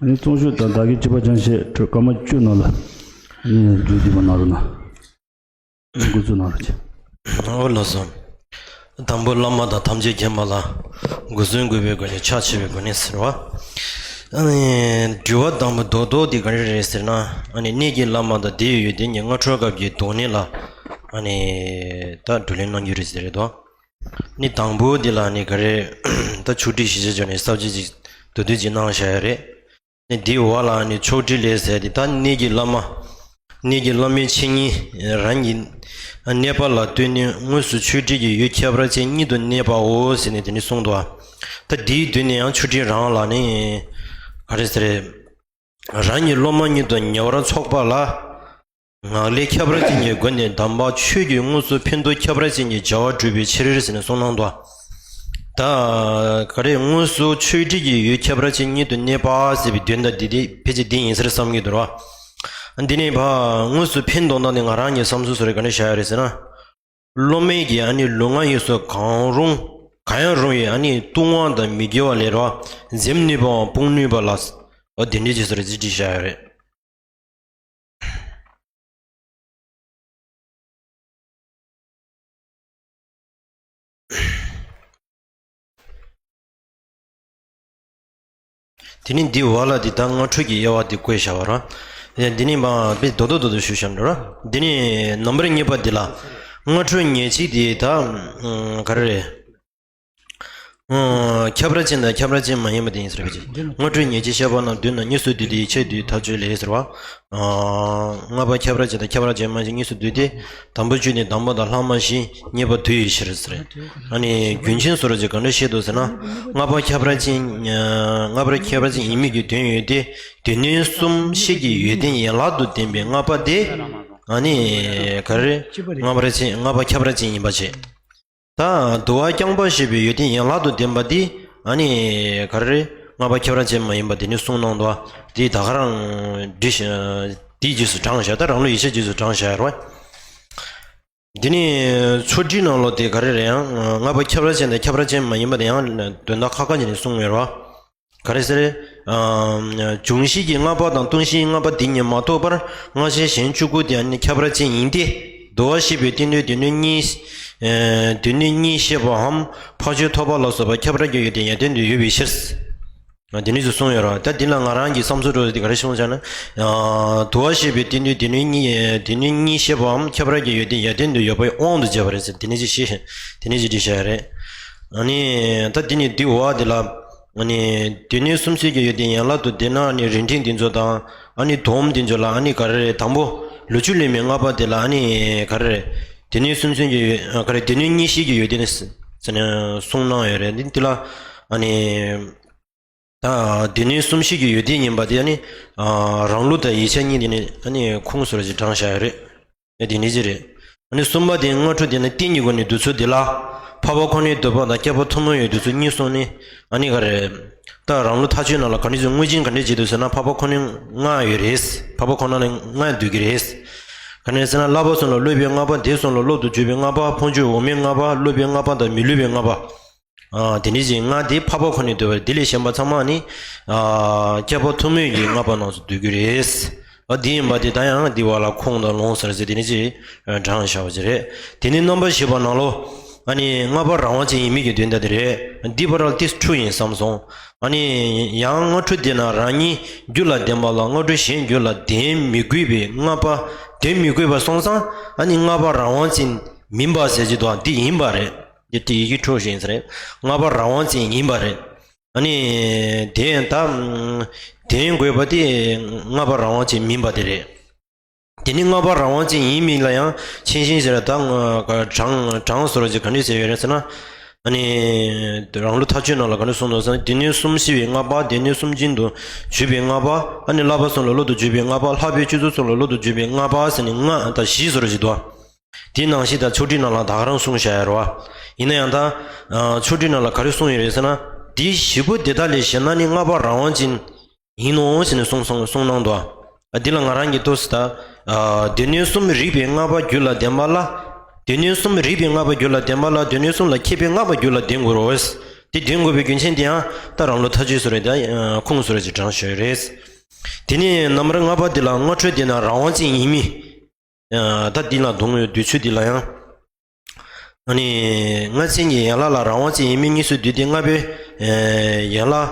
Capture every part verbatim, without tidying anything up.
ནི་གཙང་ཆུ་དང་བདག་གི་སྤྱི་པ་ཅན་ཞེས་སྐར་མ་བཅུ་ནང་ལ་ནི་རྒྱུད་སྡེ་པ་གནང་རོགས་གནང་། འགོ་ཚུགས་གནང་རོགས་གྱིས། ཨོ་ལགས་སོ། དང་པོ་བླ་མ་དང་ཐམས་ཅད་མཁྱེན་པ་ལ། སྒོ་གསུམ་གུས་པའི་སྒོ་ནས་ཕྱག་ཕྱི་བའི་སྒོ་ནས་ཟེར་བ། ཨ་ནི་དྲི་བ་དང་པོ་རྡོག་རྡོག་འདི་ག་རེ་རེད་ཟེར་ན། ཨ་ནི་གནས་ཀྱི་བླ་མ་དང་དེའི་ཡོན་ཏན་གྱི་སྔ་དྲོ་སྐབས་ཀྱི་དོན་གནད་ལ། ཨ་ནི་ད་བགྲོ་གླེང་གནང་རྒྱུ་རེད་ཟེར་རེད་དོ། ནི་དང་པོ་འདི་ལ་ནི་ག་རེ། ད་ཆོག་ཁྲིགས་ཞིབ་ཆ་བྱས་ནས་གསལ་བྱེད་ཅིག་མདོར་བསྡུས་ཅིག་གནང་བཞག་ཡོད་རེད། ནི་འདིའི་འོག་ལ་ནི་ཆོག་ཁྲིགས་ལས་ཟེར་ཏེ་ད་གནས་ཀྱི་བླ་མ། གནས་ཀྱི་བླ་མའི་འཆད་ཉན་རང་གི་གནས་པ་ལ་ལྟོས་ནས་དངོས་སུ་ཆོག་ཁྲིགས་ཀྱི་ཡུལ་ཁྱད་པར་ཅན་ཉིད་དུ་གནས་པའོ་ཟེར་ནས་དེ་ནི་གསུངས་འདུག་ད་འདིའི་མདུན་ནས་ཡང་ཆོག་ཁྲིགས་རང་ལ་ནི་ག་རེ་ཟེར། རང་གི་སློབ་མ་ཉིད་དུ་ཉེ་བར་འཚོགས་པ་ལ། ངག་ལས་ཁྱད་པར་ཅན་གྱི་སྒོ་ནས་གདམས་པ་ཆོས་ཀྱི་དངོས་སུ་ཕན་འདོགས་ཁྱད་པར་ཅན་གྱི་བྱ་བ་བསྒྲུབ་པའི་ཕྱིར་ཟེར་ནས་གསུངས་གནང་འདུག་ད་ག་རེ་དངོས་སུ་ཆོག་ཁྲིགས་ཀྱི་ཡུལ་ཁྱད་པར་ཅན་ཉིད་དུ་གནས་པ་ཟེར་བའི་དོན་དག་འདི་དེ་ཕལ་ཆེར་འདི་ཡིན་ཟེར་བསམ་གྱི་འདུག་ར། འདི་ནི་ཕ་དངོས་སུ་ཕན་འདོགས་ན་ནི་ང་རང་གི་བསམ་ཚུལ་སོ་རེ་ག་འདྲ་བཞག་ཡོད་རེད་ཟེར་ན། སློབ་མའི་གི་ཨ་ནི་ལུས་ངག་ཡིད་གསུམ་གང་རུང་གང་ཡང་རུང་བའི་ཨ་ནི་ལྟུང་བ་དང་མི་དགེ་བ་ལས་ར་འཛེམ་ནུས་པའམ་སྤོང་ནུས་པ་ལ། འོ་དེ་འདྲའི་རྗེས་སུ་རེ་ཅིག་བྲིས་བཞག་ཡོད་རེད། དེ་ནི་འདི་བ་ལ་འདི་དག་སྔ་དྲོ་གི་དབྱེ་བ་འདི་བཀོད་བཞག་པ་ར། འདི་ནི་མ་དཔེ་རྡོག་རྡོག་རྡོག་རྡོག་ཞུ་བཞག་འགྲོ་ར། འདི་ནི་ནམ་བར་གཉིས་པ་འདི་ལ། སྔ་དྲོ་ཉལ་ཚིག་འདི་ད་ག་རེ་རེད། ཁྱད་པར་ཅན་དང་ཁྱད་པར་ཅན་མ་ཡིན་པ་དེ་ཡིན་ཟེར་བ་ཅིག་སྔ་དྲོ་ཉལ་ཚིག་བཤད་པ་རྣམས་བསྡུས་ན་གཉིས་སུ་འདུས་ཏེ་ཡིད་ཆེས་འདུས་ཐག་ཆོད་ལས་ཟེར་བ། ལྔ་པ་ཁྱད་པར་ཅན་དང་ཁྱད་པར་ཅན་མ་ཡིན་གཉིས་སུ་འདུས་ཏེ། དང་པོ་བཅུ་ནི་གདམས་པ་དང་ལྷག་མ་བཞི་གཉིས་པ་དུ་ཡི་ཕྱིར་ཟེར། ཨ་ནི་རྒྱུན་ཆེན་སོ་ར་ཅིག་ག་འདྲ་བཤད་འདུག་ཟེར་ན། ལྔ་པ་ཁྱད་པར་ཅན། ལྔ་པ་ཁྱད་པར་ཅན་ཡིན་མིན་གྱི་དོན་ཡོད་དེ། སྡེ་སྣོད་གསུམ་བཤད་ཀྱི་ཡོན་ཏན་ཡན་ལག་ཏུ་ལྡན་པའི་ལྔ་པ་དེ། ཨ་ནི་ག་རེ། ལྔ་པར་ཅན་ལྔ་པ་ཁྱད་པར་ཅན་ཡིན་པ་བྱས། ད་དུ་བ་རྐྱང་པ་ཞེས་པའི་ཡོན་ཏན་ཡན་ལག་ཏུ་ལྡན་པ་འདི་ཨ་ནི་ག་རེ། ལྔ་པ་ཁྱད་པར་ཅན་མ་ཡིན་པ་དེ་ནི་གསུངས་གནང་འདུག་དེ་ད་ག་རང་འདི་ཞེས་དེའི་རྗེས་སུ་འབྲངས་བཞག་ད་རང་ལུགས་ཡིད་ཆེས་རྗེས་སུ་འབྲངས་བཞག་རེད་བ། འདི་ནི་ཆོག་ཁྲིགས་ནང་ལོགས་དེ་ག་རེ་རེད་ཡང་ལྔ་པ་ཁྱད་པར་ཅན་དང་ཁྱད་པར་ཅན་མ་ཡིན་པ་དེ་ཡང་དོན་དག་ཁ་ཁ་ཉིད་ནས་གསུངས་ཡོད་རེད་བ། ག་རེ་ཟེར། འབྱུང་བཞི་གི་ལྔ་པ་དང་སྟོང་བཞིའི་ལྔ་པ་དེ་ཉིད་མ་གཏོགས་པར་སྔ་ཕྱི་གཞན་བཅུ་དགུ་དེ་ནི་ཁྱད་པར་ཅན་ཡིན་ཏེ། དུ་བ་ཞེས་པའི་སྟེང་དུ་སྡེ་སྣོད་གཉིས། སྡེ་སྣོད་གཉིས་བཤད་པའམ་ཕ་ཆོས་ཐོབ་པ་ལ་སོགས་པ་ཁྱད་པར་གྱི་ཡོན་ཏན་ཡར་ལྡན་དུ་ཡོད་པའི་ཕྱིར། དེ་ནི་ཞེས་གསུངས་ཡོད་རེད་བ། ད་འདི་ལ་ང་རང་གི་བསམ་ཚུལ་འགྲོ་དེ་ག་རེ་གསུངས་བྱ་ན། དུ་བ་ཞེས་པའི་སྟེང་དུ་སྡེ་སྣོད་གཉིས་སྡེ་སྣོད་གཉིས་བཤད་པའམ་ཁྱད་པར་གྱི་ཡོན་ཏན་ཡར་ལྡན་དུ་ཡོད་པའི་དབང་དུ་བྱས་པ་རེད་ཟེར་དེ་ནི་ཅི་ཞེས་དེ་ནི་ཅི་བྲིས་བཞག་རེད། ཨ་ནི་ད་འདི་ནི་འདི་བ་འདི་ལ། ཨ་ནི་སྡེ་སྣོད་གསུམ་བཤད་ཀྱི་ཡོན་ཏན་ཡན་ལག་ཏུ་ལྡན་ན་ཨ་ནི་རིམ་ཕྲེང་འདི་ཚོ་དང་ཨ་ནི་སྡོམ་འདི་ཚོ་ལ་ཨ་ནི་ག་རེ་རེད་དང་པོ་ལུས་ཆོས་ལེན་མི་ལྔ་པ་དེ་ལ་ཨ་ནི་ག་རེ་རེད། སྡེ་སྣོད་གསུམ་བཤད་ཀྱི་ཡོད་ག་རེ་སྡེ་སྣོད་གཉིས་བཤད་ཀྱི་ཡོན་ཏན་ཟེར་ནས་གསུངས་གནང་ཡོད་རེད་འདི་འདི་ལ་ཨ་ནི། ད་སྡེ་སྣོད་གསུམ་བཤད་ཀྱི་ཡོན་ཏན་ཡིན་པ་དེ་ནི། རང་ལུགས་དང་ཡིད་ཆེས་གཉིས་དེ་ནི་ཨ་ནི་ཁུངས་སུ་ར་ཅིག་དྲངས་བཞག་ཡོད་རེད། ཨེ་དེ་ནི་ཅི་རེད། ཨ་ནི་གསུམ་པ་དེ་སྔ་དྲོ་དེ་ནི་རྟེན་གྱི་སྒོ་ནས་འདུ་ཚུལ་དེ་ལ། འཕགས་པ་ཁོ་ནའི་འདོད་པ་དང་བསྐལ་པ་ཐུན་མོང་བའི་འདུ་ཚུལ་གཉིས་གསུངས་ནས་ཨ་ནི་ག་རེ། ད་རང་ལུགས་ཐག་ཆོད་ནང་ལ་ག་འདྲ་ཅིག་དངོས་ཆེན་ག་འདྲ་ཅིག་འདུག་ཟེར་ན་འཕགས་པ་ཁོ་ནའི་ལྔ་ཡོད་རེད། འཕགས་པ་ཁོ་ན་ལྔ་འདུས་ཀྱི་རེད། ག་ནས་ཟེར་ན་བསླབ་པ་གསུམ་ལ་སློབ་པའི་ལྔ་པ་དེ་གསུམ་ལ་སློབ་ཏུ་གྱུར་པའི་ལྔ་པ་ཕུང་ཆོས་འོག་མའི་ལྔ་པ་སློབ་པའི་ལྔ་པ་དང་མི་སློབ་པའི་ལྔ་པ། ཨ་དེ་འདྲ་ཅིག་ལྔ་དེ་འཕགས་པ་ཁོ་ནའི་འདོད་པ་དེ་ལས་གཞན་པ་ཚང་མ་ནི། ཨ་བསྐལ་པ་ཐུན་མོང་གི་ལྔ་པ་རྣམས་སུ་འདུ་གི་རེད། ཨ་དེ་ཡིན་པ་དེ་ད་ཡང་འདི་བ་ལ་ཁུངས་དང་ལུང་ཟེར་ཟེར་དེ་འདྲ་ཅིག་དྲངས་བཞག་པ་ཅིག་རེད། དེ་ནི་རྣམ་པར་ཤེས་པ་ནང་ལོ། ཨ་ནི་ལྔ་པ་རང་དབང་ཅན་ཡིན་མིན་གྱི་དོན་དག་དེ་རེད། འདི་བར་ལ་ཏིས་འཁྲུལ་ཡིན་བསམ་སོང་། ཨ་ནི་ཡང་སྔ་འཁྲུལ་དེ་ན་རང་ཉིད་རྒྱུད་ལ་ལྡན་པ་ལ་སྔ་འཁྲུལ་གཞན་རྒྱུད་ལ་ལྡན་མི་དགོས་པའི་ལྔ་པ་ལྡན་མི་དགོས་པ་སོང་ཙང་ཨ་ནི་ལྔ་པ་རང་དབང་ཅན་མིན་པ་ཟེར་གྱི་འདུག་འདི་ཡིན་པ་རེད། འདི་ཡི་གེ་འཁྲུལ་ཞིག་ཡིན་ས་རེད། ལྔ་པ་རང་དབང་ཅན་ཡིན་པ་རེད། ཨ་ནི་དེ་ད་ལྡན་དགོས་པ་དེ་ལྔ་པ་རང་དབང་ཅན་མིན་པ་དེ་རེད། དེ་ནི་ལྔ་པ་རང་དབང་ཅན་ཡིན་མིན་ལ་ཡང་མཁྱེན་ཞེན་ཟེར་ད་དྲང་དྲང་སོ་ར་ཅིག་ག་འདྲ་ཟེར་ཡོད་རེད་ཟེར་ན། ཨ་ནི། རང་ལུགས་ཐག་ཆོད་ནང་ལ་ག་འདྲ་གསུངས་འདུག་ཟེར་ན་སྡེ་སྣོད་གསུམ་ཤེས་པའི་ལྔ་པ་སྡེ་སྣོད་གསུམ་རྒྱུན་དུ་གྱུར་པའི་ལྔ་པ་ཨ་ནི་བསླབ་པ་གསུམ་ལ་སློབ་ཏུ་གྱུར་པའི་ལྔ་པ་ལྷག་པའི་སྤྱོད་ཚུལ་གསུམ་ལ་སློབ་ཏུ་གྱུར་པའི་ལྔ་པ་ཟེར་ནས་ལྔ་དང་བཞི་སོ་ར་ཅིག་འདུག་དེའི་ནང་བཞིན་ད་ཆོག་ཁྲིགས་ནང་ལ་ད་ག་རང་གསུངས་བཞག་ཡ་རེད་བ། ཡིན་ན་ཡང་ད་ཆོག་ཁྲིགས་ནང་ལ་ག་རེ་གསུངས་ཡོད་རེད་ཟེར་ན་འདི་བཞི་པོ་དེ་དག་ལས་གཞན་ན་ནི་ལྔ་པ་རང་དབང་ཅན། ཡིན་ནོ་ཞེས་ནས་གསུངས་གསུངས་གསུངས་གནང་འདུག་ཨ་འདི་ལ་ང་རང་གིས་ལྟོས་སུ་ད། སྡེ་སྣོད་གསུམ་རིག་པའི་ལྔ་པ་རྒྱུད་ལ་ལྡན་པ་ལ། སྡེ་སྣོད་གསུམ་རིག་པའི་ལྔ་པ་རྒྱུད་ལ་ལྡན་པ་ལ་སྡེ་སྣོད་གསུམ་ལ་མཁས་པའི་ལྔ་པ་རྒྱུད་ལ་ལྡན་དགོས་རོ། དེ་འདོན་དགོས་པའི་རྒྱུ་མཚན་དེ་ཡང་ད་རང་ལུགས་མཐའ་དཔྱོད་བཟོ་འདྲ་དང་ཁུངས་བཟོ་འདྲ་ཅིག་དྲངས་བཞག་ཡོད་རེད། དེ་ནས་ནམ་བར་ལྔ་པ་འདི་ལ་སྔ་འཕྲོས་དེ་ན་རང་དབང་ཅན་ཡིན་མིན། ད་འདི་ལ་འདོན་དགོས་དུས་ཚོད་འདི་ལ་ཡང་། ཨ་ནི་སྔ་ཕྱི་གཉིས་ཀྱི་ཡན་ལག་ལ་རང་དབང་ཅན་ཡིན་མིན་གཉིས་སུ་འདུས་ཏེ། ལྔ་པའི་ཡན་ལག་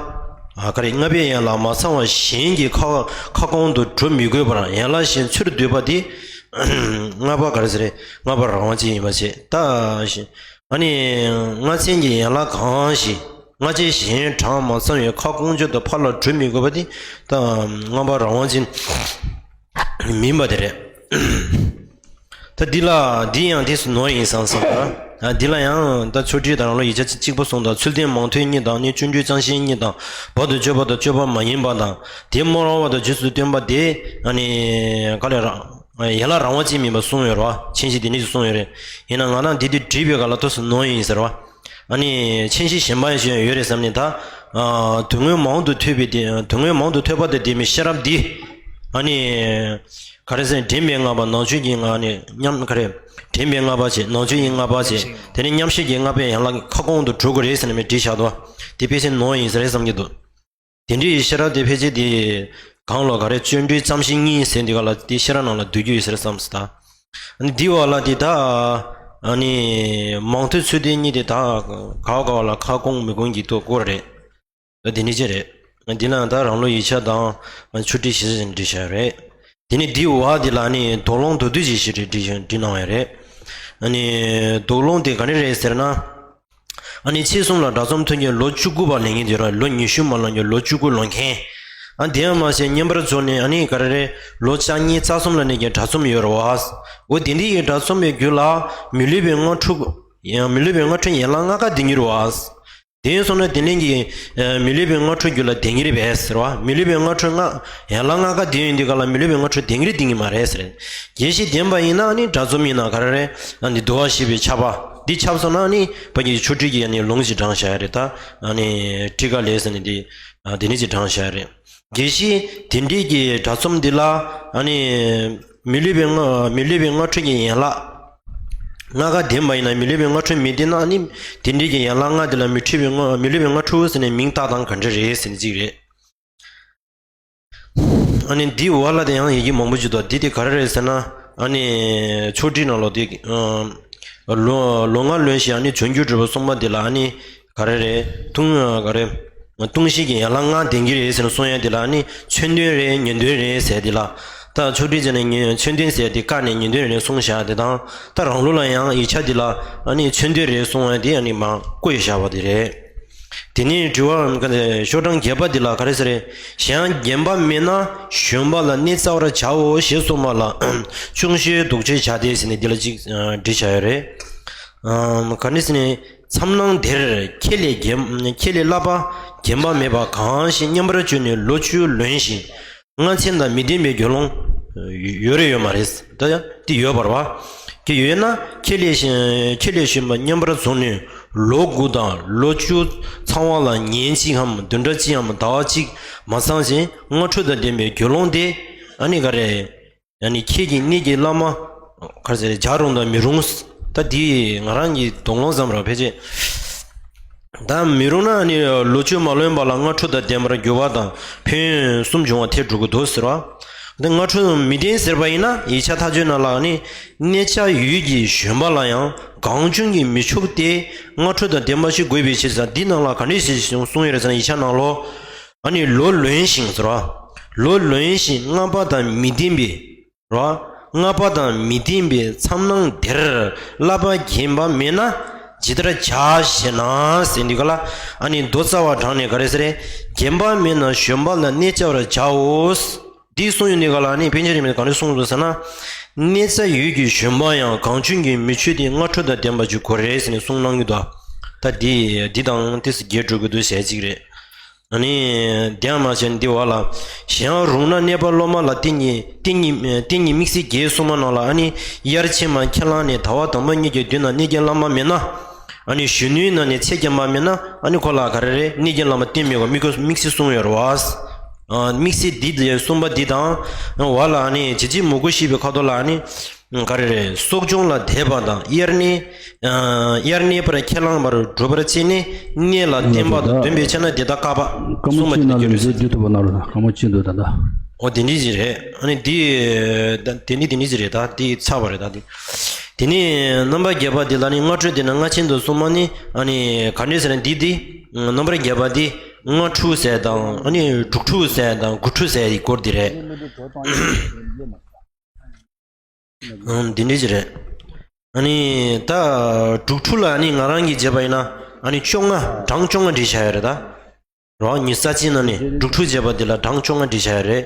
ཨ་ག་རེ། ལྔ་པའི་ཡན་ལག་མ་ཚང་བ་གཞན་གྱི་ཁ་ཁ་སྐོང་དུ་གྲུབ་མི་དགོས་པར་ཡན་ལག་གཞན་ཚུར་འདུས་པ་དེ། ལྔ་པ་ག་རེ་ཟེར། ལྔ་པ་རང་དབང་ཅན་ཡིན་པ་བྱས། ད་ཨ་ནི་སྔ་ཕྱི་གཉིས་ཀྱི་ཡན་ལག་གང་ཞིག་སྔ་ཕྱི་གཞན་གྲངས་མ་ཚང་བའི་ཁ་སྐོང་ཕྱོགས་དུ་ཕར་ལ་གྲུབ་མི་དགོས་པ་དེ་ད་ལྔ་པ་རང་དབང་ཅན་མིན་པ་དེ་རེད། ད་འདི་ལ་འདི་ཡང་དེ་སུ་ནོར་ཡིན་བསམ་བསམ་པ། ཨ་འདི་ལ་ཡང་ད་ཆོས་ཁྲིད་དང་རང་ལུགས་ཡིག་ཆ་གཅིག་པ་གསུངས་དང་། ཚུལ་ལྡན་མང་ཐོས་གཉིས་དང་ནི། སྤྱོད་འབྲས་རྩོམ་ཤེས་གཉིས་དང་། བར་དུ་གཅོད་པ་དང་གཅོད་པ་མ་ཡིན་པ་དང་། དེ་སྨོན་ལམ་བར་དུ་རྗེས་སུ་སྟོན་པ་དེ་ཨ་ནི་ག་ལས་རང་ཡན་ལག་རང་དབང་ཅན་མིན་པ་གསུངས་ཡོད་རེད་བ། མཆན་བཞི་དེ་འདྲ་ཞིག་གསུངས་ཡོད་རེད། ཡིན་ན་ང་རང་འདི་དུས་བྲིས་པའི་སྐབས་ལ་དུས་སུ་ནོར་ཡིན་ཟེར་བ། ཨ་ནི་མཆན་བཞི་གཞན་པ་ཞིག་ཡོད་རེད་བསམ་ནས། ད་དོན་དངོས་མང་དུ་ཐོས་པའི་དེ། དོན་དངོས་མང་དུ་ཐོས་པ་དང་ལྡན་པའི་ཤེས་རབ་འདི་ཨ་ནི། ག་རེ་ཟེར། དྲན་པའི་ལྔ་པ་ནང་ཆོས་ཀྱི་ལྔ་ནི་མཉམ། ག་རེ། དྲན་པའི་ལྔ་པ་བྱས། ནང་ཆོས་ཀྱི་ལྔ་པ་བྱས། དེ་ནས་མཉམ་བཞག་གི་ལྔ་པའི་ཡན་ལག་ཁ་སྐོང་དུ་གྲུབ་དགོས་རེད་ཟེར་ནས་མི་བྲིས་བཞག་འདུག་དེ་ཕལ་ཆེར་ནོར་ཡིན་ཟེར་རེད་བསམ་གྱི་འདུག་དེ་འདྲའི་ཤེས་རབ་དེ་ཕལ་ཆེར་དེ་གང་ལ་ག་རེ། སྤྱོད་འབྲས་རྩོམ་ཤེས་གཉིས་ཟེར་འདི་ག་ལ་དེ་ཤེས་རབ་ནང་ལ་འདུ་རྒྱུ་ཡོད་ཟེར་བསམ་སོང་ད། འདི་བ་ལ་དེ་ད་ཨ་ནི་མང་ཐོས་ཚུལ་ལྡན་གཉིས་དེ་ད་ག་བ་ག་བ་ལ་ཁ་སྐོང་མི་སྐོང་གི་ཐོག་སྐོར་རེད། འདི་ནི་ཅི་རེད། འདི་ན་ད་རང་ལུགས་ཡིག་ཆ་དང་ཆོས་ཁྲིད་ཞིབ་ཅིང་བྲིས་བཞག་རེད། དེ་ནི་འདི་བ་འདི་ལ་ནི་དོགས་སློང་མདོར་བསྡུས་ཤིག་ཞིག་བྲིས་བྲིས་བྲིས་གནང་བ་རེད། ཨ་ནི་དོགས་སློང་དེ་ག་ནི་རེད་ཟེར་ན། ཨ་ནི་ཆེད་གསུམ་ལ་སྒྲ་རྩོམ་ཐོན་མཁན་ལོ་བཅུ་དགུ་པ་ལོན་མཁན་དེ་ར། ལོ་ཉི་ཤུ་མ་ལོན་མཁན་ལོ་བཅུ་དགུ་ལོན་མཁན། ཨ་དེ་ཡང་མ་ཟད་བསྙེན་པར་འཇོག་ནས་ཨ་ནི་ག་རེ་རེད། ལོ་བཅུ་གཉིས་རྩ་གསུམ་ལ་གནས་མཁན་སྒྲ་རྩོམ་ཡོད་རེད་བ། འོ་དེ་འདི་ཡི་སྒྲ་རྩོམ་པའི་རྒྱུད་ལ་མི་སླུ་བའི་སྔ་འཕྲོས། ཡང་མི་སླུ་བའི་སྔ་འཕྲོས་ཡན་ལག་ལྔ་ཀ་ལྡན་གྱི་རེད་བ། དེ་སོང་ན་དེ་ལན་གྱི་མི་སླུ་བའི་སྔ་འཕྲོས་རྒྱུད་ལ་ལྡན་གྱི་རེད་པས་ཟེར་བ། མི་སླུ་བའི་སྔ་འཕྲོས་ལྔ། ཡན་ལག་ལྔ་ཀ་ལྡན་ཡོད་འདི་ག་ལ་མི་སླུ་བའི་སྔ་འཕྲོས་ལྡན་གྱི་རེད་ལྡན་གྱི་མ་རེད་ཟེར། རྒྱས་བཤད་ལྡན་པ་ཡིན་ན་ནི་སྒྲ་རྩོམ་ཡིན་ན་ག་རེ་རེད། ཨ་ནི་འདུལ་བ་བཞི་པའི་ཆ་པ་འདི་ཁྱབ་སོང་ན་ནི་ཕ་གི་ཆོས་ཁྲིད་ཀྱི་ཨ་ནི་ལུང་ཞིག་དྲངས་བཞག་ཡ་རེད་ད། ཨ་ནི་ཊཱི་ཀ་ལས་ཟེར་ནས་འདི་དེ་ནི་ཅིག་དྲངས་བཞག་ཡ་རེད། དགེ་བཤེས་དེ་འདྲས་ཀྱི་སྒྲ་རྩོམ་འདི་ལ་ཨ་ནི་མི་སླུ་བའི་སྔ་མི་སླུ་བའི་སྔ་འཕྲོས་ཀྱི་ཡན་ལག་ལྔ་ཀ་ལྡན་པ་ཡིན་ན། མི་སླུ་བའི་སྔ་འཕྲོས་མི་ལྡན་ན་ཨ་ནི་དེ་འདྲས་ཀྱི་ཡན་ལག་ལྔ་འདི་ལ་མི་སླུ་བའི་སྔ་མི་སླུ་བའི་སྔ་འཕྲོས་ཟེར་ནས་མིང་བཏགས་སྟངས་ག་འདྲ་རེད་ཟེར་ནས་གཅིག་རེད། ཨ་ནི་འདི་བ་ལ་དེ་ཡང་ཡི་གེ་མང་པོ་ཅིག་འདུག་འདི་དེ་ག་རེ་རེད་ཟེར་ན། ཨ་ནི་ཆོས་ཁྲིད་ནང་ལོགས་དེ་ལོ་ལོ་ལྔ་ལོན་ཞིང་ཨ་ནི་བྱང་ཆུབ་སྒྲུབ་པ་གསུངས་པ་འདི་ལ་ཨ་ནི་ག་རེ་རེད། ལྟུང་ག་རེ། ལྟུང་བཤད་ཀྱི་ཡན་ལག་ལྔ་ལྡན་གྱི་རེད་ཟེར་ནས་གསུང་ཡ་འདི་ལ་ཨ་ནི་མཚོན་དོན་རེད་ཉན་དོན་རེད་ཟེར་འདི་ལ། ད་ཆོས་ཁྲིད་ཅན་ནས་མཚོན་དོན་ཟེར་འདི་བཀག་ནས་ཉན་དོན་རེད་གསུངས་བཞག་འདི་དང་། ད་རང་ལུགས་ལ་ཡང་ཡིག་ཆ་འདི་ལ་ཨ་ནི་མཚོན་དོན་རེད་གསུང་ཡ་འདི་ཨ་ནི་མ་བཀོད་བཞག་པ་འདི་རེད། དེ་ནས་དྲི་བ་ཤོག་གྲངས་བརྒྱད་པ་འདི་ལ་ག་རེ་ཟེར་རེད། གཞན་བརྒྱན་པ་མེད་ན་བཞོན་པ་ལ་གནས་བཙལ་བར་བྱའོ་ཞེས་གསུངས་པ་ལ་ཅུང་ཟད་དོགས་གཅོད་བྱ་སྟེ་ཟེར་ནས་འདི་ལ་ཅིག་འདྲི་བྱ་ཡོད་རེད། ག་ནི་ཟེར་ནས། མཚམས་ནང་དེར་ཁྱེད་ལས་བརྒྱན་ཁྱེད་ལས་བསླབ་པ་བརྒྱན་པ་མེད་པ་གང་ཞིག་བསྙེན་པར་བྱོན་ནས་ལོ་བཅུ་ལོན་ཞིང་སྔ་ཕྱི་དང་མི་ལྡན་པའི་དགེ་སློང་ཡོད་རེད་ཡོད་མ་རེད། ད་ཡང་དེ་ཡོད་པར་བ། དེ་ཡོད་ན་ཁྱེད་ལས་ཁྱེད་ལས་བཞིན་པ་བསྙེན་པར་བྱོན་ནས་ལོ་དགུ་དང་ལོ་བཅུ་ཚང་བ་ལ་ཉིན་གཅིག་གམ་བདུན་ཕྲག་གཅིག་གམ་ཟླ་བ་གཅིག་མ་ཚང་ཞིང་སྔ་འཕྲོས་དང་ལྡན་པའི་དགེ་སློང་དེ་ཨ་ནི་ག་རེ། ཡང་ནི་ཁྱེད་ཀྱི་གནས་ཀྱི་བླ་མ། ག་རེ་ཟེར། བྱར་རུང་དང་མི་རུང་། ད་འདི་ང་རང་གི་དོགས་སློང་ཙམ་རེད་ཕལ་ཆེར། ད་མི་རུང་ན་ནི་ལོ་བཅུ་མ་ལོན་པ་ལ་སྔ་འཕྲོས་དང་ལྡན་པར་འགྱུར་བ་དང་ཕན་ཡོན་གསུམ་འབྱུང་བ་ཐལ་འགྲོ་གི་འདུག་ཟེར་བ། འདི་སྔ་འཕྲོས་མི་ལྡན་ཟེར་བ་ཡིན་ན་ཡིག་ཆ་མཐའ་དཔྱོད་ནང་ལ་ནི་གནས་བཅའ་ཡུལ་གྱི་བཞོན་པ་ལ་ཡང་གང་བྱུང་གིས་མི་ཕྱུག་སྟེ་སྔ་འཕྲོས་དང་ལྡན་པ་ཞིག་དགོས་པའི་ཕྱིར་ཟེར། འདི་ནང་ལ་ག་འདྲས་ཞིག་གསུངས་ཡོད་རེད་ཟེར་ན་ཡིག་ཆ་ནང་ལོ། ཨ་ནི་ལོ་ལོན་ཞིང་ཟེར་བ། ལོ་ལོན་ཞིང་སྔ་པ་དང་མི་ལྡན་པའི། རོ། སྔ་པ་དང་མི་ལྡན་པའི་མཚམས་ནང་དེར་བསླབ་པ་བརྒྱན་པ་མེད་ན་ཇི་ལྟར་བྱ་ཞེ་ན་ཟེར་འདི་ག་ལ། ཨ་ནི་མདོ་རྩ་བ་དྲངས་ནས་ག་རེ་ཟེར་རེད། བརྒྱན་པ་མེད་ན་བཞོན་པ་ལ་གནས་བཅའ་བར་བྱའོ། འདི་གསུངས་ཡོད་འདི་ག་ལ་ནི་པཎ་ཆེན་རིས་མེད་ག་རེ་གསུངས་འདུག་ཟེར་ན། གནས་བཅའ་ཡུལ་གྱི་བཞོན་པ་ཡང་གང་བྱུང་གིས་མི་ཕྱུག་སྟེ་སྔ་འཕྲོས་དང་ལྡན་པ་ཅིག་དགོས་རེད་ཟེར་ནས་གསུངས་གནང་གི་འདུག་ད་འདི་འདི་དང་ཏོག་ཙམ་འགལ་འགྲོ་གི་འདུག་ཟེར་ཅིག་རེད། ཨ་ནི། དེའང་མ་བྱས་འདི་བ་ལ། གཞན་རུང་ན་གནས་པ་སློབ་མ་ལ་བསྟན་གྱི་བསྟན་གྱི་བསྟན་གྱི་དམིགས་བསལ་རྒྱས་གསུངས་མ་གནང་ལ། ཨ་ནི་དབྱར་ཕྱི་མ་ཁས་བླངས་ནས་ཟླ་བ་དང་པོ་གཉིས་ཀྱི་མདུན་ན་གནས་ཀྱི་བླ་མ་མེད་ན། ཨ་ནི་གཞོན་ནུའི་ནང་ནས་ཚེ་བརྒྱན་པ་མེད་ན་ཨ་ནི་ཁོ་ལ་ག་རེ་རེད། གནས་ཀྱི་བླ་མ་བསྟེན་མི་དགོས་དམིགས་དམིགས་བསལ་གསུངས་ཡོད་རེད་བ། ཨ་དམིགས་བསལ་འདི་དེ་གསུངས་པ་འདི་དང་བ་ལ་ཨ་ནི་ཇི་ཇི་མུ་གུ་ཤེས་པའི་ཁ་ཐོག་ལ་ཨ་ནི། ག་རེ་རེད། གསོ་སྦྱོང་ལ་དད་པ་དང་དབྱར་གནས། ཨ། དབྱར་གནས་པར་ཁས་བླངས་པར་གྲུབ་པར་བྱས་ནས་གནས་ལ་བརྟན་པ་དང་ལྡན་པའི་ཕྱིར་ན་དེ་དག་བཀག་པ། རྐང་པ་གསུངས་པ་གཅིག་དེ་ནང་ལ་འགྱུར་ཟེར། འཇུ་ཐུབ་པ་གནང་རོགས། རྐང་པ་གཅིག་འདུག་ད་ལྟ། འོ་དེ་འདྲ་ཞིག་རེད། ཨ་ནི་དེ་དེ་ནི་དེ་འདྲ་ཞིག་རེད། ད་དེ་ཚར་བ་རེད། ད་དེ་དེ་ནི་རྣམ་པར་རྒྱལ་པ་འདི་ལ་ནི་སྔ་དྲོ་འདི་ན་སྔ་ཕྱི་དུ་གསུངས་མ་ནི། ཨ་ནི་ག་འདྲ་ཟེར་ན་འདི་དེ་རྣམ་པར་རྒྱལ་པ་འདི་སྔ་དྲོ་ཟེར་དང་། ཨ་ནི་དྲུག་དྲོ་ཟེར་དང་། དགུ་དྲོ་ཟེར་ཡི་སྐོར་འདི་རེད། ཨང་། འདི་འདྲ་ཞིག་རེད། ཨ་ནི་ད་དྲུག་དྲོ་ལ་ཨ་ནི་ང་རང་གིས་བྱས་པ་ཡིན་ན། ཨ་ནི་བཅོ་ལྔ། གྲངས་བཅོ་ལྔ་བྲིས་བཞག་ཡོད་རེད་ད། རོ། ཉི་ཤུ་རྩ་གཅིག་ནང་ནས་དྲུག་དྲོ་བྱས་པ་འདི་ལ་གྲངས་བཅོ་ལྔ་བྲིས་བཞག་ཡོད་རེད།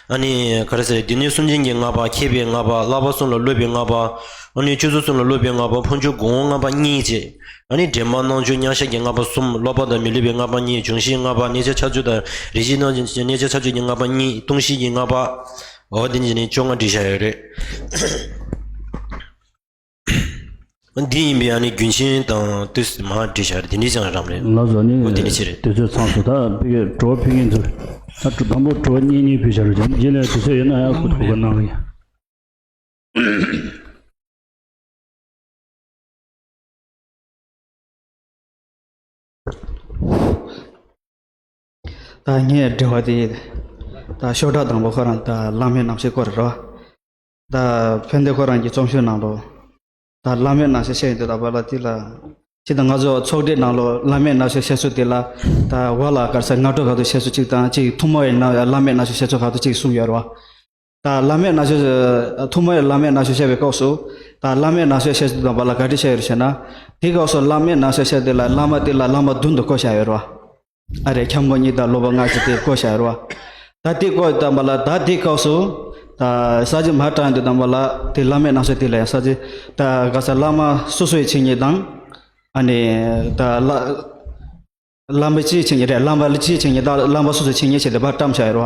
ཨ་ནི་ག་རེ་ཟེར། སྡེ་སྣོད་སུན་འབྱིན་གྱི་ལྔ་པ། མཁས་པའི་ལྔ་པ། བསླབ་པ་གསུམ་ལ་སློབ་པའི་ལྔ་པ། ཨ་ནི་སྤྱོད་ཚུལ་གསུམ་ལ་སློབ་པའི་ལྔ་པ། འཕོ་འགྱུར་དགུ་འོང་ལྔ་པ་གཉིས་བྱས། ཨ་ནི་དྲན་པ། སྣང་ཆུང་། མཉམ་བཞག་གི་ལྔ་པ་གསུམ། སློབ་པ་དང་མི་སློབ་པའི་ལྔ་པ་གཉིས། འབྱུང་བཞིའི་ལྔ་པ། གནས་ཆ་ཁྱད་ཆོས་དང་རེ་ཞིག་སྣང་། གནས་ཆ་ཁྱད་ཆོས་ཀྱི་ལྔ་པ་གཉིས། སྟོང་བཞི་གི་ལྔ་པ། འོ་དེ་འདྲ་ནི་བཅོ་ལྔ་བྲིས་བཞག་ཡོད་རེད། འདི་ཡིན་པས་ཨ་ནི་རྒྱུན་ཆེན་དང་དུས་མ་བྲིས་བཞག་རེད། དེ་འདྲ་ཅང་རང་རེད། ལགས་སོ། ནི་འོ་དེ་འདྲ་ཅི་རེད། དུས་ཚོད་ཚང་སོང་། ད་ཕ་གིར་དྲི་བ་ཕུལ་མཁན་ཚོ། ད་དང་པོ་དྲི་བ་གཉིས་གཉིས་ཕུལ་བཞག་རོགས་བྱ། རྗེས་ལ་དུས་ཚོད་ཡོད་ན་ཡང་ཁོ་ཐུག་པ་གནང་གི། ད་ངའི་དྲི་བ་དེ། ད་ཤོག་གྲངས་དང་པོ་ཁོ་རང་ད་བླ་མའི་རྣམ་བཤད་སྐོར་རེད་རོ། ད་ཕན་བདེ་ཁོ་རང་གི་རྩོམ་ཤོག་ནང་ལོ། ད་བླ་མའི་རྣམ་བཤད་བཤད་ཡོང་དུས་ད་བར་ལ་དེ་ལ། ཅི་ད་ང་ཚོ་ཚོགས་སྒྲིག་ནང་ལོ་བླ་མའི་རྣམ་བཤད་བཤད་ཚུལ་དེ་ལ། ད་བར་ལ་ག་རེ་ཟེར། སྔ་དྲོ་ག་དུས་བཤད་ཚུལ་གཅིག་དང་། གཅིག་ཐོག་མའི་ནང་བླ་མའི་རྣམ་བཤད་བཤད་ཚུལ་ག་དུས་གཅིག་གསུངས་ཡོད་རེད་བ། ད་བླ་མའི་རྣམ་བཤད། ཐོག་མའི་བླ་མའི་རྣམ་བཤད་བཤད་པའི་སྐབས་སུ། ད་བླ་མའི་རྣམ་བཤད་བཤད་ཚུལ་དང་བར་ལ་ག་འདྲ་བཤད་ཡོད་རེད་ཟེར་ན། དེ་སྐབས་སུ་བླ་མའི་རྣམ་བཤད་བཤད་དེ་ལ་བླ་མ་དེ་ལ་བླ་མ་བདུན་དུ་བསྐོ་བཞག་ཡོད་རེད་བ། ཨ་རེ། མཁན་པོ་གཉིས་དང་སློབ་པ་ལྔ་ཟེར་དེ་བསྐོ་བཞག་རེད་བ། ད་དེ་བསྐོ་དང་པ་ལ། ད་དེ་སྐབས་སུ་ད་ས་བཅད་མར་དྲངས་དུས་དང་པ་ལ། དེ་བླ་མའི་རྣམ་བཤད་དེ་ལ་ཡང་ས་བཅད། ད་ག་ས་བླ་མ་སོ་སོའི་འཆད་ཉན་དང་། ཨ་ནི་ད་བླ་བླ་མ་སྤྱིའི་འཆད་ཉན་རེད། བླ་མ་སྤྱིའི་འཆད་ཉན་དང་བླ་མ་སོ་སོའི་འཆད་ཉན་བྱས་ཏེ་ཕར་བཀྲམ་བཞག་ཡོད་རེད་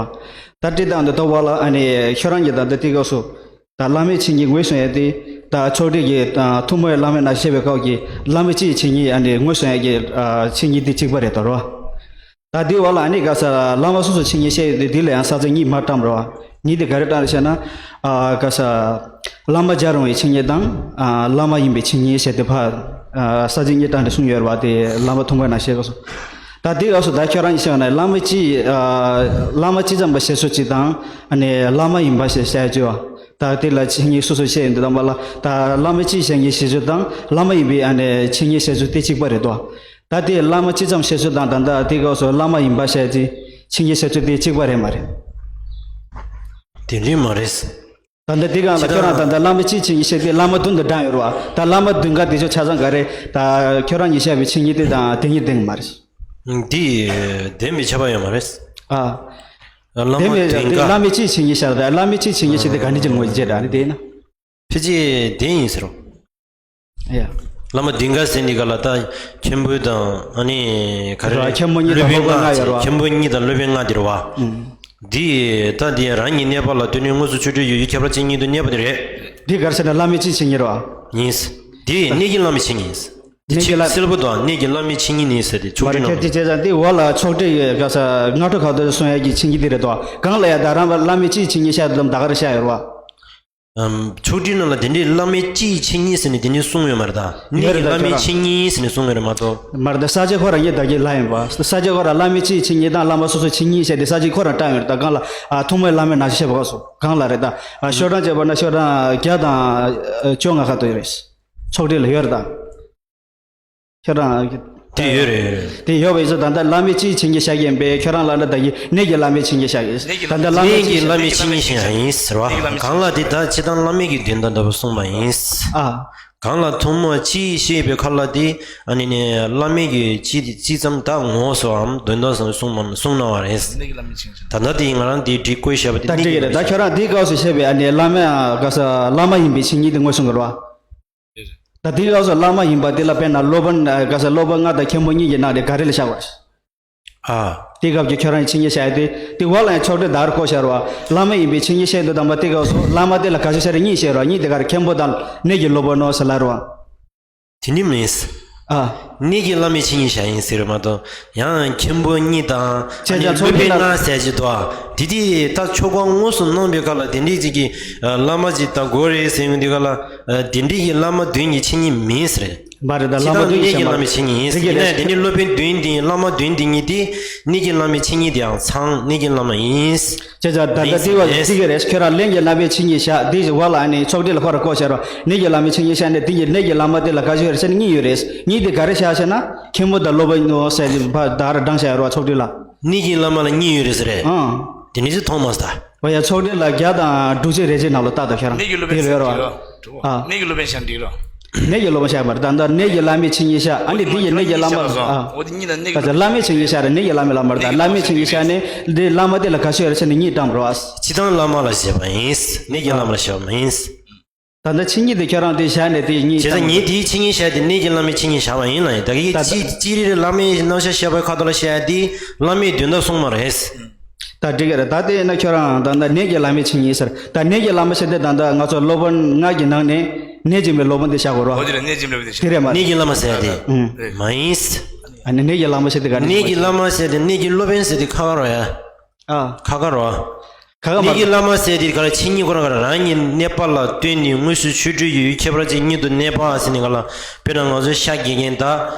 བ། ད་དེ་དང་དེ་ཐོག་པ་ལ། ཨ་ནི་ཁྱོད་རང་གིས་ད་ལྟ་དེ་སྐབས་སུ། ད་བླ་མའི་འཆད་ཉན་ངོས་བཟུང་ཡ་དེ། ད་ཚོགས་སྒྲིག་གི་ད་ཐོག་མའི་བླ་མའི་རྣམ་བཤད་བཤད་པའི་སྐབས་ཀྱི་བླ་མ་སྤྱིའི་འཆད་ཉན། ཨ་ནི་ངོས་བཟུང་ཡ་གི་ཨ་འཆད་ཉན་དེ་གཅིག་པ་རེད་དོ་རོ། ད་དེའི་འོག་ལ་ཨ་ནི་ག་ས་བླ་མ་སོ་སོའི་འཆད་ཉན་བཤད་ཡོད་དེ། དེ་ལ་ཡང་ས་བཅད་གཉིས་མར་བཀྲམ་རོ། གཉིས་དེ་ག་རེ་བཀྲམ་རེད་ཟེར་ན། ཨ་ག་ས་བླ་མ་རྒྱལ་རིང་བའི་འཆད་ཉན་དང་། ཨ་བླ་མ་ཡིན་པའི་འཆད་ཉན་བཤད་དེ་ཕར་ཨ་ས་བཅད་གཉིས་བཀྲམ་ནས་གསུངས་ཡོད་རེད་བ། དེ་བླ་མ་ཐོག་མའི་རྣམ་བཤད་སྐབས་སུ། ད་དེ་སྐབས་སུ་ད་ཁྱོད་རང་གིས་བཤད་ན་བླ་མ་སྤྱི། ཨ་བླ་མ་སྤྱི་ཙམ་པ་བཤད་ཚུལ་གཅིག་དང་། ཨ་ནི་བླ་མ་ཡིན་པ་ཞེས་བཤད་རྒྱུ་བ། ད་དེ་ལ་འཆད་ཉན་སོ་སོ་བཤད་ཡོང་དུས་དང་པ་ལ། ད་བླ་མ་སྤྱིའི་འཆད་ཉན་བཤད་ཚུལ་དང་བླ་མ་ཡིན་པའི་ཨ་ནི་འཆད་ཉན་བཤད་ཚུལ་དེ་གཅིག་པ་རེད་དོ། ད་དེ་བླ་མ་སྤྱི་ཙམ་བཤད་ཚུལ་དང་། ད་ལྟ་དེ་སྐབས་སུ་བླ་མ་ཡིན་པ་བཤད་ཚུལ། འཆད་ཉན་བཤད་ཚུལ་དེ་གཅིག་པ་རེད་མ་རེད། དེ་འདྲ་མ་རེད། ད་ལྟ་དེ་སྒང་ལ་ཁྱོད་རང་ད་ལྟ་བླ་མ་སྤྱིའི་འཆད་ཉན་བཤད་དེ་བླ་མ་བདུན་དུ་བགྲངས་ཡོད་རེད་བ། ད་བླ་མ་བདུན་ག་དེ་ཚོ་ཆ་ཚང་ག་རེ། ད་ཁྱོད་རང་གིས་བཤད་པའི་འཆད་ཉན་དེ་དང་དེ་གཉིས་ལྡན་གི་མ་རེད། འདི་ལྡན་པའི་ཁྱབ་པ་ཡོད་མ་རེད། ཨ། བླ་མ་ལྡན་པའི་བདུན་ག། བླ་མ་སྤྱིའི་འཆད་ཉན་བཤད་ད། བླ་མ་སྤྱིའི་འཆད་ཉན་བཤད་དེ་ག་ནས་ཀྱི་ངོས་བྱས་ད་ནི་དེ་ན། ཕལ་ཆེར་ལྡན་ཡིན་ཟེར་རོ། ཡ། བླ་མ་བདུན་ག་ཟེར་འདི་ག་ལ་ད་མཁན་པོ་དང་ཨ་ནི་ག་རེ། ར་མཁན་པོ་གཉིས་དང་སློབ་པའི་སློབ་པ་ལྔ་ལྔ་ཡོད་རེད་བ། མཁན་པོ་གཉིས་དང་སློབ་པའི་ལྔ་དེ་རེད་བ། ཨུམ། འདི་ད་འདི་རང་ཉིད་གནས་པ་ལ་ལྟོས་ནས་དངོས་སུ་ཆོས་སྒྲུབ་ཡོད་ཡུལ་ཁྱད་པར་ཅན་ཉིད་དུ་གནས་པ་དེ་རེད། འདི་ག་རེ་ཟེར་ན་བླ་མའི་སྤྱིའི་འཆད་ཉན་རེད་བ། ཡིན། འདི་གནས་ཀྱི་བླ་མའི་འཆད་ཉན་ཡིན། འདི་གནས་ཀྱི་ཆིབས་བླ་སེར་པོ་དང་གནས་ཀྱི་བླ་མའི་འཆད་ཉན་ཡིན་ཟེར་ཏེ་ཚོགས་སྒྲིག་གནང་། མ་རེད། ཁྱེད་ཅི་བྱས་ཙང་དེ་འོག་ལ་ཚོགས་སྒྲིག་གི་ག་ས་སྔ་དྲོ་ག་དུས་གསུང་ཡ་གི་འཆད་ཉན་འདི་རེད་དོ། གང་ལ་ཡ་ད་རང་བླ་མའི་སྤྱིའི་འཆད་ཉན་བཤད་དུ་ད་ག་རེ་བཤད་ཡོད་རེད་བ། ཨམ། ཕྱོགས་སྒྲིག་ནང་ལ་དེ་འདྲའི་བླ་མའི་སྤྱིའི་འཆད་ཉན་ཟེར་ནས་དེ་འདྲའི་གསུངས་ཡོད་མ་རེད་ད། གནས་ཀྱི་བླ་མའི་འཆད་ཉན་ཟེར་ནས་གསུངས་ཡོད་རེད་མ་གཏོགས། མ་རེད་ད། ས་བཅད་ཁོ་རང་ངས་ད་གིན་ལབ་ཡིན་པ། ས་བཅད་ཁོ་རང་བླ་མའི་སྤྱིའི་འཆད་ཉན་དང་བླ་མ་སོ་སོའི་འཆད་ཉན་བཤད་དེ་ས་བཅད་ཁོ་རང་བཀྲམ་ཡོད་རེད་ད། གང་ལ་ཨ་ཐོག་མའི་བླ་མའི་རྣམ་བཤད་བཤད་པ་སོ་གང་ལ་རེད་ད། ཨ་ཤོག་གྲངས་བྱས་པ་ན་ཤོག་གྲངས་བརྒྱ་དང་བཅོ་ལྔ་ཁ་ཐུག་ཡོད་རེད། ཚོགས་སྒྲིག་ལ་ཡོད་རེད་ད། ཁྱོད་རང་། དེ་ཡོད་རེད། དེ་ཡོད་པ་ཡིན་ཙང་ད་ལྟ་བླ་མའི་སྤྱིའི་འཆད་ཉན་བཤད་ཀྱི་ཡིན་པས། ཁྱོད་རང་ལ་ལ་ད་གི་གནས་ཀྱི་བླ་མའི་འཆད་ཉན་བཤད་ཀྱི་ཡིན། ད་ལྟ་བླ་མའི་གནས་ཀྱི་བླ་མའི་འཆད་ཉན་བཤད་ཡིན་ཟེར་བ། གང་ལ་དེ་ད་སྤྱིར་བཏང་བླ་མའི་གི་དོན་དང་འདྲ་བོ་གསུངས་པ་ཡིན། ཨ། གང་ལ་ཐོག་མ་སྤྱིའི་བཤད་པའི་ཁ་ལ་དེ་ཨ་ནི་ནི་བླ་མའི་གི་སྤྱི་སྤྱི་ཙམ་ད་ངོ་སོའམ་དོན་དག་ཙམ་གསུངས་མ་གསུངས་གནང་བ་རེད། ད་ལྟ་དེ་ང་རང་དེ་འགྲིག་དགོས་བཤད་པ་དེ་ད་འགྲིག་གི་རེད། ད་ཁྱོད་རང་དེའི་སྐབས་སུ་བཤད་པའི་ཨ་ནི་བླ་མ་ག་ས་བླ་མ་ཡིན་པའི་འཆད་ཉན་དེ་ངོས་བཟུང་གི་རེད་བ། ད་དེའི་སྐབས་སུ་བླ་མ་ཡིན་པ་དེ་ལ་དཔེར་ན་སློབ་དཔོན་ག་ས་སློབ་དཔོན་ལྔ་དང་མཁན་པོ་གཉིས་ཀྱི་ནང་ནས་ག་རེ་ལ་བཞག་པ། ཨ། དེའི་སྐབས་ཀྱི་ཁྱོད་རང་གི་འཆད་ཉན་བཤད་ཡ་དེ་དེ་འོག་ལ་ཡང་ཕྱོགས་སྒྲིག་དར་བརྐོས་བཞག་རེད་བ། བླ་མ་ཡིན་པའི་འཆད་ཉན་བཤད་དུས་དང་པ་དེའི་སྐབས་སུ་བླ་མ་དེ་ལ་ག་ཚོད་བཤད་རེད། གཉིས་བཤད་རེད་བ། གཉིས་དེ་ག་རེ། མཁན་པོ་དང་གནས་ཀྱི་སློབ་དཔོན་ནོ་ཟེར་ལབ་རེད་བ། དེ་ནི་མིན། ཨ། གནས་ཀྱི་བླ་མའི་འཆད་ཉན་བྱ་ཡིན་ཟེར་བ་མ་གཏོགས། ཡང་མཁན་པོ་གཉིས་དང་། བྱས་ཙང་ཨ་ནི་ཚོགས་སློབ་དཔོན་སྡེ་ལ་ལྔ་ཟེར་གྱི་འདུག་ཨ། དེ་དེ་ད་ཆོ་ག་དངོས་སུ་གནང་བའི་སྐབས་ལ་དེ་འདྲའི་ཅིག་གི་ཨ་བླ་མ་ཅིག་དང་དགོས་རེད་ཟེར་ཡོང་དུས་སྐབས་ལ། ཨ་དེ་འདྲའི་གི་བླ་མ་བདུན་གྱི་འཆད་ཉན་མིན་ཟེར། མ་རེད། ད་བླ་མ་བདུན་གྱི་གནས་ཀྱི་བླ་མའི་འཆད་ཉན་ཡིན་ཟེར། ཡིན་ན་དེ་ནི་སློབ་དཔོན་བདུན་དེ་བླ་མ་བདུན་དེ་ཉིད་དེ་གནས་ཀྱི་བླ་མའི་འཆད་ཉན་དེའང་ཚང་གནས་ཀྱི་བླ་མ་ཡིན། བྱས་ཙང་ད་ལྟ་དེ་བ་ཡིན་ཟེར། ཁྱོད་རང་གླིང་གི་བླ་མའི་འཆད་ཉན་བཞག་དེ་བ་ལ་ཨ་ནི་ཚོགས་སྡེ་ལ་ཁོ་ར་བསྐོ་བྱ་རོགས། གནས་ཀྱི་བླ་མའི་འཆད་ཉན་བཞག་ནས་དེ་ཡི་གནས་ཀྱི་བླ་མ་དེ་ལ་ག་ཚོད་ཡོད་རེད་ཟེར་ན་གཉིས་ཡོད་རེད། གཉིས་དེ་ག་རེ་བཞག་ཟེར་ན་མཁན་པོ་དང་སློབ་དཔོན་ཟེར་ད་ར་བགྲངས་བཞག་ཡོད་རོགས་ཚོགས་སྡེ་ལ། གནས་ཀྱི་བླ་མ་ལ་གཉིས་ཡོད་རེད་ཟེར་རེད། ཨང་། དེ་ནི་ཅི་མཐོང་མ་སྟ། འོ་ཡ་ཚོགས་སྡེ་ལ་བརྒྱ་དང་དྲུག་ཅུ་རེ་གཅིག་ནང་ལ་ལྟ་དང་ཤར་གནས་ཀྱི་སློབ་དཔོན་ཟེར་རོགས། འགྲིག་རོགས། ཨ། གནས་ཀྱི་སློབ་དཔོན་ཤར་འགྲིག་རོགས། གནས་ཀྱི་སློབ་དཔོན་ཤར་མ་རེད། ད་ལྟ་གནས་ཀྱི་བླ་མའི་འཆད་ཉན་ཤར། ཨ་ནི་འདི་ཡི་གནས་ཀྱི་བླ་མ། ཨ། འོ་དེ་གཉིས་ལ་གནས་ཀྱི་བླ་མ་ལ་མ་རེད། ད་བླ་མའི་འཆད་ཉན་ཤར་རེད། གནས་ཀྱི་བླ་མ་ལ་མ་རེད། ད་བླ་མའི་འཆད་ཉན་ཤར་ནས་འདི་བླ་མ་དེ་ལ་ག་ཚོད་ཡོད་རེད་ཟེར་ནས་གཉིས་བགྲངས་རོགས། སྤྱིར་བཏང་བླ་མ་ལ་བྱས་པ་ཡིན། གནས་ཀྱི་བླ་མ་ལ་བྱས་པ་མ་ཡིན། ད་ལྟ་འཆད་ཉན་དེ་ཁྱོད་རང་དེ་བཞག་ནས་དེ་གཉིས་བྱས་ཙང་བགྲངས་ངས་དེའི་འཆད་ཉན་བཞག་དེ་གནས་ཀྱི་བླ་མའི་འཆད་ཉན་བཞག་པ་ཡིན་ལ་ཡིན། ད་གི་ད་ཅི་ཅི་རེ་རེ་བླ་མའི་རྣམ་གཞག་བཤད་པའི་ཁ་ཐོག་ལ་བཤད་དེ་བླ་མའི་དོན་དག་གསུངས་མ་རེད། ད་འགྲིག་གི་རེད། ད་དེ་ཡིན་ན་ཁྱོད་རང་ད་ལྟ་གནས་ཀྱི་བླ་མའི་འཆད་ཉན་ཟེར། ད་གནས་ཀྱི་བླ་མ་ཟེར་དེ་ད་ལྟ་ང་ཚོ་སློབ་དཔོན་ལྔ་གི་ནང་ནས་གནས་འབྱུང་བའི་སློབ་དཔོན་དེ་བཞག་དགོས་རོགས། འོ་དེ་རེད། གནས་འབྱུང་བའི་སློབ་དཔོན་དེ་བཞག་དེ་རེད་མ་གནས་ཀྱི་བླ་མ་ཟེར་དེ། ཨུང་། རེད། མ་ཡིན། ཨ་ནི་གནས་ཀྱི་བླ་མ་ཟེར་དེ་ག་རེ། གནས་ཀྱི་བླ་མ་ཟེར་དེ་གནས་ཀྱི་སློབ་དཔོན་ཟེར་དེ་ཁ་ཁ་རོ་ཡ། ཨ། ཁ་ཁ་རོ། ཁ་ཁ་མ། གནས་ཀྱི་བླ་མ་ཟེར་དེ་ག་རེ། འཆད་ཉན་ཁོ་རང་ག་རེ། རང་གི་གནས་པ་ལ་ལྟོས་ནས་དངོས་སུ་ཆོས་སྤྲུལ་གྱི་ཡུལ་ཁྱད་པར་ཅན་ཉིད་དུ་གནས་པ་ཟེར་ནས་ག་ལ། དཔེར་ན་ང་ཚོའི་ཤཱཀྱའི་རྒན་ད།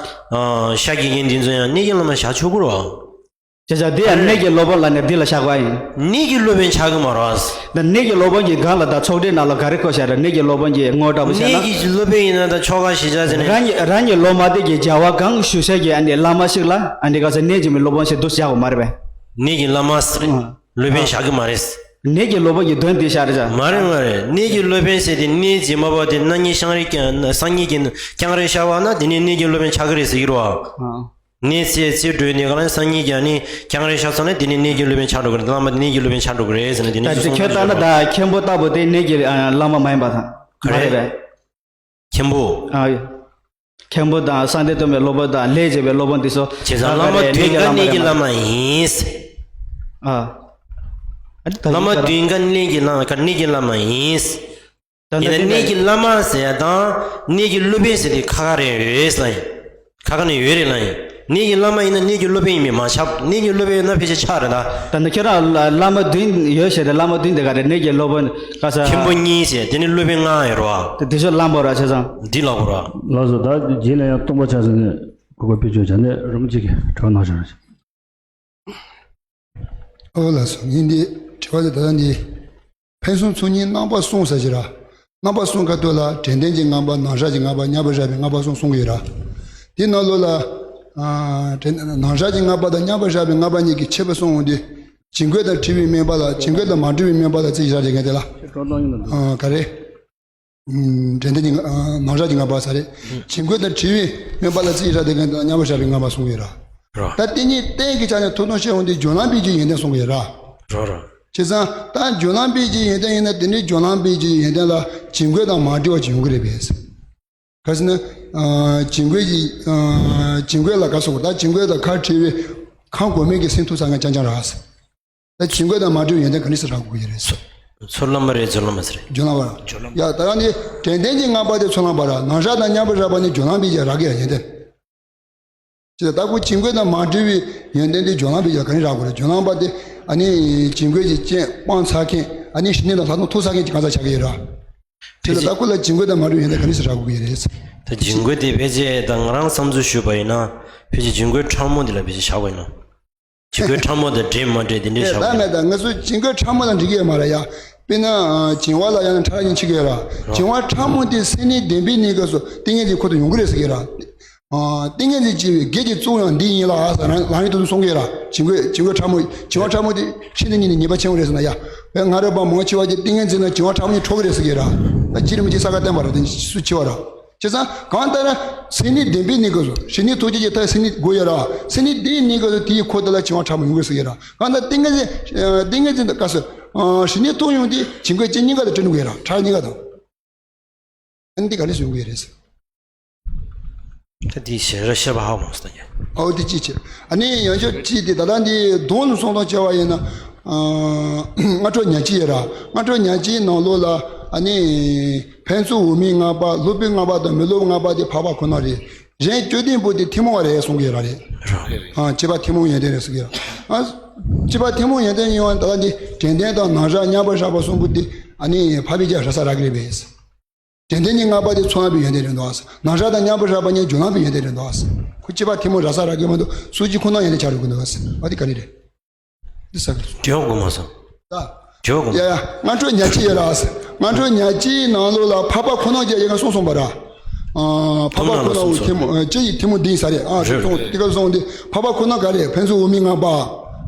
ཨ། ཤཱཀྱའི་རྒན་འདི་ཚོ་ཡང་གནས་ཀྱི་བླ་མ་བཞག་ཆོག་གི་རེད། བྱས་ཙང་འདི་ཡང་གནས་ཀྱི་སློབ་དཔོན་ལ་ནི་འདི་ལ་བཞག་པ་ཡིན། གནས་ཀྱི་སློབ་དཔོན་ཆགས་ཀྱི་མ་རེད། ད་གནས་ཀྱི་སློབ་དཔོན་གྱི་སྒང་ལ་ད་ཚོགས་སྡེ་ནང་ལ་ག་རེ་བཀོད་བཞག་རེད། གནས་ཀྱི་སློབ་དཔོན་གྱི་ངོ་སྤྲོད་བྱས་ན། གནས་ཀྱི་སློབ་དཔོན་ཡིན་ན་ད་ཆོ་ག་ཞིག་བྱ་ཟེར་ནས། རང་ཉིད་རང་ཉིད་སློབ་མ་དེ་གྱི་བྱ་བ་གང་ཞུ་ས་གི་ཨ་ནི་བླ་མ་ཞིག་ལ་ཨ་ནི་ག་ས་གནས་འབྱུང་བའི་སློབ་དཔོན་ཞིག་འདུག་བཞག་པ་མ་རེད་པས། གནས་ཀྱི་བླ་མ་ཟེར། ཨང་། སློབ་དཔོན་བཞག་གི་མ་རེད། གནས་ཀྱི་སློབ་དཔོན་གྱི་དོན་དེ་བཞག་རེད་ཅག་མ་རེད་མ་རེད། གནས་ཀྱི་སློབ་དཔོན་ཟེར་དེ་གནས་འབྱུང་བ་དེ་སང་ཉིན་ཤང་རེ་སང་ཉིན་གྱི་རྐྱང་རེ་ཤར་བ་ན་དེ་ནས་གནས་ཀྱི་སློབ་དཔོན་ཆགས་ཀྱི་རེད་ཟེར་གྱི་རེད་བ། ཨང་། གནས་ཚེ་ཚེ་སྒྲོལ་ནས་ག་ལ་སང་ཉིན་གྱི་ནི་རྐྱང་རེ་ཤར་སོང་ན་དེ་ནས་གནས་ཀྱི་སློབ་དཔོན་ཆགས་འགྲོ་གི་རེད། བླ་མ་དེ་གནས་ཀྱི་སློབ་དཔོན་ཆགས་འགྲོ་གི་རེད་ཟེར་ན་དེ་ནས་ད་ཅི་ཁྱོད་ལྟ་ན་ད་མཁན་པོ་ལྟ་བུ་དེ་གནས་ཀྱི་ཨ་བླ་མ་མ་ཡིན་པ་དང་། ག་རེ། མ་རེད་པས། མཁན་པོ། ཨ། མཁན་པོ་དང་གསང་བདེ་སྟོན་པའི་སློབ་དཔོན་དང་ལས་བྱེད་པའི་སློབ་དཔོན་དེ་ཚོ། བྱས་ཙང་བླ་མ་བདུན་ག་གནས་ཀྱི་བླ་མ་ཡིན། ཨ། བླ་མ་བདུན་ག་གནས་ཀྱི་བླ་མ་ག་གནས་ཀྱི་བླ་མ་ཡིན། ད་ཡིན་ན་གནས་ཀྱི་བླ་མ་ཟེར་ཡ་དང་གནས་ཀྱི་སློབ་དཔོན་ཟེར་དེ་ཁ་ཁ་རེ་རེད་ལ་ཡིན། ཁ་ཁ་ནས་ཡོད་རེད་ལ་ཡིན། གནས་ཀྱི་བླ་མ་ཡིན་ན་གནས་ཀྱི་སློབ་དཔོན་ཡིན་མིན་མ་ཁྱབ། གནས་ཀྱི་སློབ་དཔོན་ཡིན་ན་ཕལ་ཆེར་ཆགས་རེད་ད། ད་ནི་ཁྱེད་རང་བླ་མ་བདུན་ཡོད་ཞེས་དེ་བླ་མ་བདུན་དེ་ག་རེ་གནས་ཀྱི་སློབ་དཔོན་ག་ས། མཁན་པོ་གཉིས་ཞེས་དེ་ནི་སློབ་དཔོན་ལྔ་ཡོད་རེད་བ། དེ་དེ་ཚོ་བླ་མ་ར་ཆ་ཚང་། འདི་ལ་གོ་ར། ལགས་སོ། ད་རྗེས་ལ་ཡང་སྟོང་པ་ཆ་ཚང་ནས་གོ་སྐབས་ཕུལ་ཆོག་བྱ་ནས་རོམ་གཅིག་གི་དྲི་བ་གནང་བྱ་ར། ཨོ་ལགས་སོ། ངས་འདི་དྲི་བ་དེ་ད་ལྟ་འདི། ཕན་གསུམ་ཚོགས་གཉིས་རྣམ་པ་གསུམ་ཟེར་གྱི་ར། རྣམ་པ་གསུམ་ཁ་ཐུག་ལ་དྲན་རྟེན་གྱི་ལྔ་པ། རྣམ་གཞག་གི་ལྔ་པ། བརྙས་པར་བཞག་པའི་ལྔ་པ་གསུམ་གསུང་གི་ཡོད་ར། དེའི་ནང་ལོགས་ལ། ཨ། དྲན་རྣམ་གཞག་གི་ལྔ་པ་དང་བརྙས་པར་བཞག་པའི་ལྔ་པ་གཉིས་ཀྱི་ཁྱད་པར་གསུངས་འོང་དུས། བྱིང་རྒོད་དང་བྲལ་བའི་དམན་པ་ལ་བྱིང་རྒོད་དང་མ་བྲལ་བའི་དམན་པ་ལ་རྩིས་བཞག་བྱེད་མཁན་དེ་ལ། ཨ། ག་རེ། ཨུམ། དྲན་རྟེན་གྱི་ལྔ། ཨ། རྣམ་གཞག་གི་ལྔ་པ་ཟེར་རེད། བྱིང་རྒོད་དང་བྲལ་བའི་དམན་པ་ལ་རྩིས་བཞག་བྱེད་མཁན་དེ་ལ་བརྙས་པར་བཞག་པའི་ལྔ་པ་གསུང་གི་ཡོད་ར། ར། ད་དེ་གཉིས་གཏན་གྱི་ཆ་ནས་ཐུགས་དམ་བཞག་འོང་དུས་སྦྱོར་ལམ་པའི་རྒྱུའི་ཡོན་ཏན་གསུང་གི་ཡོད་ར། ར་ར། བྱས་ཙང་ད་སྦྱོར་ལམ་པའི་རྒྱུའི་ཡོན་ཏན་ཡིན་ན་དེ་ནི་སྦྱོར་ལམ་པའི་རྒྱུའི་ཡོན་ཏན་ལ་བྱིང་རྒོད་དང་མ་བྲལ་བ་ཅིག་ཡོང་གི་རེད་པས། ག་ཟེར་ན། ཨ། བྱིང་རྒོད་ཀྱི། ཨ། བྱིང་རྒོད་ལ་ག་སོགས་ད་བྱིང་རྒོད་དང་ཁ་བྲལ་བའི་ཁམས་གོང་མའི་གི་སེམས་ཐུགས་ས་ང་རྐྱང་རྐྱང་རག་ཟེར། ད་བྱིང་རྒོད་དང་མ་བྲལ་བའི་ཡོན་ཏན་ག་འདྲ་ཞིག་རག་དགོས་ཀྱི་རེད་ཟེར། ཚུར་ལམ་པ་རེད། སྦྱོར་ལམ་པ་ཟེར་རེད། སྦྱོར་ལམ་པ་ར། སྦྱོར་ལམ་པ། ཡ། ད་ཡང་ནི་དྲན་རྟེན་གྱི་ལྔ་པ་དེ་ཚུར་ལམ་པ་ར། རྣམ་གཞག་དང་བརྙས་པར་བཞག་པ་ནི་སྦྱོར་ལམ་པའི་རྒྱུ་རག་གི་ཡོན་ཏན། ཅེས་ད་ཁོ་བྱིང་རྒོད་དང་མ་བྲལ་བའི་ཡོན་ཏན་དེ་སྦྱོར་ལམ་པའི་རྒྱུ་ག་ནས་རག་དགོས་རེད། སྦྱོར་ལམ་པ་དེ་ཨ་ནི་བྱིང་རྒོད་ཀྱི་རྐྱེན་སྤངས་ཚར་མཁན། ཨ་ནི་ཞི་གནས་དང་ལྷག་མཐོང་ཐོབ་ཚར་མཁན་གྱི་གང་ཟག་ཆགས་ཀྱི་ཡོད་ར། དེ་ལ་ད་ཁོ་ལ་བྱིང་རྒོད་དང་མ་བྲལ་བའི་ཡོན་ཏན་ག་ནས་སུ་རག་དགོས་ཀྱི་རེད། ད་བྱིང་རྒོད་དེ་ཕལ་ཆེར་ད་ང་རང་བསམ་ཚུལ་ཞུས་པ་ཡིན་ན། ཕལ་ཆེར་བྱིང་རྒོད་ཕྲ་མོ་འདི་ལ་ཕལ་ཆེར་བཞག་པ་ཡིན་ན། བྱིང་རྒོད་ཕྲ་མོ་དང་འདྲེས་མ་འདྲེས་དེ་འདྲའི་ཨེ། བཞག་ད་པ་མེད། ཡིན་ན། ད་ང་ཚོ་བྱིང་རྒོད་ཕྲ་མོ་དང་འགྲིག་གི་ཡོད་མ་རེད་ཡ། དཔེར་ན། བྱིང་བ་ལ་ཡང་ན་ཕྲ་རགས་ཀྱི་ཕྱེ་གི་ཡོད་ར། བྱིང་བ་ཕྲ་མོ་དེ་སེམས་ནི་བདེན་པའི་གནས་སྐབས་སུ་ཏིང་ངེ་འཛིན་ཁོ་ཐག་ཡོང་གི་རེད་ཟེར་གི་ཡོད་ར། ཨ། ཏིང་ངེ་འཛིན་སྐྱེ་བའི་གེགས་ཀྱི་གཙོ་བོ་ཡང་འདི་ཡིན་ལ་ཟེར་རང་རང་ཉིད་དུ་གསུང་གི་ཡོད་ར། བྱིང་རྒོད་བྱིང་རྒོད་ཕྲ་མོ། བྱིང་བ་ཕྲ་མོ་དེ་ཤིན་ཏུ་ཉིད་ནས་ཉེས་པ་ཆེན་པོ་རེད་ཟེར་ན་ཡ། བས་སྔ་རབས་པ་མང་ཆེ་བ་གྱིས་ཏིང་ངེ་འཛིན་ལ་བྱིང་བ་ཕྲ་མོ་གཉིས་འཕྲོག་གི་རེད་ཟེར་གི་ཡོད་ར། ད་ཅི་རིན་པོ་ཆེ་ས་ག་བསྟན་པ་ར། དེ་སུ་ཆེ་བ་ར། བྱས་ཙང་གང་ལྟར་སེམས་ནི་བདེན་པའི་གནས་སྐབས་སུ། ཞི་གནས་ཐོབ་བྱེད་ཀྱི་མཐའ་སེམས་ནི་དགོས་ཡོད་ར། སེམས་ནི་བདེན་གནས་སྐབས་སུ་དེའི་འཁོར་དེ་ལ་བྱིང་བ་ཕྲ་མོ་ཡོང་གི་ཟེར་གི་ར། གང་ལྟར་ཏིང་ངེ་འཛིན། ཏིང་ངེ་འཛིན་དང་སྐབས་སུ། ཞི་གནས་ཐོབ་ཡོང་དུས་བྱིང་རྒོད་ཅན་གཉིས་ཀ་དང་བྲལ་འགྲོ་གི་ར། ཕྲ་རགས་གཉིས་ཀ་དང་། ཨ་ནི་འདི་ག་ནས་སུ་ཡོང་གི་རེད་ཟེར། ད་འདི་ཞེ་ར་བཤད་པ་ཧ་གོ་མ་སོང་ད་ཡ། ཨོ་དེ་ཅི་བྱེད། ཨ་ནི་ཡང་ཆོས་ཅི་དེ་ད་ལྟ་འདི་སྡོམ་ལ་སོང་དང་བྱ་བ་ཡིན་ན། ཨ། སྔ་དྲོ་ཉག་གཅིག་ཡོད་ར། སྔ་དྲོ་ཉག་གཅིག་ནང་ལོགས་ལ་ཨ་ནི་ཕན་ཚུན་འོག་མིན་ལྔ་པ། སློབ་དཔོན་ལྔ་པ་དང་མི་སློབ་ལྔ་པ་དེ་འཕགས་པ་ཁོ་ན་རེད། གཞན་དཔྱོད་ལྡན་པོ་དེ་ཐུན་མོང་བ་རེད་གསུང་གི་ཡོད་ར་རེད། རེད་རེད། ཨ་སྤྱི་པ་ཐུན་མོང་ཡོན་ཏན་རེད་གསུང་གི་ཡོད་ར། ཨ་སྤྱི་པ་ཐུན་མོང་ཡོན་ཏན་ཡིན་བ་ད་ལྟ་འདི་དྲན་རྟེན་དང་ནམ་ཞག་མཉམ་པར་བཞག་པ་གསུམ་པོ་དེ་ཨ་ནི་འཕགས་པའི་རྒྱལ་ར་ས་ར་གི་རེད་པས། དྲན་རྟེན་གྱི་ལྔ་པ་དེ་ཚོགས་ལམ་པའི་ཡོན་ཏན་རེད་འདུག་ཨ། ནམ་ཞག་དང་མཉམ་པར་བཞག་པ་ཉིད་སྦྱོར་ལམ་པའི་ཡོན་ཏན་རེད་འདུག་ཨ། ཁོ་སྤྱི་པ་ཐུན་མོང་ར་ས་ར་གི་མ་གཏོགས་སོ་སྐྱེ་ཁོ་ན་ཡོན་ཏན་ཆགས་འགྲོ་གི་འདུག་ཨ། ཨ་དེ་ག་ནི་རེད། འདི་ས་གི་རེད། དྲི་བ་དགོངས་མ་སོང་། ད། དྲི་བ་དགོངས་ཡ་ཡ། སྔ་འགྲོ་ཉ་ལྕི་ཡོད་ར་ཨ། སྔ་འགྲོ་ཉ་ལྕིའི་ནང་ལོགས་ལ་འཕགས་པ་ཁོ་ན་ཅེས་ཡི་ག་གསུངས་སོང་བ་ར། ཨ་འཕགས་པ་ཁོ་ན་འུ་ཐུན་མོང་ཅེས་ཡི་ཐུན་མོང་འདི་ས་རེད་ཨ། རེད་གསུངས་རེད། དེ་ག་གསུངས་འདི་འཕགས་པ་ཁོ་ན་ག་རེད། ཕན་ཚུན་འོག་མིན་ལྔ་པ།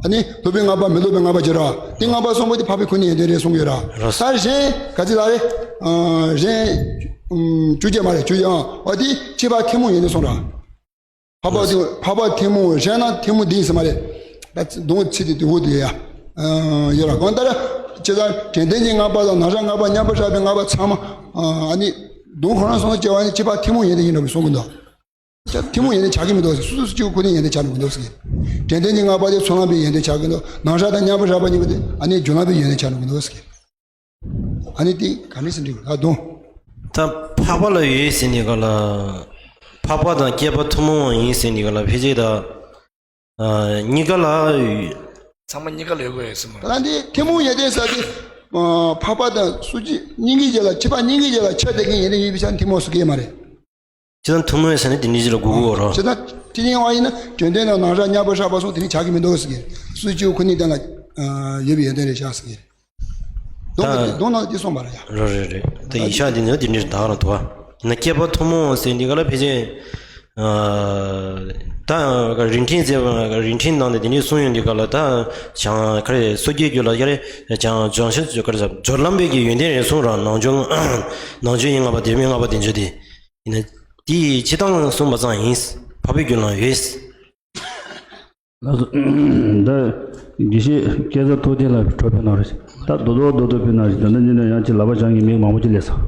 ཨ་ནི་སློབ་དཔོན་ལྔ་པ་མི་སློབ་དཔོན་ལྔ་པ་ཅེས་ར། དེ་ལྔ་པ་གསུམ་པོ་དེ་འཕགས་པའི་ཁོ་ནའི་ཡོན་ཏན་རེད་གསུངས་ཡོད་ར། རེད། ད་གཞན་ག་ཚིག་ལ་རེད། ཨ་གཞན་ཨམ་བཅུ་བརྒྱད་མ་རེད་བཅུ་བརྒྱད་ཨང་། འོ་དེ་སྤྱི་པ་ཐུན་མོང་ཡོན་ཏན་གསུངས་ར། འཕགས་པ་ཐུན་འཕགས་པ་ཐུན་མོང་གཞན་རྣམས་ཐུན་མོང་འདི་ཡིན་ས་མ་རེད། ད་གདོང་ཚིག་དེ་དེ་འོ་དེ་ཡ་ཡོད་ར། གང་ལྟར་སྤྱི་ལ་དྲན་རྟེན་གྱི་ལྔ་པ་དང་ནམ་ཞག་ལྔ་པ་མཉམ་པར་བཞག་པའི་ལྔ་པ་ཚང་མ་ཨ་ནི་གདོང་ཁོ་རང་སོང་སྐྱེ་བ་ནི་སྤྱི་པ་ཐུན་མོང་ཡོན་ཏན་ཡིན་འགྲོ་བའི་གསུང་གི་འདུག་ཐུན་མོང་ཡོན་ཏན་ཆགས་ཀྱི་མི་འདུག་ཟེར། སོ་སོ་སོ་གཅིག་པུ་ཁོ་ནའི་ཡོན་ཏན་ཆགས་འགྲོ་གི་འདུག་ཟེར། དྲན་རྟེན་གྱི་ལྔ་པ་དེ་ཚོགས་ལམ་པའི་ཡོན་ཏན་ཆགས་ཀྱི་འདུག་ནམ་ཞག་དང་མཉམ་པར་བཞག་པ་ཉིད་ཀྱི་དེ་ཨ་ནི་སྦྱོར་ལམ་པའི་ཡོན་ཏན་ཆགས་འགྲོ་གི་འདུག་ཟེར། ཨ་ནི་དེ་ག་འདྲ་ཟེར་འགྲིག་ད་དུང་། ད་འཕགས་པ་ལ་ཡོད་ཟེར་ནི་ག་ལ། འཕགས་པ་དང་བསྐལ་པ་ཐུན་མོང་བ་ཡིན་ཟེར་ནི་ག་ལ་ཕལ་ཆེར་ད། ཨ་གཉིས་ཀ་ལ། ཚང་མ་གཉིས་ཀ་ལ་ཡོད་དགོས་ཡོད་ཟེར་མ་རེད། ད་འདི་ཐུན་མོང་ཡོན་ཏན་ཟེར་དེ། འཕགས་པ་དང་སོ་སྐྱེ་སྙིང་གའི་རྗེ་ལ་སྤྱི་པ་སྙིང་གའི་རྗེ་ལ་ཆགས་བསྡད་མཁན་ཡོན་ཏན་ཡོད་པའི་ཆ་ནས་ཐུན་མོང་སོ་སྐྱེ་མ་རེད། སྤྱིར་བཏང་ཐུན་མོང་ཡོད་ཟེར་ནས་དེ་འདྲ་ཞིག་ལ་གོ་གི་ཡོད་རེད། སྤྱིར་བཏང་དེ་ཡིན་བ་ཡིན་ན་དྲན་རྟེན་དང་ནམ་ཞག་མཉམ་པར་བཞག་པ་སོགས་དེ་ནི་ཆགས་ཀྱི་མི་འདུག་ཟེར་གི། སོ་སྐྱེ་ཁོ་ནའི་སྟེང་ལ་ཡོད་པའི་ཡོན་ཏན་རེད་བཞག་ཟེར་གི། གདོང་གི་གདོང་ནང་དེ་གསུངས་པ་རེད་ཡ། རེད་རེད། ད་ཡིག་ཆ་འདི་ནི་དེ་འདྲ་དག་རང་འདུག་བ། ཡིན་ན་བསྐལ་པ་ཐུན་མོང་ཟེར་འདི་ག་ལ་ཕལ་ཆེར། ད་རིན་ཆེན་ཟེར་བ་རིན་ཆེན་ནང་ནས་དེ་འདྲ་གསུངས་ཡོང་འདི་ག་ལ་ད་བྱང་ག་རེ་སོ་སྐྱེའི་རྒྱུད་ལ་ག་རེ་བྱང་བྱང་ཆུབ་ཀྱི་ག་རེ་ཟེར་སྦྱོར་ལམ་པའི་གི་ཡོན་ཏན་རེད་གསུངས་ར། ནང་སྦྱོང་ནང་སྦྱོང་ཡིན་ལྔ་པ་དེ་མིན་ལྔ་པ་དེ་འཇོག་དེ། ཡིན་ན་དེའི་སྤྱི་བཏང་གསུངས་པ་ཙམ་ཡིན། འཕགས་པའི་རྒྱུད་ལ་ཡོད། ལགས་སོ། ད་དགེ་བཤེས་སྐལ་བཟང་ཐུབ་བསྟན་ལགས་འཕྲོ་ཕེབས་གནང་རོགས་ཞེས། ད་རྡོག་རྡོག་རྡོག་རྡོག་ཕེབས་གནང་རོགས་ཞེས། ད་ལྟ་འདི་ནས་ཡང་ཅིག་ལག་པ་བྱང་གི་མིག་མང་པོ་ཅིག་སླེབས་སོང་།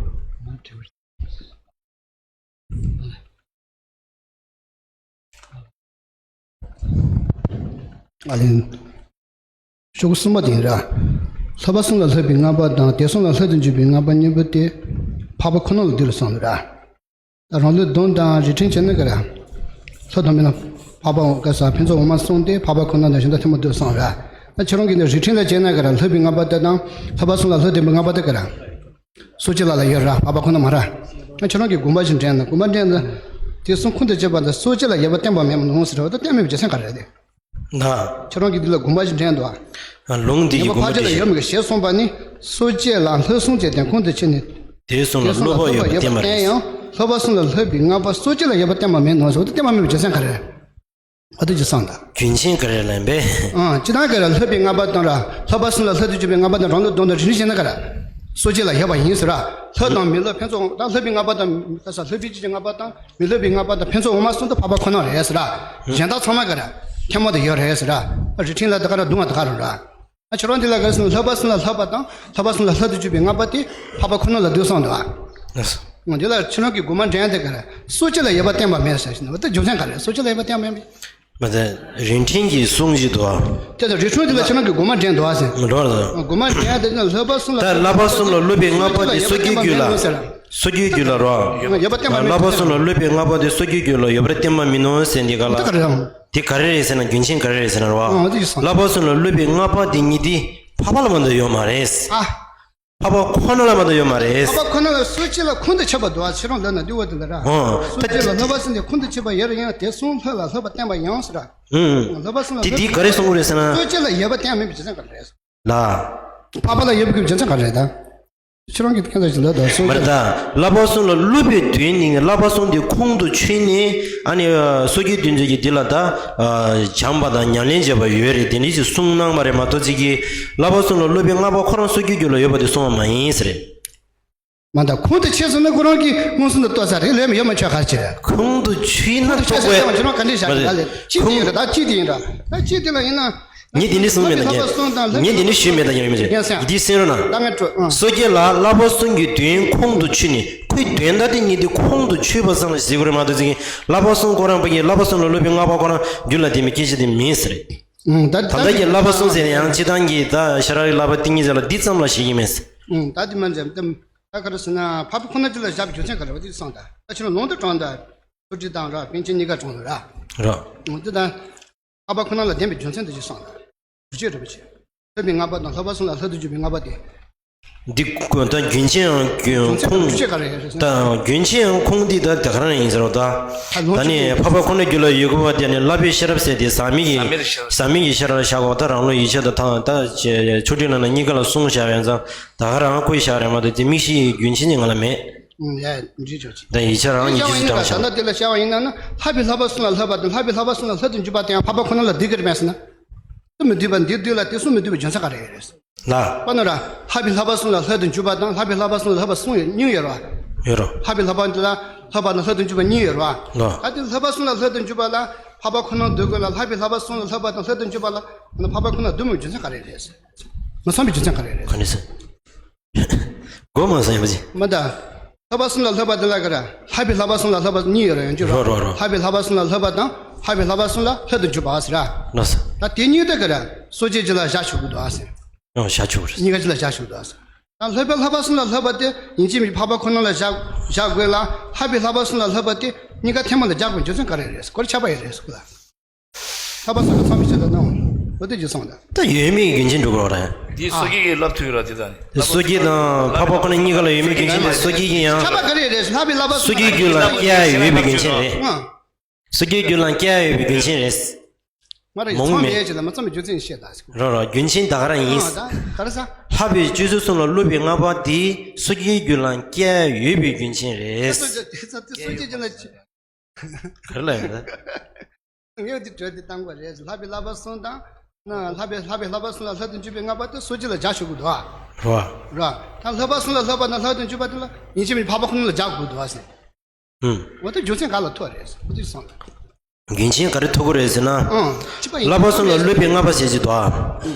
ཨ་ལན། ཤོག་གུ་གསུམ་པ་དེ་ཡིན་ར། ལྷག་པ་གསུམ་ལ་ལྷག་པའི་ལྔ་པ་དང་དེ་གསུམ་ལ་ལྷག་ཏུ་འཇུག་པའི་ལྔ་པ་གཉིས་པོ་དེ་འཕགས་པ་ཁོ་ན་ལ་འདུས་ལ་གསུངས་ར། ད་རང་ལུགས་སྡོམ་དང་རིགས་ཕྲེང་བྱས་ན་ག་ར། ལྷག་དང་མིན་ལ་འཕགས་པ་འོང་ག་ས་ཕན་ཚུན་འོག་མ་གསུམ་དེ་འཕགས་པ་ཁོ་ན་དང་གཞན་དག་ཐུན་མོང་འདུས་གསུངས་ར། ད་ཁྱེད་རང་གིས་ནི་རིགས་ཕྲེང་ལ་བྱས་ན་ག་ར་ལྷག་པའི་ལྔ་པ་དེ་དང་ལྷག་པ་གསུམ་ལ་ལྷག་ལྡན་པའི་ལྔ་པ་དེ་ག་ར། སོ་སྐྱེ་ལ་ལ་ཡོད་ར་འཕགས་པ་ཁོ་ན་མ་ར། ད་ཁྱེད་རང་གིས་དགོངས་པ་ཞིག་འདྲེན་ན་དགོངས་པ་འདྲེན་ན། དེ་གསུམ་ཁོང་དུ་ཆུད་པ་དང་སོ་སྐྱེ་ལ་ཡོད་པ་བསྟན་པ་མེད་མ་ནོ་ཟེར་བ་ད་བསྟན་མེད་པའི་རྒྱུ་མཚན་ག་རེ་རེད། ན། ཁྱེད་རང་གིས་འདི་ལ་དགོངས་པ་ཞིག་འདྲེན་འདུག་ཨ། ལུང་འདི་ཡི་དགོངས་པ་འགྲེལ་བཤད། ཕར་ཕྱིན་ལ་ཡོད་མེད་ཀྱི་ཞེས་གསུངས་པ་ནི། སོ་སྐྱེ་ལ་ལྷག་གསུམ་སྐྱེ་ལྡན་ཁོང་དུ་ཆུད་ནས། དེ་གསུམ་ལ་སློབ་པ་ཡོད་པར་བསྟན་པ་རེད། ཡང་ལྷག་པ་གསུམ་ལ་ལྷག་པའི་ལྔ་པ་སོ་སྐྱེ་ལ་ཡོད་པར་བསྟན་པ་མེད་ནོ་ཟེར་བ་དེ་བསྟན་པ་མེད་པའི་རྒྱུ་མཚན་ག་རེ། ཨ་ཏི་ཅི་གསུངས་དང་། རྒྱུ་མཚན་ག་རེ་ལབ་པས། ཨང་། སྤྱིར་བཏང་ག་ར་ལྷག་པའི་ལྔ་པ་དང་ར་ལྷག་པ་གསུམ་ལ་ལྷག་ཏུ་འཇུག་པའི་ལྔ་པ་དང་རང་ལུགས་སྡོམ་དང་རིགས་ནི་བྱས་ན་ག་ར། སོ་སྐྱེ་ལ་ཡོད་པ་ཡིན་ཟེར་ར། ལྷག་དང་མི་ལྷག་ཕན་ཚུན་ད་ལྷག་པའི་ལྔ་པ་དང་ལྷག་ས་ལྷག་པའི་སྤྱི་ཀྱི་ལྔ་པ་དང་། མི་སློབ་པའི་ལྔ་པ་དང་ཕན་ཚུན་འོག་མ་གསུམ་དུ་འཕགས་པ་ཁོ་ན་རེད་ཟེར་ར། གཞན་དག་ཚང་མ་ག་ར། ཐལ་མོ་དུ་ཡོད་རེད་ཟེར་ར། རིགས་ཕྲེང་ལ་དུ་ག་ར་སྡུག་བསྔལ་དུ་ག་རུ་ར། ཨ་ཁྱོད་རང་འདི་ལ་ག་རེ་ཟེར་ན་ལྷག་པ་གསུམ་ལ་ལྷག་པ་དང་ལྷག་པ་གསུམ་ལ་ལྷག་ཏུ་གྱུར་པའི་ལྔ་པ་དེ་འཕགས་པ་ཁོ་ན་ལ་འདུས་སོང་འདུག་ཨ། འདི་ལ་ཁྱོད་རང་གི་དགོངས་པ་འདྲེན་དེ་ག་ར། སོ་སྐྱེ་ལ་ཡོད་པ་བསྟན་པ་མེད་ཟེར་ཞིང་འདི་རྒྱུ་མཚན་ག་རེ། སོ་སྐྱེ་ལ་ཡོད་པ་བསྟན་པ་མེད། མ་ད་རིགས་ཕྲེང་གི་གསུང་གཞི་དུ་བ། དེ་ལ་རིགས་ཕྲེང་འདི་ལ་ཁྱེད་རང་གི་དགོངས་པ་འདྲེན་འདུག་ཨ་ཟེར། མི་འགྲོ་ར། དགོངས་པ་འདྲེན་དེ་ནི་ལྷག་པ་གསུམ་ལ། ད་ལྷག་པ་གསུམ་ལ་སློབ་པའི་ལྔ་པ་དེ་སོ་སྐྱེའི་རྒྱུད་ལ། སོ་སྐྱེའི་རྒྱུད་ལ་རོ། ཡོད་པ་བསྟན་པ་མེད། ལྷག་པ་གསུམ་ལ་སློབ་པའི་ལྔ་པ་དེ་སོ་སྐྱེའི་རྒྱུད་ལ་ཡོད་པར་བསྟན་པ་མིན་ནོ་ཟེར་འདི་ག་ལ། ད་ག་རེ་རང་། དེ་ག་རེ་རེད་ཟེར་ན་རྒྱུ་མཚན་ག་རེ་རེད་ཟེར་ན་རོ། ཨ་འདི་ཡིན་སོང་། ལྷག་པ་གསུམ་ལ་སློབ་པའི་ལྔ་པ་དེ་ཉིད་དེ་འཕགས་པ་ལ་མ་གཏོགས་ཡོད་མ་རེད། ཨ། འཕགས་པ་ཁོ་ན་ལ་མ་གཏོགས་ཡོད་མ་རེད། འཕགས་པ་ཁོ་ན་ལ་སོ་སྐྱེ་ལ་ཁོང་དུ་ཆུད་པ་འདུག་ཨ། ཁྱེད་རང་ལབ་ན་འདི་བ་དེ་ལ་ར། ཨོ། སོ་སྐྱེ་ལ་ལྷག་པ་གསུམ་དེ་ཁོང་དུ་ཆུད་པ་ཡོད་རེད། ཡང་དེ་གསུམ་ལྷག་ལ་ལྷག་པ་བསྟན་པ་ཡང་ཟེར་ར། ཨུམ། ལྷག་པ་གསུམ་ལ། དེ་དེ་ག་རེ་གསུང་གི་རེད་ཟེར་ན། སོ་སྐྱེ་ལ་ཡོད་པ་བསྟན་མེད་པའི་རྒྱུ་མཚན་ག་རེ་རེད། ལ། འཕགས་པ་ལ་ཡོད་པའི་རྒྱུ་མཚན་ག་རེ་རེད་ད། ཁྱེད་རང་གིས་ཁྱེད་རང་ཞིག་ལབ་དང་སོ་སྐྱེ། མ་རེད་ད། ལྷག་པ་གསུམ་ལ་སློབ་པའི་དོན་ནི་ལྷག་པ་གསུམ་དེ་ཁོང་དུ་ཆུད་ནས་ཨ་ནི་སོ་སྐྱེ་དེ་ཚོ་གི་དེ་ལ་ད་བྱམས་པ་དང་ཉམས་ལེན་བྱས་པ་ཡོད་རེད། དེ་འདྲ་ཞིག་གསུངས་གནང་བ་རེད་མ་གཏོགས་ཅིག་གིས་ལྷག་པ་གསུམ་ལ་སློབ་པའི་ལྔ་པ་ཁོ་རང་སོ་སྐྱེའི་རྒྱུད་ལ་ཡོད་པ་དེ་གསུངས་པ་མ་ཡིན་ཟེར་རེད། མ་ད་ཁོང་དུ་ཆུད་ཟེར་ན་ཁོ་རང་གིས་མངོན་སུམ་དུ་རྟོགས་ཚར་རེད། ལས་མི་ཡོད་མ་ཆོག་ག་ཅི་རེད། ཁོང་དུ་ཆུད་ན་ཁོང་དུ་ཆུད་ཟེར་ན་ཁྱེད་རང་ག་འདྲས་བཞག་གི་ལ་ལས་ཅི་དེ་ཡིན་ར། ད་ཅི་དེ་ཡིན་ར། ད་ཅི་དེ་ལ་ཡིན་ན། ངས་འདི་འདྲ་གསུངས་མེད་ད་ཉན་མི་ཉན། ངས་འདི་འདྲ་ཞུས་མེད་ད་ཉན་མི་ཉན། འདི་གསན་རོགས་གནང་། སོ་སྐྱེ་ལ་བསླབ་པ་གསུམ་གྱི་དོན་ཁོང་དུ་ཆུད་ནས་ཁོའི་དོན་དག་དེ་ཉིད་དེ་ཁོང་དུ་ཆུད་པ་ཙམ་ལ་ཟེར་དགོས་རེད་མ་གཏོགས་ཅིག་བསླབ་པ་གསུམ་ཁོ་རང་པ་ཡི་བསླབ་པ་གསུམ་ལ་སློབ་པའི་ལྔ་པ་ཁོ་རང་རྒྱུད་ལ་དེ་མི་སྐད་ཆ་དེ་མིན་ཟེར། ད་ལྟ་གི་བསླབ་པ་གསུམ་ཟེར་ན་ཡང་སྤྱིར་བཏང་གི་ད་ཤེས་རབ་ཀྱི་བསླབ་པ་ཏིང་ངེ་འཛིན་ལ་འདི་ཙམ་ལ་བཤད་ཀྱི་མེད། ད་དེ་མ་ཟེར་ད་ག་རེ་ཟེར་ན་འཕགས་པ་ཁོ་ན་ཅི་ལ་བཞག་པའི་རྒྱུ་མཚན་ག་རེ་བ་དེ་གསུངས་ད། ད་ཁྱོད་རང་ལུང་དུ་དྲངས་ད། ཐུགས་རྗེ་དང་ར་པཎ་ཆེན་གཉིས་ཀ་བྱུང་ལ་ར། ར། འོ་དེ་དང་། ལྷག་པ་ཁོ་ན་ལ་ལྡན་པའི་རྒྱུ་མཚན་དེ་ཅི་གསུངས་ལ། རྒྱུ་ཆོས་རིན་པོ་ཆེ། ལྷག་པའི་ལྔ་པ་དང་ལྷག་པ་གསུམ་ལ་ལྷག་ཏུ་གྱུར་པའི་ལྔ་པ་སྟེ། འདི་ཀུན་ད་རྒྱུན་ཆེན་ཡང་རྒྱུན་ཁུངས་ད་རྒྱུན་ཆེན་ཡང་ཁུངས་འདི་ད་དེ་ག་རང་ཡིན་ཟེར་བ་ད། ད་ནི་འཕགས་པ་ཁོ་ན་རྒྱུད་ལ་ཡོད་དགོས་པ་དེ་ནི་བསླབ་པའི་ཤེས་རབ་ཟེར་དེ་ཟག་མེད་ཀྱི་ཟག་མེད་ཀྱི་ཤེས་རབ་ལ་བཞག་དགོས་པ་ད་རང་ལུགས་ཡིད་ཆེས་དང་ད་ཆོས་ཁྲིད་ནང་ན་གཉིས་ཀ་ལ་གསུངས་བཞག་ཡོད་ཙང་ད་ག་རང་བཀོད་བཞག་རེད་མ་གཏོགས་དེ་མིག་ཤེས་ཀྱི་རྒྱུན་ཆེན་གྱི་ང་ལ་མེད། ཡ་འདྲི་ཆོག་ཅིག་ད་ཡིད་ཆེས་རང་ཉིད་ཀྱིས་དྲངས་བཞག་ད་ལྟ་དེ་ལ་བྱ་བ་ཡིན་ན་ན་ལྷག་པའི་ལྷག་པ་གསུམ་ལ་ལྷག་པ་དང་ལྷག་པའི་ལྷག་པ་གསུམ་ལ་ལྷག་ཏུ་འཇུག་པ་དེ་ཡང་འཕགས་པ་ཁོ་ན་ལ་འདི་ག་རེ་མེད་ཟེར་ན། དེ་མི་འདུས་པ་འདི་འདུས་ལ་དེ་གསུམ་མི་འདུས་པའི་རྒྱུ་མཚན་ག་རེ་རེད། ལ། པ་ན་ར། ལྷག་པའི་ལྷག་པ་གསུམ་ལ་ལྷག་ཏུ་འཇུག་པ་དང་ལྷག་པའི་ལྷག་པ་གསུམ་ལ་ལྷག་པ་གསུམ་ཡོད་གཉིས་ཡོད་ར། ཡོད་ར། ལྷག་པའི་ལྷག་པ་འདི་ལ་ལྷག་པ་དང་ལྷག་ཏུ་འཇུག་པ་གཉིས་ཡོད་ར། ལ། ད་དེ་ལྷག་པ་གསུམ་ལ་ལྷག་ཏུ་འཇུག་པ་ལ་འཕགས་པ་ཁོ་ན་འདོད་དགོས་ལ་ལྷག་པའི་ལྷག་པ་གསུམ་ལ་ལྷག་པ་དང་ལྷག་ཏུ་འཇུག་པ་ལ་ཁོ་ན་འཕགས་པ་ཁོ་ན་འདུས་མི་རྒྱུ་མཚན་ག་རེ་རེད། མ་ཚང་བའི་རྒྱུ་མཚན་ག་རེ་རེད། ག་ནས་ཟེར། གོ་མ་སོང་ཡིན་པ་ཅི། མ་ད། ལྷག་པ་གསུམ་ལ་ལྷག་པ་དེ་ལ་ག་ར། ལྷག་པའི་ལྷག་པ་གསུམ་ལ་ལྷག་པ་གཉིས་ཡོད་ར་ཡང་འཇུག་རོ། རོ་རོ་རོ། ལྷག་པའི་ལྷག་པ་གསུམ་ལ་ལྷག་པ་དང་ལྷག་པའི་ལྷག་པ་གསུམ་ལ་ལྷག་ཏུ་འཇུག་པ་ཟེར་ར། ལགས་སོ། ད་དེ་གཉིས་དེ་ག་ར་སོ་སྐྱེ་རྒྱུད་ལ་བཞག་ཆོག་གི་འདུག་ཨ་ཟེར། ཨོ་བཞག་ཆོག་རེད། གཉིས་ཀ་རྒྱུད་ལ་བཞག་ཆོག་གི་འདུག་ཨ་ཟེར། ད་ལྷག་པའི་ལྷག་པ་གསུམ་ལ་ལྷག་པ་དེ་ཡིན་གཅིག་མིན་འཕགས་པ་ཁོ་ན་ལ་བཞག་བཞག་དགོས་ལ་ལྷག་པའི་ལྷག་པ་གསུམ་ལ་ལྷག་པ་དེ་གཉིས་ཀ་ཐེངས་མ་ལ་བཞག་དགོས་རྒྱུ་མཚན་ག་རེ་རེད་ཟེར་གོ་རེ་ཆགས་པ་ཡིན་རེད་ཟེར་གོ་ལ། ལྷག་པ་གསུམ་ལ་ཚང་མི་བྱེད་ལ་ནའང་། འོ་དེ་ཅི་སོང་ད། ད་ཡོད་མེད་ཀྱི་རྒྱུན་ཆེན་འགྲོ་དགོས་རེད། འདི་སོ་སྐྱེ་གིས་ལབ་ཐུབ་ཡོད་ར་དེ་ད་ནི། སོ་སྐྱེ་དང་འཕགས་པ་ཁོ་ན་གཉིས་ཀ་ལ་ཡོད་མེད་རྒྱུན་ཆེན་དེ་སོ་སྐྱེ་གི་ཡང་། ཁྱབ་པ་ག་རེ་རེད་ལྷག་པའི་ལྷག་པ་སོ་སོ་སྐྱེའི་རྒྱུད་ལ་སྐྱེ་ཡ་ཡོད་པའི་རྒྱུན་ཆེན་རེད། ཨང་། སོ་སྐྱེའི་རྒྱུད་ལ་སྐྱེ་ཡ་ཡོད་པའི་རྒྱུན་ཆེན་རེད། མ་རེད་མོང་ཚང་མེད་མེད་ཀྱི་ལ་མ་ཚང་མའི་རྒྱུ་མཚན་བཤད་ད་ཟེར། རོ་རོ་རྒྱུན་ཆེན་ད་ག་རང་ཡིན། ཨང་ད་ག་རེ་ཟ། ལྷག་པའི་སྤྱོད་ཚུལ་གསུམ་ལ་སློབ་པའི་ལྔ་པ་དེ་སོ་སྐྱེའི་རྒྱུད་ལ་སྐྱེ་ཡ་ཡོད་པའི་རྒྱུན་ཆེན་རེད། སོ་སྐྱེ་སོ་སྐྱེ་རྒྱུད་ལ། ག་རེ་ལ་ཡོད་ན། ངས་འདི་བྲོས་ཏེ་བཏང་དགོས་རེད། ལྷག་པའི་ལྷག་པ་གསུམ་དང་། ན་ལྷག་པའི་ལྷག་པའི་ལྷག་པ་གསུམ་ལ་ལྷག་ཏུ་འཇུག་པའི་ལྔ་པ་དེ་སོ་སྐྱེ་ལ་བཞག་ཆོག་གི་འདུག་ཨ། རོ། རོ། ད་ལྷག་པ་གསུམ་ལ་ལྷག་པ་དང་ལྷག་ཏུ་འཇུག་པ་དེ་ལ་ཡིན་གཅིག་མིན་འཕགས་པ་ཁོ་ན་ལ་བཞག་དགོས་འདུག་ཨ་ཟེར། ཨུམ། འོ་ད་རྒྱུ་མཚན་ག་ལ་ཐུག་རེད་ཟེར་འོ་དེ་སོང་། རྒྱུ་མཚན་ག་རེ་ཐུག་གི་རེད་ཟེར་ན། ཨང་། ཅི་པ་ཡིན་ལྷག་པ་གསུམ་ལ་སློབ་པའི་ལྔ་པ་ཟེར་གྱི་འདུག་ཨ།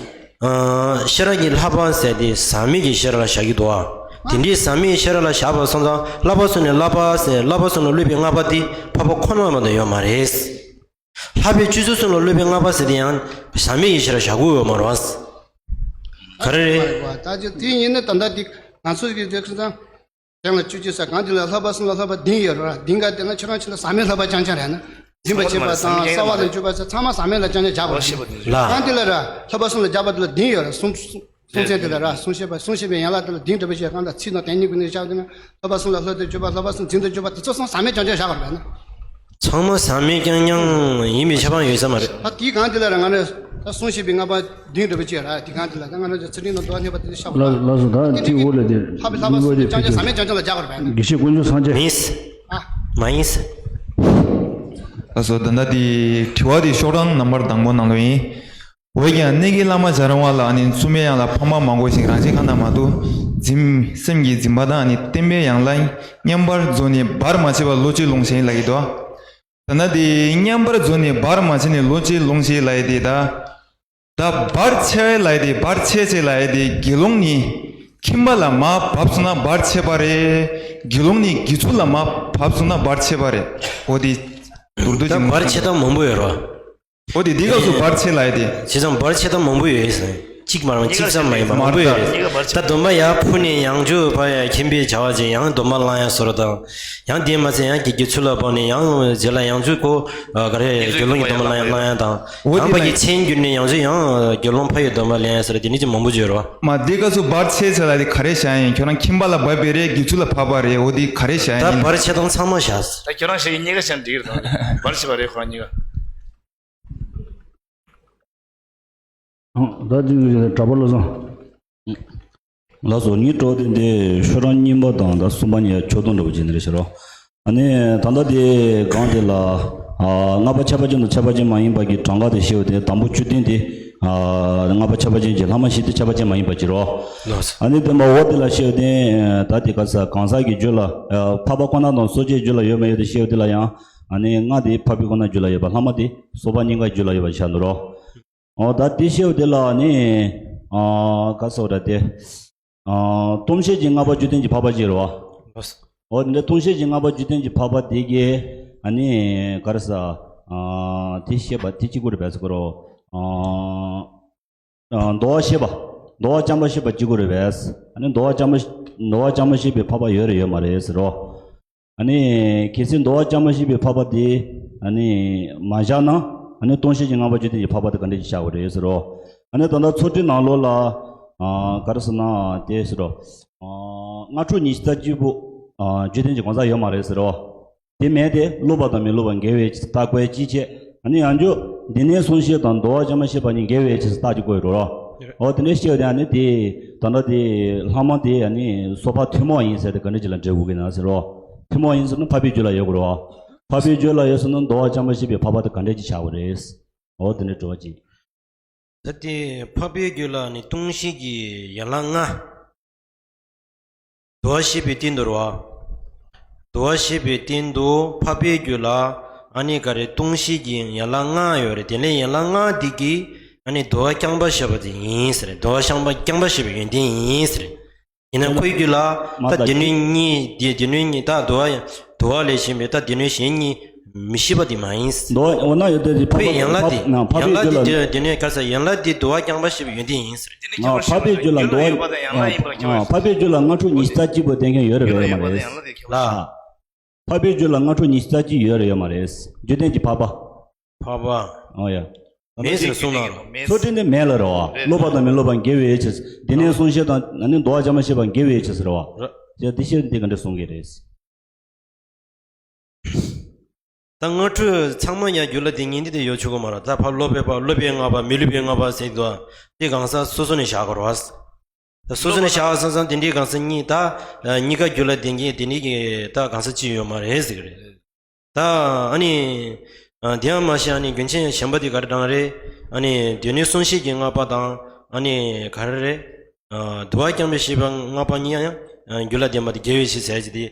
ཨང་། ཤེས་རབ་ཀྱི་ལྷག་པ་ཟེར་དེ་ཟག་མེད་ཀྱི་ཤེས་རབ་ལ་བཞག་གི་འདུག་ཨ། དེ་འདྲའི་ཟག་མེད་ཀྱི་ཤེས་རབ་ལ་བཞག་པ་སོང་ཙང་ལྷག་པ་གསུམ་ནས་བསླབ་པ་ཟེར་ལྷག་པ་གསུམ་ལ་སློབ་པའི་ལྔ་པ་དེ་འཕགས་པ་ཁོ་ན་མ་གཏོགས་ཡོད་མ་རེད། ལྷག་པའི་སྤྱོད་ཚུལ་གསུམ་ལ་སློབ་པའི་ལྔ་པ་ཟེར་དེ་ཡང་ཟག་མེད་ཀྱི་ཤེས་རབ་བཞག་གི་ཡོད་མ་རེད། ག་རེ་རེད། ད་ཅི་དེ་ཡིན་ན་ད་ལྟ་དེ་ང་ཚོ་གི་དེ་ཁ་སང་། དེ་ལ་བཅུ་གཅིག་ས་གང་དེ་ལ་ལྷག་པ་གསུམ་ལ་ལྷག་པ་བདུན་ཡོད་རེད་བ། བདུན་ག་དེ་ལ་ཁྱོད་རང་ཆོས་ལ་ཟག་མེད་ལྷག་པ་རྐྱང་རྐྱང་རེད་ན། འཛིན་པ་བྱེད་པ་དང་གསལ་བ་ལ་འཇུག་པ་ཚང་མ་ཟག་མེད་ལ་རྐྱང་རྐྱང་སྦྱར་བ་རེད། ལ། གང་དེ་ལ་ར་ལྷག་པ་གསུམ་ལ་སྦྱར་བ་དེ་ལ་བདུན་ཡོད་རེད་གསུང་། གསུང་ཚན་དེ་ལ་ར་གསུང་བཤད་པ་གསུང་བཤད་པའི་ཡན་ལག་དེ་ལ་བདུན་འདྲ་པོ་ཞིག་གང་དང་ཚིག་དང་དེ་གཉིས་ཀྱི་ནི་བཞག་དེ་ན་ལྷག་པ་གསུམ་ལ་ལྷག་ཏུ་འཇུག་པ་ལྷག་པ་གསུམ་འཛིན་དུ་འཇུག་པ་དེ་ཚོ་གསུམ་ཟག་མེད་རྐྱང་རྐྱང་བཞག་པ་རེད་ན། ཚང་མ་ཟག་མེད་རྐྱང་རྐྱང་ཡིན་པའི་ཁྱབ་པ་ཡོད་ས་མ་རེད། ད་དེའི་གང་དེ་ལ་ར་ང་ར་ད་གསུང་བཤད་པའི་ལྔ་པ་བདུན་འདྲ་པོ་ཅིག་ར་དེ་གང་དེ་ལ་ད་ང་ར་ཚེ་རིང་ལ་འདུག་ནས་པ་དེ་ལ་ཤ་བ་ལ་ལ་སོ་ད་དེ་འོ་ལ་དེ་ལྷག་པའི་ལྷག་པ་གསུམ་རྐྱང་རྐྱང་ཟག་མེད་རྐྱང་རྐྱང་ལ་སྦྱར་བ་རེད་ན། དགེ་བཤེས་དཀོན་མཆོག་སངས་རྒྱས། མིན། ཨ། མ་ཡིན། ལགས་སོ། ད་ལྟ་དེ་དྲི་བ་དེ་ཤོག་གྲངས་ནམ་བར་དང་པོ་ནང་ལོགས་ཡིན། འོན་ཀྱང་གནས་ཀྱི་བླ་མ་བྱ་རུང་བ་ལ་ནི་བཙུན་མའི་གཡང་ལ་ཕ་མ་མང་པོ་ཞིག་རང་བཞིན་གང་དང་མ་གཏོགས་འཛིན་སེམས་ཀྱི་འཛིན་པ་དང་ནི་བརྟན་པའི་གཡང་ལ་མཉམ་པར་རྫོགས་ནས་བར་མ་ཆད་པར་བློ་ཅིག་ལོངས་ཤིག་ལབ་ཀྱི་འདུག་ད་ལྟ་དེ་མཉམ་པར་རྫོགས་ནས་བར་མ་ཆད་ནས་བློ་ཅིག་ལོངས་ཤིག་ལབ་ཡས་དེ་ད། ད་བར་ཆད་ལབ་ཡས་དེ་བར་ཆད་ཆད་ལབ་ཡས་དེ་དགེ་སློང་ནི་ཁྱིམ་པ་ལ་མར་བབས་སོང་ན་བར་ཆད་པ་རེད། དགེ་སློང་ནི་དགེ་ཚུལ་ལ་མར་བབས་སོང་ན་བར་ཆད་པ་རེད། འོ་དེ་མདོར་བསྡུས་ད་ཅིག་བར་ཆད་སྟངས་མང་པོ་ཡོད་རེད། འོ་དེ་འདི་སྐབས་སུ་བར་ཆད་ལབ་ཡས་དེ། བྱས་ཙང་བར་ཆད་སྟངས་མང་པོ་ཡོད་ཟེར། གཅིག་མ་རང་གཅིག་ཙམ་མ་ཡིན་པ་མང་པོ་ཡོད་རེད། ད་སྡོམ་པ་ཡར་ཕུལ་ནས་ཡང་བསྐྱར་ཕར་ཡང་ཁྱིམ་པའི་བྱ་བ་བྱས་ཡང་སྡོམ་པ་བླང་ཡ་བཟོ་འདྲ་དང་། ཡང་དེ་མ་ཚད་ཡང་དགེ་དགེ་ཚུལ་ལ་ཕོག་ནས་ཡང་རྗེས་ལ་ཡང་བསྐྱར་ཁོ་ག་རེ་དགེ་སློང་གི་སྡོམ་པ་བླང་ཡ་བླང་ཡ་དང་། འོ་དེ་ཡང་ཕ་གི་མཚན་གྱུར་ནས་ཡང་བསྐྱར་ཡང་དགེ་སློང་ཕ་ཡི་སྡོམ་པ་ལེན་ཡ་ཟེར་དེ་ནི་ཅིག་མང་པོ་བརྗོད་རོགས། མ་དེ་སྐབས་སུ་བར་ཆད་ཟེར་ལ་དེ་ག་རེ་བྱ་ཡིན། ཁྱོད་རང་ཁྱིམ་པ་ལ་བབས་པའི་རེད། དགེ་ཚུལ་ལ་བབས་པ་རེད། འོ་དེ་ག་རེ་བྱ་ཡིན། ད་བར་ཆད་སྟངས་ཚང་མ་བཞག་ད་ཁྱོད་རང་ཞིག་གཉིས་ཀ་བྱས་ན་འགྲིག་རེད་དང་བར་ཆད་པ་རེད་ཁོ་རང་གཉིས་ཀ་ད་དེ་གི་གྲྭ་པ་བློ་བཟང་། ལགས་སོ། ངའི་སྤྲོ་བདེ་འདི་ཤོག་གྲངས་གཉིས་པ་དང་ད་གསུམ་པ་གཉིས་ཆོག་སྟོན་འདྲ་པོ་བྱས་ནས་རེད་ཤག་རོ། ཨ་ནི་ད་ལྟ་དེ་གང་དེ་ལ་ཨ་ལྔ་པ་ཁྱད་པར་ཅན་དང་ཁྱད་པར་ཅན་མ་ཡིན་པ་གི་གྲངས་ཀ་དེ་ཤེས་པ་དེ་དང་པོ་བཅུ་བདུན་དེ་ཨ་ལྔ་པ་ཁྱད་པར་ཅན་གྱི་ལྷག་མ་བཞི་དེ་ཁྱད་པར་ཅན་མ་ཡིན་པ་གྱི་རོ། ལགས་སོ། ཨ་ནི་དེ་མ་འོག་དེ་ལ་ཤེས་པ་དེ་ད་དེ་ག་ས་གང་ཟག་གི་རྒྱུད་ལ་འཕགས་པ་ཁོ་ན་དང་སོ་སྐྱེའི་རྒྱུད་ལ་ཡོད་མ་ཡོད་དེ་ཤེས་པ་དེ་ལ་ཡང་ཨ་ནི་ལྔ་དེ་འཕགས་པའི་ཁོ་ན་རྒྱུད་ལ་ཡོད་པ། ལྷག་མ་དེ་སོགས་པ་གཉིས་ཀ་རྒྱུད་ལ་ཡོད་པ་ཆགས་འདུག་རོ། ཨོ་ད་དེ་ཤེས་པ་དེ་ལ་ནི་ཨ་ག་ཟེར་ར་དེ་ཨ་སྟོང་བཤད་ཀྱི་ལྔ་པ་བཅུ་བདུན་གྱི་འཕགས་པ་ཅིག་རེད་བ། ཨོ་དེ་འདྲ་སྟོང་བཤད་ཀྱི་ལྔ་པ་བཅུ་བདུན་གྱི་འཕགས་པ་དེ་གའི་ཨ་ནི་ག་རེ་ཟ་ཨ་དེ་བཤད་པ་དེ་གཅིག་པུ་རེད་པས་ཟེར་གོ་རོ། ཨ་འདོ་བ་བཤད་པ་འདོ་བ་རྐྱང་པ་བཤད་པ་གཅིག་པུ་རེད་པས། ཨ་ནི་འདོ་བ་རྐྱང་པ་འདོ་བ་རྐྱང་པ་བཤད་པའི་འཕགས་པ་ཡོད་རེད་ཡོད་མ་རེད་ཟེར་རོ། ཨ་ནི་གལ་སྲིད་འདུལ་བ་རྐྱང་པ་བཤད་པའི་འཕགས་པ་དེ་ཨ་ནི་མ་བཞག་ན། ཨ་ནི་སྟོང་བཤད་ཀྱི་སྔགས་པ་བཅོམ་ལྡན་གྱི་འཕགས་པ་དེ་ག་འདྲ་ཞིག་བཞག་དགོས་རེད་ཟེར་རོ། ཨ་ནི་ད་ལྟ་ཚོགས་དྲུག་ནང་ལོགས་ལ་ཨ་ག་རེ་ཟེར་ན་དེ་ཟེར་རོ། ཨ་སྔགས་ཕྲུག་ཉི་ཤུ་རྩ་གཅིག་པོ་ཨ་བཅོམ་ལྡན་གྱི་གང་ཟག་ཡོད་མ་རེད་ཟེར་རོ། དེ་མེད་དེ། སློབ་པ་དང་མི་སློབ་པ་འགལ་བའི་ཕྱིར་རྟགས་འགོད་ཅི་བྱེད། ཨ་ནི་ཡང་བསྐྱར་འདི་ནས་གསུངས་བཤད་དང་འདུལ་བ་རྐྱང་པ་བཤད་པ་གཉིས་འགལ་བའི་ཕྱིར་རྟགས་ཀྱིས་འགོད་རོ། འོ་དེ་འདྲ་བཤད་དེ། ཨ་ནི་དེ་ད་ལྟ་དེ་ལྷག་མ་དེ་ཨ་ནི་སོ་ཕག་ཐུན་མོང་ཡིན་ཟེར་དེ་ག་འདྲ་ཅིག་ལ་འགྲེལ་དགོས་ཀྱི་ན་ཟེར་རོ། ཐུན་མོང་ཡིན་ཟེར་ན་འཕགས་པའི་རྒྱུད་ལ་ཡོད་དགོས་རོ། འཕགས་པའི་རྒྱུད་ལ་ཡོད་ཟེར་ན་འདུལ་བ་རྐྱང་པ་བཤད་པའི་འཕགས་པ་དེ་ག་འདྲ་ཅིག་བྱ་དགོས་རེད། འོ་དེ་འདྲ་འགྲེལ་བ་ཅིག་ད་དེ་འཕགས་པའི་རྒྱུད་ལ་ནི་སྟོང་བཤད་ཀྱི་ཡན་ལག་ལྔ། འདུལ་བ་བཤད་པའི་སྟེང་དུ་རེད་བ། འདུལ་བ་བཤད་པའི་སྟེང་དུ་འཕགས་པའི་རྒྱུད་ལ་ཨ་ནི་ག་རེ་སྟོང་བཤད་ཀྱི་ཡན་ལག་ལྔ་ཡོད་རེད། དེ་ལས་ཡན་ལག་ལྔ་འདི་གིས་ཨ་ནི་འདུལ་བ་རྐྱང་པ་བཤད་པ་དེ་ཡིན་ཟེར། འདུལ་བ་རྐྱང་པ་རྐྱང་པ་བཤད་པའི་ཡོན་ཏན་ཡིན་ཟེར། ཡིན་ན་ཁོའི་རྒྱུད་ལ་མ་ད་ད་སྡེ་སྣོད་གཉིས། སྡེ་སྡེ་སྣོད་གཉིས། ད་འདུལ་བ་འདུལ་བ་ལས་གཞན་པའི་ད་སྡེ་སྣོད་གཞན་གཉིས་མི་ཤེས་པ་དེ་མ་ཡིན། འདུལ་བ་འོ་ན་ཡོད་དེ། འཕགས་པའི་ཡན་ལག་དེ། འཕགས་ཡན་པའི་ལག་རྒྱུད་དེ་ལ། སྡེ་སྣོད་ག་ས་ཡན་ལག་དེ་འདུལ་བ་རྐྱང་པ་བཤད་པའི་ཡོན་ཏན་ཡིན་ཟེར། ཨ་འཕགས་པའི་རྒྱུད་ལ་འདུལ་བ། ཨ་འཕགས་པའི་རྒྱུད་ལ་སྔགས་ཕྲུག་ཉི་ཤུ་རྩ་གཅིག་པོ་བསྟན་མཁན་ཡོད་རེད་པས། ཡོད་མ་རེད། ལ། འཕགས་པའི་རྒྱུད་ལ་སྔགས་ཕྲུག་ཉི་ཤུ་རྩ་གཅིག་ཡོད་རེད་ཡོད་མ་རེད། བཅོམ་ལྡན་གྱི་འཕགས་པ། འཕགས་པ། ཨོ་ཡ། མེད་ཟེར་གསུངས་ན་རོ། ཚོགས་དྲུག་ནི་མེད་ལ་རེད་བ། སློབ་པ་དང་མི་སློབ་པ་འགལ་བའི་ཕྱིར། སྡེ་སྣོད་གསུམ་བཤད་དང་ཨ་ནི་འདུལ་བ་རྐྱང་པ་བཤད་པ་འགལ་བའི་ཕྱིར་ཟེར་བ། རེད། ཡ་འདི་བཤད་འདི་ག་འདྲ་གསུང་གི་རེད། ད་སྔགས་ཕྲུག་ཚང་མ་ཡང་རྒྱུད་ལ་ལྡན་མཁན་འདི་དེ་ཡོད་ཆོག་གི་མ་རེད། ད་ཕར་སློབ་པའི་ཕར་སློབ་པའི་སྔགས་པ། མི་སློབ་པའི་སྔགས་པ་ཟེར་འདུག་དེ་གང་ཟག་སོ་སོ་ནས་བཞག་དགོས་རེད་བ། ད་སོ་སོ་ནས་བཞག་བསམ་བསམ་དེ་འདྲའི་གང་ཟག་གཉིས། ད་གཉིས་ཀ་རྒྱུད་ལ་ལྡན་མཁན་དེ་འདྲའི་གི་ད་གང་ཟག་གཅིག་ཡོད་མ་རེད་ཟེར་གི་རེད། ད་ཨ་ནི་དེ་ཡང་མ་ཤེས། ཨ་ནི་རྒྱུ་མཚན་གཞན་པ་དེ་ག་རེ་དྲངས་རེད། ཨ་ནི་སྡེ་སྣོད་གསུམ་བཤད་ཀྱི་སྔགས་པ་དང་། ཨ་ནི་ག་རེ་རེད། འདུལ་བ་རྐྱང་པ་བཤད་པའི་སྔགས་པ་གཉིས་ཡང་རྒྱུད་ལ་ལྡན་པ་དེ་འགལ་བའི་ཕྱིར་ཟེར་གྱི་དེ།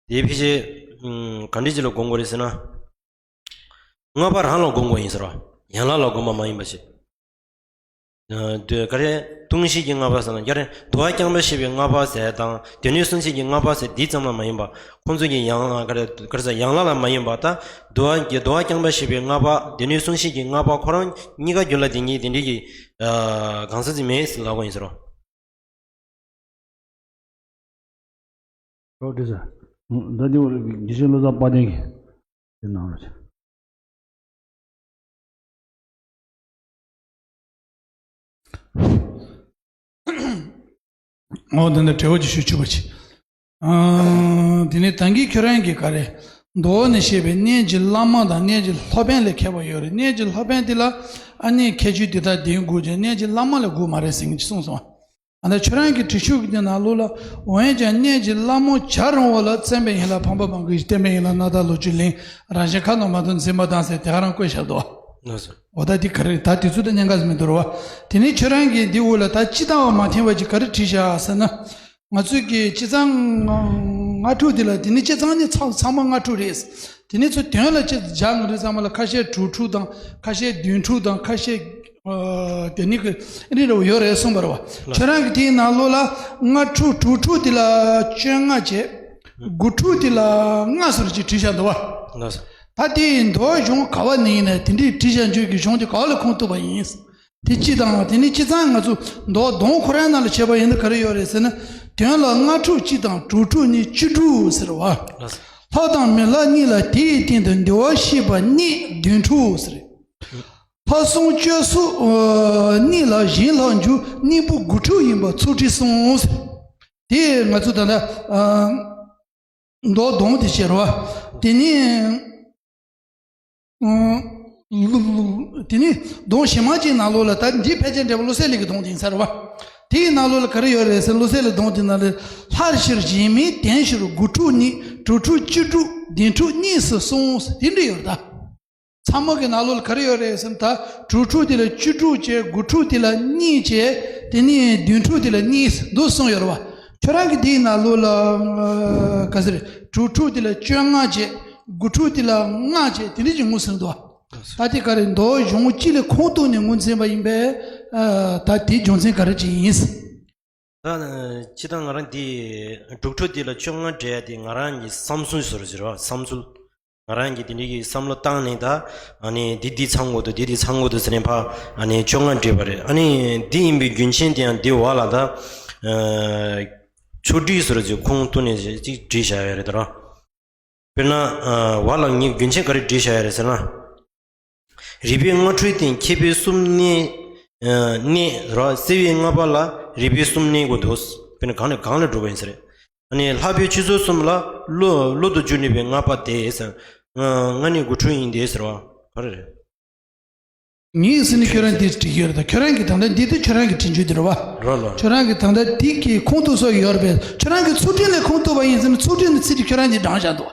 དེའི་ཕལ་ཆེར་གང་འདྲ་ཅིག་ལ་དགོངས་དགོས་རེད་ཟེར་ན། སྔགས་པ་རང་ལ་དགོངས་དགོས་ཡིན་ཟེར་བ། ཡན་ལག་ལ་དགོངས་པ་མ་ཡིན་པ་ཞིག་ཨ་དེ་ག་རེ། སྟོང་བཤད་ཀྱི་སྔགས་པ་ཟེར་ན་ག་རེ། འདུལ་བ་རྐྱང་པ་བཤད་པའི་སྔགས་པ་ཟེར་དང་སྡེ་སྣོད་གསུམ་བཤད་ཀྱི་སྔགས་པ་ཟེར་འདི་ཙམ་ལ་མ་ཡིན་པ། ཁོང་ཚོ་གི་ཡང་ག་རེ་ག་རེ་ཟེར། ཡན་ལག་ལ་མ་ཡིན་པ། ད་འདུལ་བ་གི་འདུལ་བ་རྐྱང་པ་བཤད་པའི་སྔགས་པ། སྡེ་སྣོད་གསུམ་བཤད་ཀྱི་སྔགས་པ་ཁོ་རང་གཉིས་ཀ་རྒྱུད་ལ་ལྡན་མཁན་དེ་འདྲའི་གི་ཨ་གང་ཟག་ཅིག་མེད་ཟེར་ལབ་དགོས་ཡིན་ཟེར་རོ། ཨོ་དེ་ཟེར། ད་དེ་འོ་དགེ་བཤེས་བློ་བཟང་དཔལ་ལྡན་གྱི་དེ་ནང་ལ་ཆ། ཨོ་དེ་འདྲ་འབྲེལ་བ་ཅིག་ཞུ་ཆོག་པ་ཅིག་ཨ་དེ་ནས་ད་གིན་ཁྱོད་རང་གིས་ག་རེ། མདོ་ནས་བཤད་པའི་གནས་ཀྱི་བླ་མ་དང་གནས་ཀྱི་སློབ་དཔོན་ལ་ཁྱད་པར་ཡོད་རེད། གནས་ཀྱི་སློབ་དཔོན་དེ་ལ་ཨ་ནི་ཁྱད་ཆོས་དེ་དག་ལྡན་དགོས་ཀྱང་གནས་ཀྱི་བླ་མ་ལ་དགོས་མ་རེད་ཟེར་མཁན་ཅིག་གསུངས་སོང་། ཨ་ནི་ཁྱོད་རང་གི་བྲིས་ཆོག་གི་ནང་ལོགས་ལ། འོན་ཀྱང་གནས་ཀྱི་བླ་མ་བྱ་རུང་བ་ལ། བཙན་པའི་ཡན་ལག་འཕགས་པ་མང་པོ་ཞིག་བསྟན་པའི་ཡན་ལག་སྣ་ཐག་ལོངས་སྤྱོད་གླིང་། རང་གཞན་ཁ་ནང་མ་ཐོབ་འཛིན་པ་དང་ཟེར་དེ་ག་རང་བཀོད་བཞག་འདུག་ལགས་སོ། འོ་ད་འདི་ག་རེ། ད་དེ་ཚོ་ད་གནད་འགག་མི་འདུག་རེད་བ། དེ་ནས་ཁྱོད་རང་གིས་འདི་འོག་ལ་ད་སྤྱིར་བཏང་བ་མ་མཐུན་པ་ཅིག་ག་རེ་བྲིས་བཞག་ཟེར་ན། ང་ཚོས་ཀྱི་སྤྱིར་བཏང་སྔགས་ཕྲུག་འདི་ལ། དེ་ནི་སྤྱིར་བཏང་ནི་ཚང་ཚང་མ་སྔགས་ཕྲུག་རེད། དེ་ནི་ཚུར་དོན་ལ་ཅི་སྦྱར་དགོས་རེད་ཚང་མ་ལ། ཁ་ཤས་དྲུག་ཕྲུག་དང་། ཁ་ཤས་བདུན་ཕྲུག་དང་། ཁ་ཤས་ཨ་དེ་ནི་གི་རིགས་རེ་བ་ཡོད་རེད་གསུངས་པ་རེད་བ། ཁྱོད་རང་གི་དེའི་ནང་ལོགས་ལ་སྔགས་ཕྲུག་དྲུག་ཕྲུག་དེ་ལ་བཅོ་ལྔ་བྱས། དགུ་ཕྲུག་དེ་ལ་ལྔ་ཟེར་ཅིག་བྲིས་བཞག་འདུག་བ། ལགས་སོ། ད་དེའི་མདོ་གཞུང་ག་བ་ནས་ཡིན་ནའི་དེ་འདྲའི་བྲིས་བཞག་རྒྱུ་གི་གཞུང་དེ་ག་བ་ལ་ཁུངས་གཏུགས་པ་ཡིན། དེ་སྤྱི་དང་། དེ་ནི་སྤྱི་ཚང་ང་ཚོ་མདོ་སྡོམ་ཁོ་རའི་ནང་ལ་བྱས་པ་ཡིན་ན་ག་རེ་ཡོད་རེད་ཟེར་ན། དོན་ལ་སྔགས་ཕྲུག་གཅིག་དང་དྲུག་ཕྲུག་ནི་བཅུ་དྲུག་ཟེར་བ། ལྷ་དང་མི་ལྷ་གཉིས་ལ་དེའི་སྟེང་དུ་འདུལ་བ་བཤད་པ་ནི་བདུན་ཕྲུག་ཟེར། ལྷ་སྲུང་སྤྱོད་གསུམ་གཉིས་ལ་གཞན་ལྷག་འཇུག་གཉིས་པོ་དགུ་ཕྲུག་ཡིན་པ་ཚུལ་ཁྲིམས་གསུངས་ཟེར། དེ་ང་ཚོ་ད་ལྟ་མདོ་སྡོམ་དེ་བྱས་རེད་བ། དེ་ནི། ཨང་། ལུགས་ལུགས། དེ་ནི་སྡོམ་གཞན་མ་ཅིག་ནང་ལོགས་ལ། ད་འདི་ཕལ་ཆེར་འགྲེལ་པ་བློ་གསལ་གླིང་གི་སྡོམ་དེ་ཡིན་ས་རེད་བ། དེའི་ནང་ལོགས་ལ་ག་རེ་ཡོད་རེད་ཟེར། བློ་གསལ་གླིང་སྡོམ་དེ་ནང་ལ། སླར་ཕྱིར་གཞན་མིན་དོན་ཕྱིར། དགུ་ཕྲུག་ནི་དྲུག་ཕྲུག་བཅུ་དྲུག་བདུན་ཕྲུག་གཉིས་སུ་གསུངས། དེ་འདྲ་ཡོད་རེད་ད། ཚང་མ་གི་ནང་ལོགས་ལ་ག་རེ་ཡོད་རེད་ཟེར་ན། ད་དྲུག་ཕྲུག་དེ་ལ་བཅུ་དྲུག་བྱས། དགུ་ཕྲུག་དེ་ལ་གཉིས་བྱས། དེ་ནི་བདུན་ཕྲུག་དེ་ལ་གཉིས་འདུག་གསུངས་ཡོད་རེད་བ། ཁྱོད་རང་གི་དེའི་ནང་ལོགས་ལ་ག་ཟེར། དྲུག་ཕྲུག་དེ་ལ་བཅོ་ལྔ་བྱས། དགུ་ཕྲུག་དེ་ལ་ལྔ་བྱས། དེ་འདྲ་ཅིག་ངོས་ཟིན་འདུག་ད་དེ་ག་རེ། མདོ་གཞུང་སྤྱི་ལ་ཁུངས་གཏུགས་ནས་ངོས་འཛིན་པ་ཡིན་པས། ད་དེའི་རྒྱུ་མཚན་ག་རེ་ཅིག་ཡིན། ད་སྤྱིར་བཏང་ང་རང་འདི་དྲུག་ཕྲུག་འདི་ལ་བཅོ་ལྔ་འགྲེལ་ཡ་དེ་ང་རང་གི་བསམ་ཚུལ་ཟེར་རོ་ཟེར་བ། བསམ་ཚུལ། ང་རང་གིས་དེ་འདྲའི་གི་བསམ་བློ་བཏང་ནས། ད་ཨ་ནི་འདི་འདི་ཚང་དགོས་འདུག་འདི་འདི་ཚང་དགོས་འདུག་ཟེར་ནས་ཕར་ཨ་ནི་བཅོ་ལྔ་བྲིས་པ་རེད། ཨ་ནི་འདི་ཡིན་པའི་རྒྱུ་མཚན་དེ་ཡང་འདི་འོག་ལ་ད་ཨ་ཆོག་སྒྲིག་ཟེར་རོ་ཟེར་ཁུངས་གཏུགས་ནས་ཅིག་བྲིས་བཞག་ཡོད་རེད་ད་ར། དཔེར་ན། ཨ། བ་ལ་ངས་རྒྱུན་ཆད་ག་རེ་བྲིས་བཞག་ཡ་རེད་ཟེར་ན། རིག་པའི་དངོས་གྲུབ་སྟེ། མཁས་པའི་གསུམ་གནས། ཨ། གནས་རོ། བརྩེ་བའི་ལྔ་པ་ལ་རིག་པའི་གསུམ་གནས་དགོས་འདུག་དཔེར་ན་གང་ལ་གང་ལ་འགྲོ་བ་ཡིན་ས་རེད། ཨ་ནི་ལྷག་པའི་ཆོས་ཚུལ་གསུམ་ལ་བློ་བློ་དང་རྒྱུ་གནས་པའི་ལྔ་པ་སྟེ་ཟེར། ལྔ་གནས་དགུ་འཁྲུལ་ཡིན་ཏེ་ཟེར་བ་ག་རེ་རེད། ངས་ཟེར་ནས་ཁྱོད་རང་འདི་བྲིས་ཡོད་རེད། ད་ཁྱོད་རང་གིས་ད་ལྟ་འདི་དེ་ཁྱོད་རང་གིས་བྲིས་རྒྱུ་དེ་རེད་བ། རོ་ལོ། ཁྱོད་རང་གིས་ད་ལྟ་འདི་གི་ཁུངས་གཏུགས་སྲོལ་ཡོད་རེད་པས། ཁྱོད་རང་གིས་ཚུལ་ཁྲིམས་ལ་ཁུངས་གཏུགས་པ་ཡིན་ཟེར་ན་ཚུལ་ཁྲིམས་ནི་ཚིག་དེ་ཁྱོད་རང་གིས་བགྲངས་བཞག་འདུག་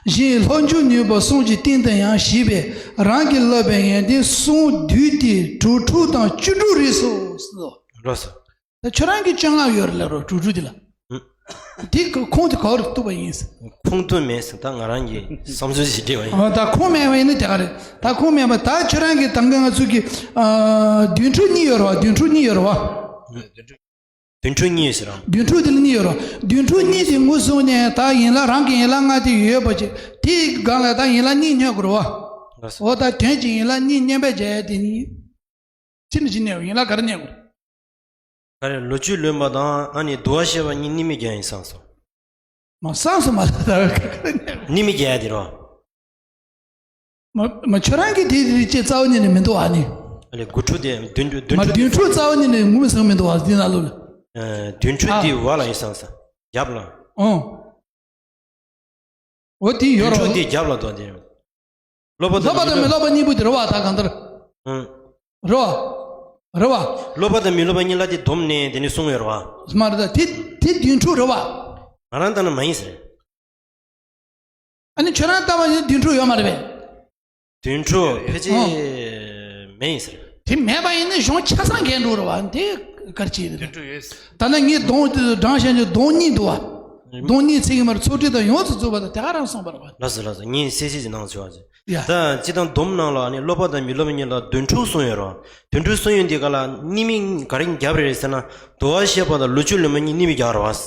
གཞན་སློབ་འཇུག་ནུས་པ་གསུམ་གྱི་སྟེང་དུ་ཡང་ཞེས་པས་རང་གིས་བསླབ་པའི་ཡོན་ཏན་གསུམ་བསྡུས་ཏེ་དྲུག་འཁྲུལ་དང་བཅུ་དྲུག་རེད་སོ། ལགས་སོ། ད་ཁྱོད་རང་གི་བཅོ་ལྔ་ཡོད་རེད་ལབ་རོགས། དྲུག་དྲུག་དེ་ལ། ཨུ། དེ་ཁོངས་དེ་ག་བར་གཏུགས་པ་ཡིན་ཟེར། ཁུངས་གཏུགས་མེད་ཟེར། ད་ང་རང་གི་བསམ་ཚུལ་ཞིག་འདྲི་བ་ཡིན། ཨ། ད་ཁུངས་མེད་པ་ཡིན་ན་དེ་ག་རེད། ད་ཁུངས་མེད་པ། ད་ཁྱོད་རང་གི་ད་གིན་ང་ཚོ་གི། ཨ། བདུན་འཁྲུལ་གཉིས་ཡོད་རེད་བ། བདུན་འཁྲུལ་གཉིས་ཡོད་རེད་བ། བདུན་འཁྲུལ་གཉིས་ཟེར་རང་། བདུན་འཁྲུལ་དེ་ལ་གཉིས་ཡོད་རེད་བ། བདུན་འཁྲུལ་གཉིས་དེ་ངོས་བཟུང་ནས་ད་ཡན་ལག་རང་གི་ཡན་ལག་ལྔ་དེ་ཡོད་པ་ཅིག་དེའི་སྒང་ལ་ད་ཡན་ལག་གཉིས་བསྙད་དགོས་རེད་བ། ལགས་སོ། འོ། ད་དོན་གྱི་ཡན་ལག་གཉིས་བསྙད་པའི་རྒྱ་ཡན་དེ་ནི། ཅི་ནས་ཅི་ནས་ཡན་ལག་ག་རེ་གནས་དགོས། ག་རེ། ལོ་རྒྱུས་ལོན་པ་དང་ཨ་ནི་དུ་བ་ཤེས་པ་གཉིས་གནས་མི་རྒྱ་ཡན་བསམ་སོང་། མ་བསམ་སོང་མ་ལ་ད་ག་རེ་གནས། གནས་མི་རྒྱ་ཡན་དེ་རོ། མ་མ་ཁྱོད་རང་གིས་དེ་དེ་ཅི་རྩ་བ་ཉིད་ནས་མི་འདུག་ཨ་ནི། ཨ་ལས་དགུ་འཁྲུལ་དེ་བདུན་འཁྲུལ་བདུན་མ་འཁྲུལ་དེ། བདུན་འཁྲུལ་རྩ་བ་ཉིད་ནས་ངོས་མི་ཟིན་མི་འདུག་བ་འདི་ནང་ལོགས་ལ། ཨ། བདུན་འཁྲུལ་ཨ། དེ་བ་ལ་ཡིན་བསམ་སོང་། རྒྱབ་ལ། ཨོ། འོ་དེ་ཡོད་རོ། བདུན་འཁྲུལ་དེ་རྒྱབ་ལ་འདུག་དེ། སློབ་པ་སློབ་པ་དང་མི་སློབ་པ་གཉིས་པོ་དེ་རེད་བ། ད་གང་ལྟར། ཨང་། རེད་བ། རེད་བ། སློབ་པ་དང་མི་སློབ་པ་གཉིས་ལ་དེ་བསྡོམས་ནས་དེ་ནས་གསུངས་ཡོད་རེད་བ། སྨ་རེད། ད་དེ་དེ་བདུན་འཁྲུལ་རེད་བ། ང་རང་ལྟ་ན་མ་ཡིན་ཟེར། ཨ་ནི་ཁྱོད་རང་ལྟ་བ་ཡིན་བདུན་འཁྲུལ་ཡོད་མ་རེད་པས། བདུན་འཁྲུལ་ཕལ་ཆེར་ཨང་། མེད་ཡིན་ཟེར། དེ་མེད་པ་ཡིན་ན་གཞུང་ཆ་ཚང་འགལ་འགྲོ་རེད་བ། དེ་གར་བྱེད་རེད། བདུན་འཁྲུལ་ཡོད་ཟེར། ད་ནི་ངས་བསྡོམས་བགྲང་བྱས་ནས་བསྡོམས་གཉིས་འདུག་བ། བསྡོམས་གཉིས་ཚིག་གི་མར་ཚོགས་སྒྲིག་དང་ཡོངས་སུ་རྫོགས་པ་དང་དེ་ག་རང་གསུངས་པ་རེད་བ། ལགས་སོ་ལགས་སོ། ངས་གསལ་བཤད་ཅིག་གནང་ཆོག་ཅིག་ཡ། ད་སྤྱིར་བཏང་སྡོམ་ནང་ལ་ནི་སློབ་པ་དང་མི་སློབ་པ་གཉིས་ལ་བདུན་འཁྲུལ་གསུངས་ཡོད་རེད་བ། བདུན་འཁྲུལ་གསུངས་ཡོད་འདི་ག་ལ་གནས་མི་ག་རེ་བརྒྱབ་རེད་ཟེར་ན། དུ་བ་ཤེས་པ་དང་ལོ་རྒྱུས་ལོན་པ་གཉིས་གནས་མི་རྒྱག་རེད་བ།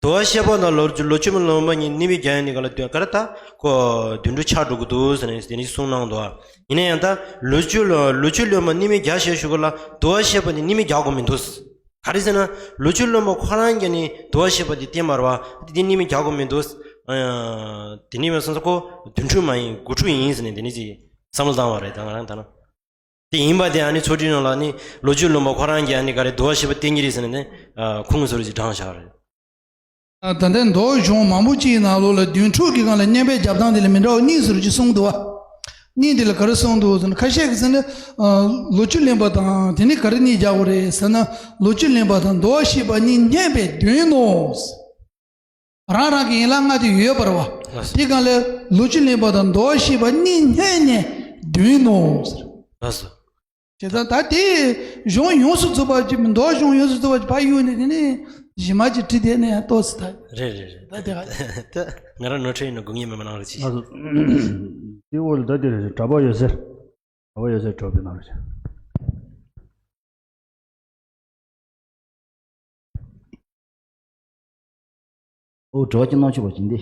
དུ་བ་ཤེས་པ་དང་ལོ་རྒྱུས་ལོ་རྒྱུས་ལོན་པ་གཉིས་གནས་མི་རྒྱག་ཡ་འདི་ག་ལ་དོན་ག་རེ། ད་ཁོ་བདུན་འཁྲུལ་ཆགས་འགྲོ་གི་འདུག་ཟེར་ནས་དེ་ནས་གསུངས་གནང་འདུག་བ། ཡིན་ན་ཡང་ད་ལོ་རྒྱུས་ལོ་རྒྱུས་ལོན་པ་གནས་མི་རྒྱག་ཞེས་ཞུ་གི་ལ། དུ་བ་ཤེས་པ་འདི་གནས་མི་རྒྱག་དགོས་མི་འདུག་ག་རེ་ཟེར་ན། ལོ་རྒྱུས་ལོན་པ་ཁོ་རང་གིས་ནི་དུ་བ་ཤེས་པ་འདི་བསྟན་པ་རེད་བ། འདི་གནས་མི་རྒྱག་དགོས་མི་འདུག་ཨ། དེ་ནས་མ་སོང་ཙང་ཁོ་བདུན་འཁྲུལ་མ་ཡིན་དགུ་འཁྲུལ་ཡིན་ཟེར་ནས་དེ་ནས་ཅིག་བསམ་བློ་བཏང་བ་རེད། ད་ང་རང་ད་ན། དེ་ཡིན་པ་དེ་ཨ་ནི་ཚོགས་སྒྲིག་ནང་ལ་ནི་ལོ་རྒྱུས་ལོན་པ་ཁོ་རང་གིས་ཨ་ནི་ག་རེ་དུ་བ་ཤེས་པ་བསྟན་གྱི་རེད་ཟེར་ནས་ནི། ཨ། ཁུངས་སུ་རུ་ཅིག་བགྲངས་བཞག་རེད། ད་ལྟ་མདོ་གཞུང་མང་པོ་ཅིག་ནང་ལོགས་ལ་བདུན་འཁྲུལ་གྱི་སྒང་ལ་བསྙད་པའི་རྒྱབ་སྟངས་དེ་ལ་མི་འདྲ་བ་གཉིས་ཟེར་ཅིག་གསུངས་འདུག་བ། གཉིས་དེ་ལ་ག་རེ་གསུངས་འདུག་ཟེར་ན། ཁ་ཤས་ཀྱིས་ཟེར་ན། ཨ། ལོ་རྒྱུས་ལེན་པ་དང་དེ་ནི་ག་རེ་གནས་རྒྱག་དགོས་རེད་ཟེར་ན། ལོ་རྒྱུས་ལེན་པ་དང་དུ་བ་ཤེས་པ་གཉིས་བསྙད་པའི་དོན་ནོ། རང་རང་གི་ཡན་ལག་ལྔ་དེ་ཡོད་པ་རེད་བ། ལགས་སོ། དེ་སྒང་ལ་ལོ་རྒྱུས་ལེན་པ་དང་དུ་བ་ཤེས་པ་གཉིས་བསྙད་ནས་དོན་ནོ་ཟེར། ལགས་སོ། བྱས་ཙང་ད་དེ་གཞུང་ཡོངས་སུ་རྫོགས་པ་ཅིག་མདོ་གཞུང་ཡོངས་སུ་རྫོགས་པ་ཅིག་ཕར་གཡུགས་ནས་དེ་ནས་གཞི་མ་ཅིག་བྲིས་བསྡད་ནས་ཡང་ཏོག་ཙམ་ད། རེད་རེད་རེད། ད་དེ་ག་ད་ང་རང་ནོར་འཁྲུལ་ཡིན་ན་དགོངས་ངེས་མེད་མ་གནང་རོགས་གྱིས། ལགས་སོ། དེ་འོག་ལ་ད་དེ་རེད། གྲྭ་པ་ཡོད་ཟེར། གྲྭ་པ་ཡོད་ཟེར། གྲྭ་པ་དེ་ནང་རེད། ཨོ། དྲི་བ་གཅིག་གནང་ཆོག་པ་ཅིག་འདི།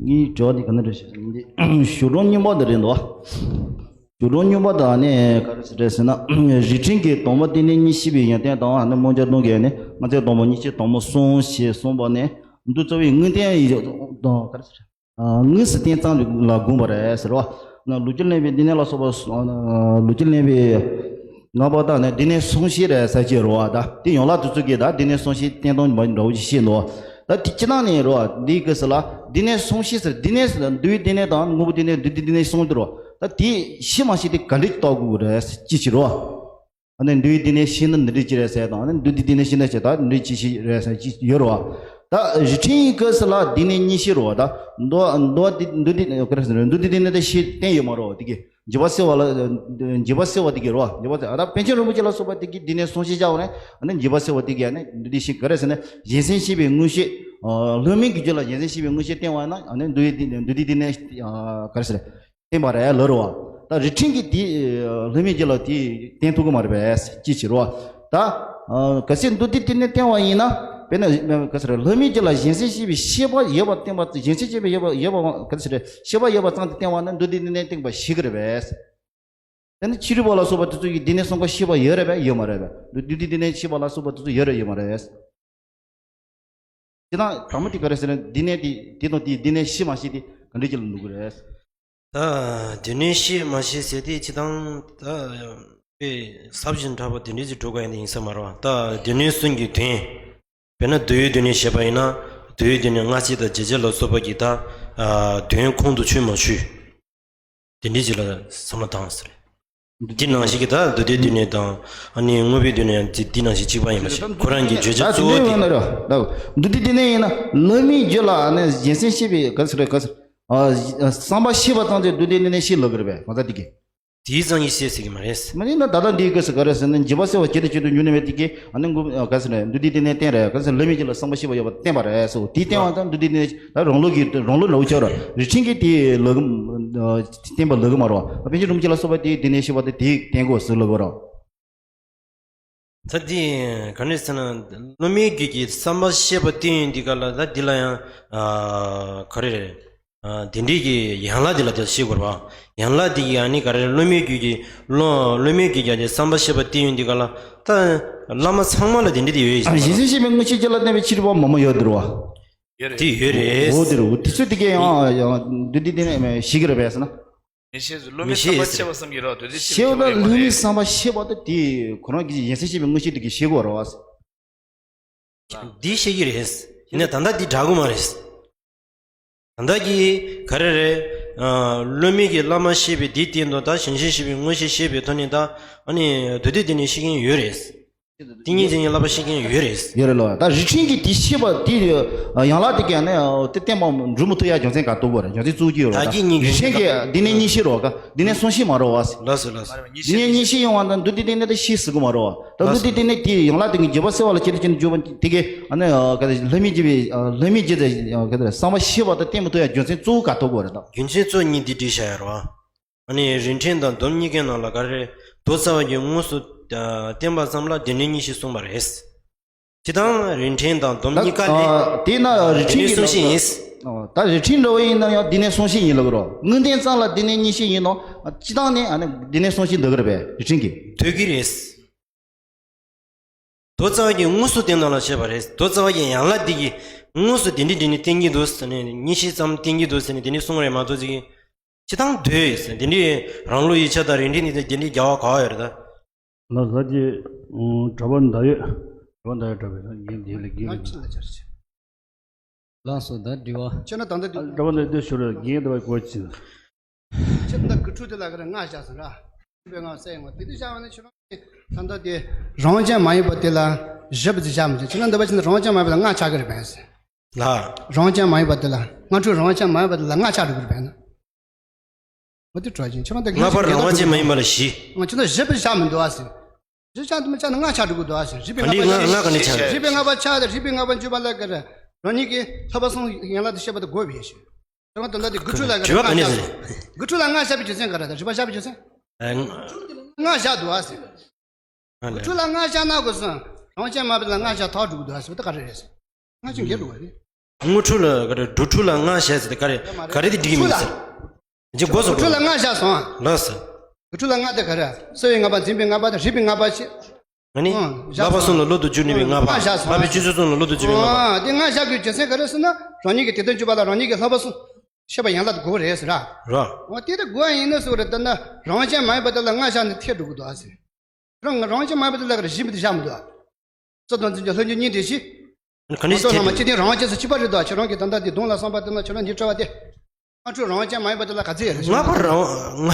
ངའི་དྲི་བ་འདི་ག་ན་རེད་ཟེར་ན་འདི། གཞུང་གྲངས་རྙིང་པ་འདི་རེད་འདུག་གཞུང་གྲངས་རྙིང་པ་དང་ནི་ག་རེ་ཟེར་རེད་ཟེར་ན། རིགས་ཕྲེང་གི་དང་པོ་སྡེ་སྣོད་གཉིས་ཤེས་པའི་ཡོན་ཏན་དང་། ཨ་ནི་མངོན་རྗེས་སྟོང་གི་ནི་ལྔ་བཅུ་དང་པོ་གཉིས་བཅུ་དང་པོ་གསུམ་ཞེས་གསུངས་པ་ནི། འདི་རྩ་བའི་དངོས་བསྟན་ཡི་དང་ག་རེ་ཟེར། ཨ། དངོས་སུ་བསྟན་ཙམ་ལ་དགོངས་པ་རེད་ཟེར་བ། ན་ལུགས་ཀྱི་བསླབ་པའི་སྡེ་སྣོད་ལ་སོགས་པ། ལུགས་ཀྱི་བསླབ་པའི་ལྔ་པ་དག་ནི་སྡེ་སྣོད་གསུམ་བཤད་རེད་ཟེར་གྱི་རེད་བ། ད་དེ་ཡན་ལག་དེ་ཚོ་གིས་ད་སྡེ་སྣོད་གསུམ་བཤད་བསྟན་སྟངས་མ་འདྲ་བོ་ཞིག་བཤད་འདུག་ད་དེ་སྤྱིར་བཏང་ནས་རེད་བ། འདིའི་སྐབས་སུ་ལ་སྡེ་སྣོད་གསུམ་བཤད་ཟེར། སྡེ་སྣོད་ཟེར་ན་འདུལ་བའི་སྡེ་སྣོད་དང་དངོས་པོའི་སྡེ་སྣོད། བདུད་སྡེའི་སྡེ་སྣོད་གསུམ་དེ་རེད་བ། ད་དེ་ཤེས་མ་ཤེས་དེ་ག་འདྲས་ཀྱིས་བརྟག་དགོས་རེད་ཅི་ཞིག་རེད་བ། ཨ་ནི་འདུལ་བའི་སྡེ་སྣོད་ཤེས་ན་འདི་འདྲས་ཅི་རེད་ཟེར་དང་། ཨ་ནི་བདུད་སྡེའི་སྡེ་སྣོད་ཤེས་ན་ཅི་ད་འདི་འདྲས་ཅི་ཞིག་རེད་ཟེར་ཅི་ཡོད་རེད་བ། ད་རིགས་ཕྲེང་གི་སྐབས་སུ་ལ་སྡེ་སྣོད་གཉིས་བཤད་རེད་བ། ད་མདོ་མདོ་སྡེ་མདོ་སྡེ་ག་རེ་ཟེར། མདོ་སྡེའི་སྡེ་སྣོད་ད་ཤེས་བསྟན་ཡོད་མ་རེད་བ། དེ་གི་འཇུག་པ་སེལ་བ་ལ། འཇུག་པ་སེལ་བ་དེ་གི་རེད་བ། འཇུག་པ་སེལ། ཨ། ད་པཎ་ཆེན་རིན་པོ་ཆེ་ལ་སོགས་པ་དེ་གི་སྡེ་སྣོད་གསུམ་བཤད་བྱ་བ་ནི། ཨ་ནི་འཇུག་པ་སེལ་བ་དེ་གི་ཨ་ནི་འདི་འདྲས་ཤེས་ག་རེ་ཟེར་ན། གཞན་སེམས་ཤེས་པའི་མངོན་ཤེས། ཨ། སློབ་མའི་རྒྱུད་ལ་གཞན་སེམས་ཤེས་པའི་མངོན་ཤེས་བསྟན་པ་ན། ཨ་ནི་མདོ་སྡེའི་མདོ་སྡེའི་སྡེ་སྣོད། ཨ། ག་རེ་ཟེར། བསྟན་པ་རེད་ལབ་རེད་བ། ད་རིགས་ཕྲེང་གིས་དེ་སློབ་མའི་རྒྱུད་ལ་དེ་བསྟན་ཐུབ་ཀྱི་མ་རེད་པས་ཅི་ཞིག་རེད་བ། ད་གལ་སྲིད་མདོ་སྡེའི་སྡེ་སྣོད་བསྟན་པ་ཡིན་ན། དཔེར་ན་ག་རེ་ཟེར། སློབ་མའི་རྒྱུད་ལ་གཞན་སེམས་ཤེས་པའི་ཤེས་པ་ཡོད་པ་བསྟན་པ། གཞན་སེམས་ཤེས་པ་ཡོད་པ་ཡོད་པ་ག་རེ་ཟེར། ཤེས་པ་ཡོད་པ་ཙམ་དུ་བསྟན་པ་ན་མདོ་སྡེའི་སྡེ་སྣོད་བསྟན་པ་ཞིག་གི་རེད་པས། དེ་ནི་ཕྱི་རོལ་པ་ལ་སོགས་པ་དེ་ཚོ་ཡི་སྡེ་སྣོད་གསུམ་ཀ་ཤེས་པ་ཡོད་རེད་པས་ཡོད་མ་རེད་པས། མདོ་སྡེའི་སྡེ་སྣོད་ཤེས་པ་ལ་སོགས་པ་དེ་ཚོ་ཡོད་རེད་ཡོད་མ་རེད་པས། སྤྱིར་བཏང་དྲང་མོ་དེ་ག་རེ་ཟེར་ན་འདི་ནས་དེ་དེ་དང་དེ་འདི་ནས་ཤེས་མ་ཤེས་དེ་ག་འདྲ་ཅིག་ལ་འདུག་གི་རེད། ད་འདི་ནས་ཤེས་མ་ཤེས་ཟེར་དེ་སྤྱིར་བཏང་ད་དཔེ་ཟབ་ཅིང་ཕྲ་བ་དེ་འདྲ་ཅིག་འགྲོ་ག་ཡིན་ཡིན་ས་མ་རེད་བ། ད་སྡེ་སྣོད་གསུམ་གྱི་དོན། དཔེར་ན་བསྡུ་བའི་སྡེ་སྣོད་བཤད་པ་ཡིན་ན་བསྡུ་བའི་སྡེ་སྣོད་སྔ་ཕྱི་དང་རྗེས་ཕྱི་ལ་སོགས་པ་གི་ད་དོན་ཁོང་དུ་ཆུད་མ་ཆུད། དེ་འདྲའི་ཅིག་ལ་བསམ་བློ་བཏང་ཟེར། འདི་ནང་བཞིན་གྱི་ད་མདོ་སྡེའི་སྡེ་སྣོད་དང་ཨ་ནི་དངོས་པོའི་སྡེ་སྣོད་ཡང་འདི་འདི་ནང་བཞིན་གཅིག་པ་ཡིན་པ་ཞིག་ཁོ་རང་གི་བརྗོད་བྱ་གཙོ་བོ་དེ། མདོ་སྡེའི་སྡེ་སྣོད་ཡིན་ན་བླ་མའི་རྒྱུད་ལ་ཨ་ནི་གཞན་སེམས་ཤེས་པའི་ག་ཚོད་རེད་ག་ཚོད། བསམ་པ་ཤེས་པ་ཙམ་གྱིས་མདོ་སྡེའི་སྡེ་སྣོད་ཤེས་ལོས་ཀྱི་རེད་པས་གང་ཟག་དེ་གིས། དེའི་ཙམ་གྱིས་ཤེས་ཟེར་གྱི་མ་རེད། མ་ཡིན་ན་ད་ལྟ་འདིའི་སྐབས་སུ་ག་རེ་ཟེར་ན་འཇིགས་པ་སེལ་བ་བྱེད་དུ་བྱེད་དུ་འཇུག་ནུས་པའི་དེ་གིས་ཨ་ནི་འགུ་ག་ཟེར་ན་མདོ་སྡེའི་སྡེ་སྣོད་བསྟན་རེད་ག་ཟེར་བླ་མའི་རྒྱུད་ལ་བསམ་པ་ཤེས་པ་ཡོད་པ་བསྟན་པ་རེད་སོ་དེའི་བསྟན་བ་དང་མདོ་སྡེའི་སྡེ་སྣོད་ད་རང་ལུགས་ཀྱི་རང་ལུགས་འདྲ་བོ་ཆགས་ར་རིགས་ཕྲེང་གིས་དེ་ལོ་གི་བསྟན་པ་ལོས་ཀྱི་མ་རེད་བ། པཎ་ཆེན་རིན་པོ་ཆེ་ལ་སོགས་པ་དེའི་སྡེ་སྣོད་ཤེས་པ་དེ་དེས་བསྟན་དགོས་ཟེར་ལོས་ཀྱི་རེད། ད་དེ་ག་ནས་ཟེར་ན་བླ་མའི་རྒྱུད་ཀྱི་བསམ་པ་ཤེས་པ་བསྟན་ཡོན་འདི་ག་ལ་ད་འདི་ལ་ཡང་ག་རེ་རེད། དེ་འདྲའི་གི་ཡན་ལག་འདི་ལ་དེ་ཤེས་དགོས་རེད་བ། ཡན་ལག་འདི་གི་ཨ་ནི་ག་རེ་རེད་བླ་མའི་རྒྱུད་ཀྱི་བླ་བླ་མའི་རྒྱུད་ཀྱི་བསམ་པ་ཤེས་པ་བསྟན་ཡོན་འདི་ག་ལ་ད་བླ་མ་ཚང་མ་ལ་དེ་འདྲ་དེ་ཡོད་ཡིན་ཟེར། གཞན་སེམས་ཤེས་པའི་མངོན་ཤེས་ཀྱི་ལ་བརྟེན་པའི་ཕྱིར་བ་མང་མང་ཡོད་འདུག་བ། དེ་ཡོད་རེད། འོ་དེ་རེད་འོ་དེ་ཚོ་དེ་གས་ཡང་འདི་འདི་དེ་ནས་ཤེས་ཀྱི་རེད་པས་ཟེར་ན། མི་ཤེས་ཟེར། བླ་མའི་བསམ་པ་ཤེས་པ་བསམ་གྱི་རེད་དེ་དེ་ཤེས་ཤེས་པ་ལ་བླ་མའི་བསམ་པ་ཤེས་པ་དེ་དེ་ཁོ་རང་གི་གཞན་སེམས་ཤེས་པའི་མངོན་ཤེས་དེ་གི་ཤེས་དགོས་རེད་བ། འདི་ཤེས་ཀྱི་རེད། ཡིན་ན་ད་ལྟ་འདི་འདྲ་གི་མ་རེད། ད་ལྟ་གི་ག་རེ་རེད། བླ་མའི་གི་བླ་མ་ཤེས་པའི་འདི་སྟེང་དུ་ད་གཞན་སེམས་ཤེས་པའི་མངོན་ཤེས་ཤེས་པའི་ཐོག་ནས་ད་ཨ་ནི་དུ་དུ་དེ་ནས་ཤེས་མཁན་ཡོད་རེད། ཏིང་ངེ་འཛིན་གྱི་བསླབ་པ་ཤེས་མཁན་ཡོད་རེད། ཡོད་རེད་ལོ། ད་རིགས་ཕྲེང་གི་དེ་ཤེས་པ་དེ་ཡང་ལག་དེ་ག་ནས་དེ་བསྟན་པ་འགྲུབ་མི་ཐུབ་ཡ་རྒྱུ་མཚན་ག་རྟོགས་དགོས་རེད། རྒྱུ་མཚན་གཙོ་བོ་གཅིག་ཡོད་རེད། ད་ད་གིན་ཉིན་རིགས་ཕྲེང་གི་འདི་ནས་གཉིས་ཤེས་རོགས་ག་འདི་ནས་གསུམ་ཤེས་མ་རོགས་བ། ལགས་སོ་ལགས་སོ། འདི་ནས་གཉིས་ཤེས་ཡོང་བ་ན་མདོ་སྡེ་སྡེ་སྣོད་དེ་ཤེས་ཟེར་གི་མ་རོགས་བ། ད་མདོ་སྡེ་སྡེ་སྣོད་དེ་ཡང་ལག་དེ་གི་རྒྱུད་པ་སེལ་བ་ལ་བྱེད་དུ་བྱེད་དུ་འཇུག་པ་དེ་གས་ཨ་ནི་ག་རེ་ལྷ་མིའི་རྒྱུད་པའི་ལྷ་མིའི་རྒྱུད་དེ་ག་རེ་བསམ་པ་ཤེས་པ་དང་བསྟན་མི་ཐུབ་ཡ་རྒྱུ་མཚན་གཙོ་བོ་ག་རྟོགས་དགོས་རེད་ད། རྒྱུ་མཚན་གཙོ་བོ་གཉིས་འདི་བྲིས་བཞག་ཡ་རོགས་བ། ཨ་ནི་རིགས་ཕྲེང་དང་སྡོམ་གཉིས་ཀའི་ནང་ལ་ག་རེ་རེད། མདོ་རྩ་བ་གིས་དངོས་སུ་བསྟན་པ་ཙམ་ལ་སྡེ་སྣོད་གཉིས་ཤེས་གསུངས་པ་རེད། སྤྱིར་བཏང་རིགས་ཕྲེང་དང་སྡོམ་གཉིས་ཀ་ནི་དེས་ན་རིགས་ཕྲེང་གསུམ་ཤེས་ཡིན། ད་རིགས་ཕྲེང་འདྲ་བོ་ཡིན་ན་ཡང་སྡེ་སྣོད་གསུམ་ཤེས་ཡིན་ལབ་རོགས། དངོས་བསྟན་ཙམ་ལ་སྡེ་སྣོད་གཉིས་ཤེས་ཡིན་ནོ། སྤྱིར་བཏང་ནི་ཨ་ནི་སྡེ་སྣོད་གསུམ་ཤེས་འདོད་གི་རེད་པས་རིགས་ཕྲེང་གིས། འདོད་ཀྱི་རེད། མདོ་རྩ་བ་གིས་དངོས་སུ་བསྟན་དོན་ལ་བཤད་པ་རེད། མདོ་རྩ་བ་གིས་ཡན་ལག་འདི་གིས་དངོས་སུ་དེ་འདྲི་འདྲི་ནི་བསྟན་གྱི་འདུག་ཟེར་ནས་གཉིས་ཤེས་ཙམ་བསྟན་གྱི་འདུག་ཟེར་ནས་དེ་འདྲི་གསུང་རེད་མ་གཏོགས་ཅིག་སྤྱིར་བཏང་འདོད་ཟེར་དེ་འདྲི་རང་ལུགས་ཡིག་ཆ་དང་རིགས་འདྲི་འདི་དེ་འདྲི་རྒྱལ་བ་ག་བ་ཡོད་རེད་ད། ལགས་སོ་ཀྱི། གྲྭ་པ་མདའ་ཡོད། གྲྭ་པ་མདའ་ཡོད་གྲྭ་པས་ད་ངས་འདི་ལས་རྒྱལ་ང་ལ་ཕྱི་ལ་ཆར་ཆེ། ལགས་སོ་ད་དྲི་བ། ཁྱོད་ན་ད་ལྟ་དུས། གྲྭ་པ་མདའ་ཡོད་ཤོར་རྒྱལ་འདི་བ་གོ་ཅི། ཁྱོད་ད་དགུ་ཕྲུག་དེ་ལ་ག་རེ་ལྔ་བཞག་སོང་ར། དཔེ་ལྔ་གསལ་ཡོང་བ་དེ་དུས་བཞག་བ་ནི་ཁྱོད་རང་ད་ལྟ་དེ་རང་བཞིན་མ་ཡིན་པ་དེ་ལ་བཞི་པོ་དེ་བཞག་མི་ཆོག་ཁྱོད་རང་འདི་བ་ཕྱིན་ན་རང་བཞིན་མ་ཡིན་པ་ལ་ལྔ་ཆགས་ཀྱི་རེད་པས། ལགས། རང་བཞིན་མ་ཡིན་པ་དེ་ལ་ལྔ་ཕྲུག་རང་བཞིན་མ་ཡིན་པ་དེ་ལ་ལྔ་ཆགས་འགྲོ་གི་རེད་པས་ན། འོ་དེ་གྲོགས་ཅན་ཁྱོད་རང་ད་ལྔ་པ་རང་དབང་ཅན་མ་ཡིན་པ་ལ་བཞི། ང་ཁྱོད་ད་བཞི་པོ་བཞག་མི་འདུག་ཨ་ཟེར། བཞི་ཆགས་འདི་མི་ཆགས་ན་ལྔ་ཆགས་འགྲོ་གི་འདུག་ཨ་ཟེར། རིགས་པའི་ལྔ་པ་ཆགས། རིགས་པའི་ལྔ་པ་ཆགས་ཏེ་རིགས་པའི་ལྔ་པ་འཇུག་པ་ལ་ག་རེ། རང་ཉིད་ཀྱི་ལྷག་པ་གསུམ་ཡན་ལག་ཏུ་བཤད་པ་དང་དགོས་པའི་ཞིག་ཁྱོད་རང་ད་ལྟ་དེ་དགུ་ཕྲུག་ལ་ག་རེ་ལྔ་ཆགས་སོང་། དགུ་ཕྲུག་ལ་ལྔ་བཞག་པའི་རྒྱུ་མཚན་ག་རེ་ད་རིགས་པ་བཞག་པའི་རྒྱུ་མཚན། ལྔ་བཞག་འདུག་ཨ་ཟེར། ཨ་ལས། དགུ་ཕྲུག་ལ་ལྔ་བཞག་ན་དགོས་སོང་། རང་བཞིན་མ་ཡིན་པ་ལ་ལྔ་བཞག་ཐག་འགྲོ་གི་འདུག་ཨ་ཟེར་བ་ད་ག་རེ་རེད་ཟེར། ལྔ་ཆུང་གེ་འགྲོ་བ་རེད། དངོས་ཕྲུག་ལ་ག་རེ་དྲུག་ཕྲུག་ལ་ལྔ་བཞག་ཟེར་ཏེ་ག་རེ་ག་རེ་དེ་འགྲིག་གི་མིན་ཟེར། ཅི་དགོས་སོ་དགུ་ཕྲུག་ལ་ལྔ་བཞག་སོང་ཨ། ལགས་སོ། དགུ་ཕྲུག་ལ་ལྔ་དེ་ག་རེ། གསོ་བའི་ལྔ་པ་འཛིན་པའི་ལྔ་པ་དང་རིགས་པའི་ལྔ་པ་ཞེས། ཨ་ནི། ཨང་། བཞག་ལྷག་པ་གསུམ་ལ་བློ་དང་བཅུ་གནས་པའི་ལྔ་པ། ལྔ་བཞག་སོང་། ལྷག་པའི་སྤྱོད་ཚུལ་གསུམ་ལ་བློ་དང་བཅུ་གནས་པའི་ལྔ་པ། ཨང་། དེ་ལྔ་བཞག་དགོས་རྒྱུ་མཚན་ག་རེ་ཟེར་ན་རང་ཉིད་ཀྱི་དེ་དོན་འཇུག་པ་ལ་རང་ཉིད་ཀྱི་ལྷག་པ་གསུམ་ཤེས་པ་ཡན་ལག་ཏུ་དགོས་པ་རེད་ཟེར་ར། ར། འོ་དེ་དེ་དགོས་ཡིན་ན་ཟེར་བ་རེད་ད་ན་རང་བཞིན་མ་ཡིན་པ་དེ་ལ་ལྔ་བཞག་ནས་ཐེབས་འགྲོ་གི་འདུག་ཨ་ཟེར། རང་རང་བཞིན་མ་ཡིན་པ་དེ་ལ་ག་རེ་གཞི་མི་དེ་བཞག་མི་འདུག་ཨ། སྲིད་དང་འཛིན་གྱི་ལྷ་ཆོས་གཉིས་ལྡན་ཞིང་། ག་ནི་ཞིག་ཐོག་ལྷག་མ་སྤྱི་དོན་རང་བཞིན་ཟེར་གཅིག་པ་རེད་དོ། ཁྱེད་རང་གིས་ད་ལྟ་འདི་གདོང་ལ་བསམ་པ་དེ་ན་ཁྱེད་རང་ཉིད་བྲལ་བ་དེ། ལྔ་ཕྲུག་རང་བཞིན་མ་ཡིན་པ་དེ་ལ་ག་ཚད་ཡོད་རེད། ལྔ་པ་རང་ལྔ།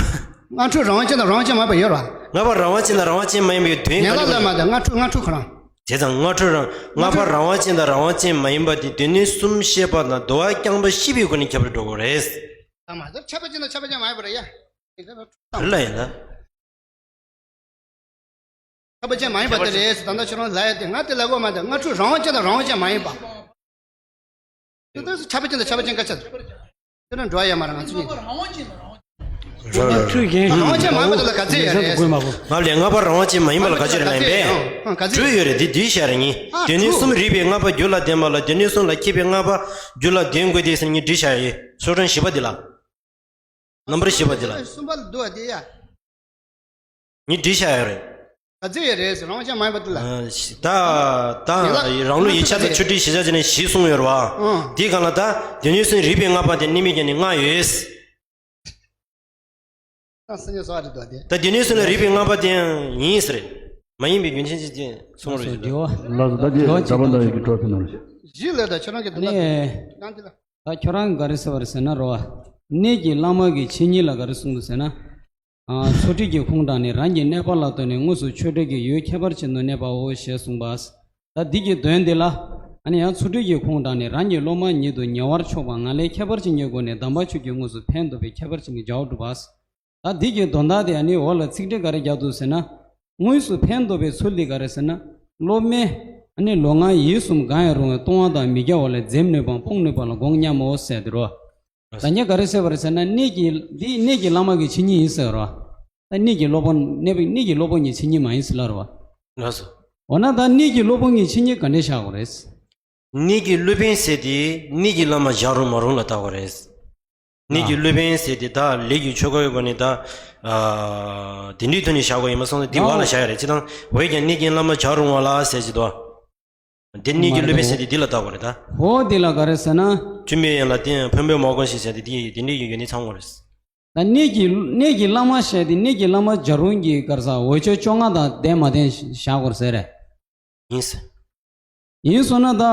ལྔ་ཕྲུག་རང་བཞིན་དང་རང་བཞིན་མ་ཡིན་པ་ཡོད་ར། ལྔ་པ་རང་བཞིན་དང་རང་བཞིན་མ་ཡིན་པའི་དོན་ཡན་ལག་ལ་མ་དང་ལྔ་ཕྲུག་ལྔ་ཕྲུག་ཁོ་རང་། བྱས་ཙང་ལྔ་ཕྲུག་རང་ལྔ་པ་རང་བཞིན་དང་རང་བཞིན་མ་ཡིན་པ་དེ་སྡེ་སྣོད་གསུམ་བཤད་པ་དང་དོར་བ་རྐྱང་པ་ཤེས་པའི་སྒོ་ནས་ཁྱབ་པར་འགྲོ་དགོས་རེད། ད་མ་ཟེར་ཁྱབ་པ་ཅན་དང་ཁྱབ་པ་ཅན་མ་ཡིན་པ་རེད་ཡ། ག་རེ་ལ་ཡིན་ད། ཁྱབ་པ་ཅན་མ་ཡིན་པ་དེ་རེད་ཟེར། ད་ལྟ་ཁྱོད་རང་ལ་ཡ་དེ་ང་དེ་ལ་གོ་མ་དེ་ལྔ་ཕྲུག་རང་བཞིན་དང་རང་བཞིན་མ་ཡིན་པ། དེ་ལྟར་ཁྱབ་པ་ཅན་དང་ཁྱབ་པ་ཅན་ག་ཆ་དེ་རང་འགྲོ་ཡ་མ་རེད་ང་ཚོ་གཉིས་དེ། རང་བཞིན་མ་ཡིན་པ་དེ་ལ་ག་ཚད་ཡོད་རེད། ང་ལས་ལྔ་པ་རང་བཞིན་མ་ཡིན་པ་ལ་ག་ཚད་རེད་ལ་ཡིན་པས། དྲུག་ཡོད་རེད་དེ་དེའི་ཤ་རེད་ཉིན། དེ་ནས་གསུམ་རིགས་པའི་ལྔ་པ་རྒྱུད་ལ་ལྡན་པ་ལ་དེ་ནས་གསུམ་ལ་མཁས་པའི་ལྔ་པ་རྒྱུད་ལ་ལྡན་དགོས་དེ་ཟེར་ཉིན་བྲིས་བཞག་ཡོད། སོ་ཊོན་བཞི་པ་འདི་ལ། རྣམ་པར་ཤེས་པ་འདི་ལ། གསུམ་པ་ལ་བསྡུ་བ་དེ་ཡ། ངས་བྲིས་བཞག་ཡོད་རེད། ག་ཚོད་ཡོད་རེད་ཟེར། རང་དབང་ཅན་མ་ཡིན་པ་དེ་ལ། ཨ་ད་ད་ཡིན་ལ། རང་ལུགས་ཡིག་ཆ་དང་ཆོས་ཁྲིད་གཞི་བཞག་བྱས་ནས་བཞི་གསུངས་ཡོད་རེད་བ། ཨང་། དེའི་སྒང་ལ་ད་སྡེ་སྣོད་གསུམ་རིགས་པའི་ལྔ་པ་དེ་གནས་མིན་རྐྱེན་ནི་ལྔ་ཡོད། ད་སེམས་ཉམས་སོགས་རེད་དོ་དེ། ད་སྡེ་སྣོད་གསུམ་ལ་རིགས་པའི་ལྔ་པ་དེ་ཡང་ཡིན་ཟེར། མ་ཡིན་པའི་རྒྱུ་མཚན་ཅི་ཅི་གསུངས་རོགས་ཞུ། འདྲི་བ། ལགས་སོ། ད་ཅི་འདྲི་བ་འདྲ་པོ་འདྲ་ཡོད་ཀྱི་འགྲོ་ཕན་ནོར་ཞུ། གཞི་ལས་ད་ཁྱོད་རང་གི་དོན་དག་ནས་ནང་དེ་ལ། ད་ཁྱོད་རང་གིས་ག་རེ་ཟེར་བ་རེད་ཟེར་ན་རོ། གནས་ཀྱི་བླ་མ་གི་མཚན་ཉིད་ལ་ག་རེ་གསུངས་འདུག་ཟེར་ན། ཨ་ཚུལ་ཁྲིམས་ཀྱི་ཁུངས་དྲངས་ནས་རང་གི་གནས་པ་ལ་ལྟོས་ནས་དངོས་སུ་ཆོས་འབྲེལ་གྱི་ཡུལ་ཁྱད་པར་ཅན་དུ་གནས་པའོ་ཞེས་གསུངས་པ། ད་འདི་གི་དོན་འདི་ལ། ཨ་ནི་ཡང་ཚུལ་ཁྲིམས་ཀྱི་ཁུངས་དྲངས་ནས་རང་གི་སློབ་མ་ཉིད་དུ་ཉེ་བར་ཕྱོགས་པ་ང་ལས་ཁྱད་པར་ཅན་གྱི་སྒོ་ནས་དམ་པ་ཆོས་ཀྱི་དངོས་སུ་ཕན་འདོགས་པའི་ཁྱད་པར་ཅན་གྱི་བྱ་བ་སྒྲུབ་པ། ད་འདི་གི་དོན་དག་དེ་ཨ་ནི་འོག་ལ་ཚིག་འགྲེལ་ག་རེ་རྒྱག་འདུག་ཟེར་ན། དངོས་སུ་ཕན་འདོགས་པའི་ཚུལ་འདི་ག་རེ་ཟེར་ན། སློབ་མས་ཨ་ནི་ལུས་ངག་ཡིད་གསུམ་གང་ཡང་རུང་བའི་ལྟུང་བ་དང་མི་དགེ་བ་ལས་འཛེམ་ནུས་པའམ་སྤོང་ནུས་པ་ལ་དགོངས་སྙམ་མོ་ཟེར་དེ་རོ། ད་ཉེ་ག་རེ་ཟེར་བ་རེད་ཟེར་ན་གནས་ཀྱི་འདི་གནས་ཀྱི་བླ་མ་གི་མཚན་ཉིད་ཡིན་ཟེར་རོ། ད་གནས་ཀྱི་སློབ་དཔོན་གནས་པའི་གནས་ཀྱི་སློབ་དཔོན་གྱི་མཚན་ཉིད་མ་ཡིན་ཟེར་ལ་རོ། ལགས་སོ། འོ་ན་ད་གནས་ཀྱི་སློབ་དཔོན་གྱི་མཚན་ཉིད་ག་འདྲས་བཞག་དགོས་རེད། གནས་ཀྱི་སློབ་དཔོན་ཟེར་དེ་གནས་ཀྱི་བླ་མ་བཞག་རུང་མ་རུང་ལ་བལྟ་དགོས་རེད། གནས་ཀྱི་སློབ་དཔོན་ཟེར་དེ་ད་ལས་ཀྱི་ཆོ་ག་ཡོད་པ་ནི་ད། ཨ་དེ་འདྲའི་ཐོག་ནས་བཞག་དགོས་ཡིན་མ་སོང་ན་དེ་འོག་ལ་བཞག་ཡ་རེད་ཅི་དང་འོས་ཀྱང་གནས་ཀྱི་བླ་མ་བྱ་རུང་བ་ལ་ཟེར་གྱི་འདུག་དེ་གནས་ཀྱི་སློབ་དཔོན་ཟེར་དེ་འདི་ལ་བལྟ་དགོས་རེད་ད། འོ་དེ་ལ་ག་རེ་ཟེར་ན། བཅོམ་པའི་ཡན་ལག་བསྟན་ཕན་པོའི་མ་གོང་ཞིག་ཟེར་དེ་དེ་དེ་འདྲའི་ཡོན་ཏན་ཚང་དགོས་རེད། ད་གནས་ཀྱི་གནས་ཀྱི་བླ་མ་ཟེར་དེ་གནས་ཀྱི་བླ་མ་བྱ་རུང་གི་ག་རེ་ཟ་འོས་ཆོས་བཅོ་ལྔ་དང་ལྡན་མ་ལྡན་བཞག་དགོས་ཟེར་རེད། ཡིན་ཟེར། ཡིན་སོང་ན་ད།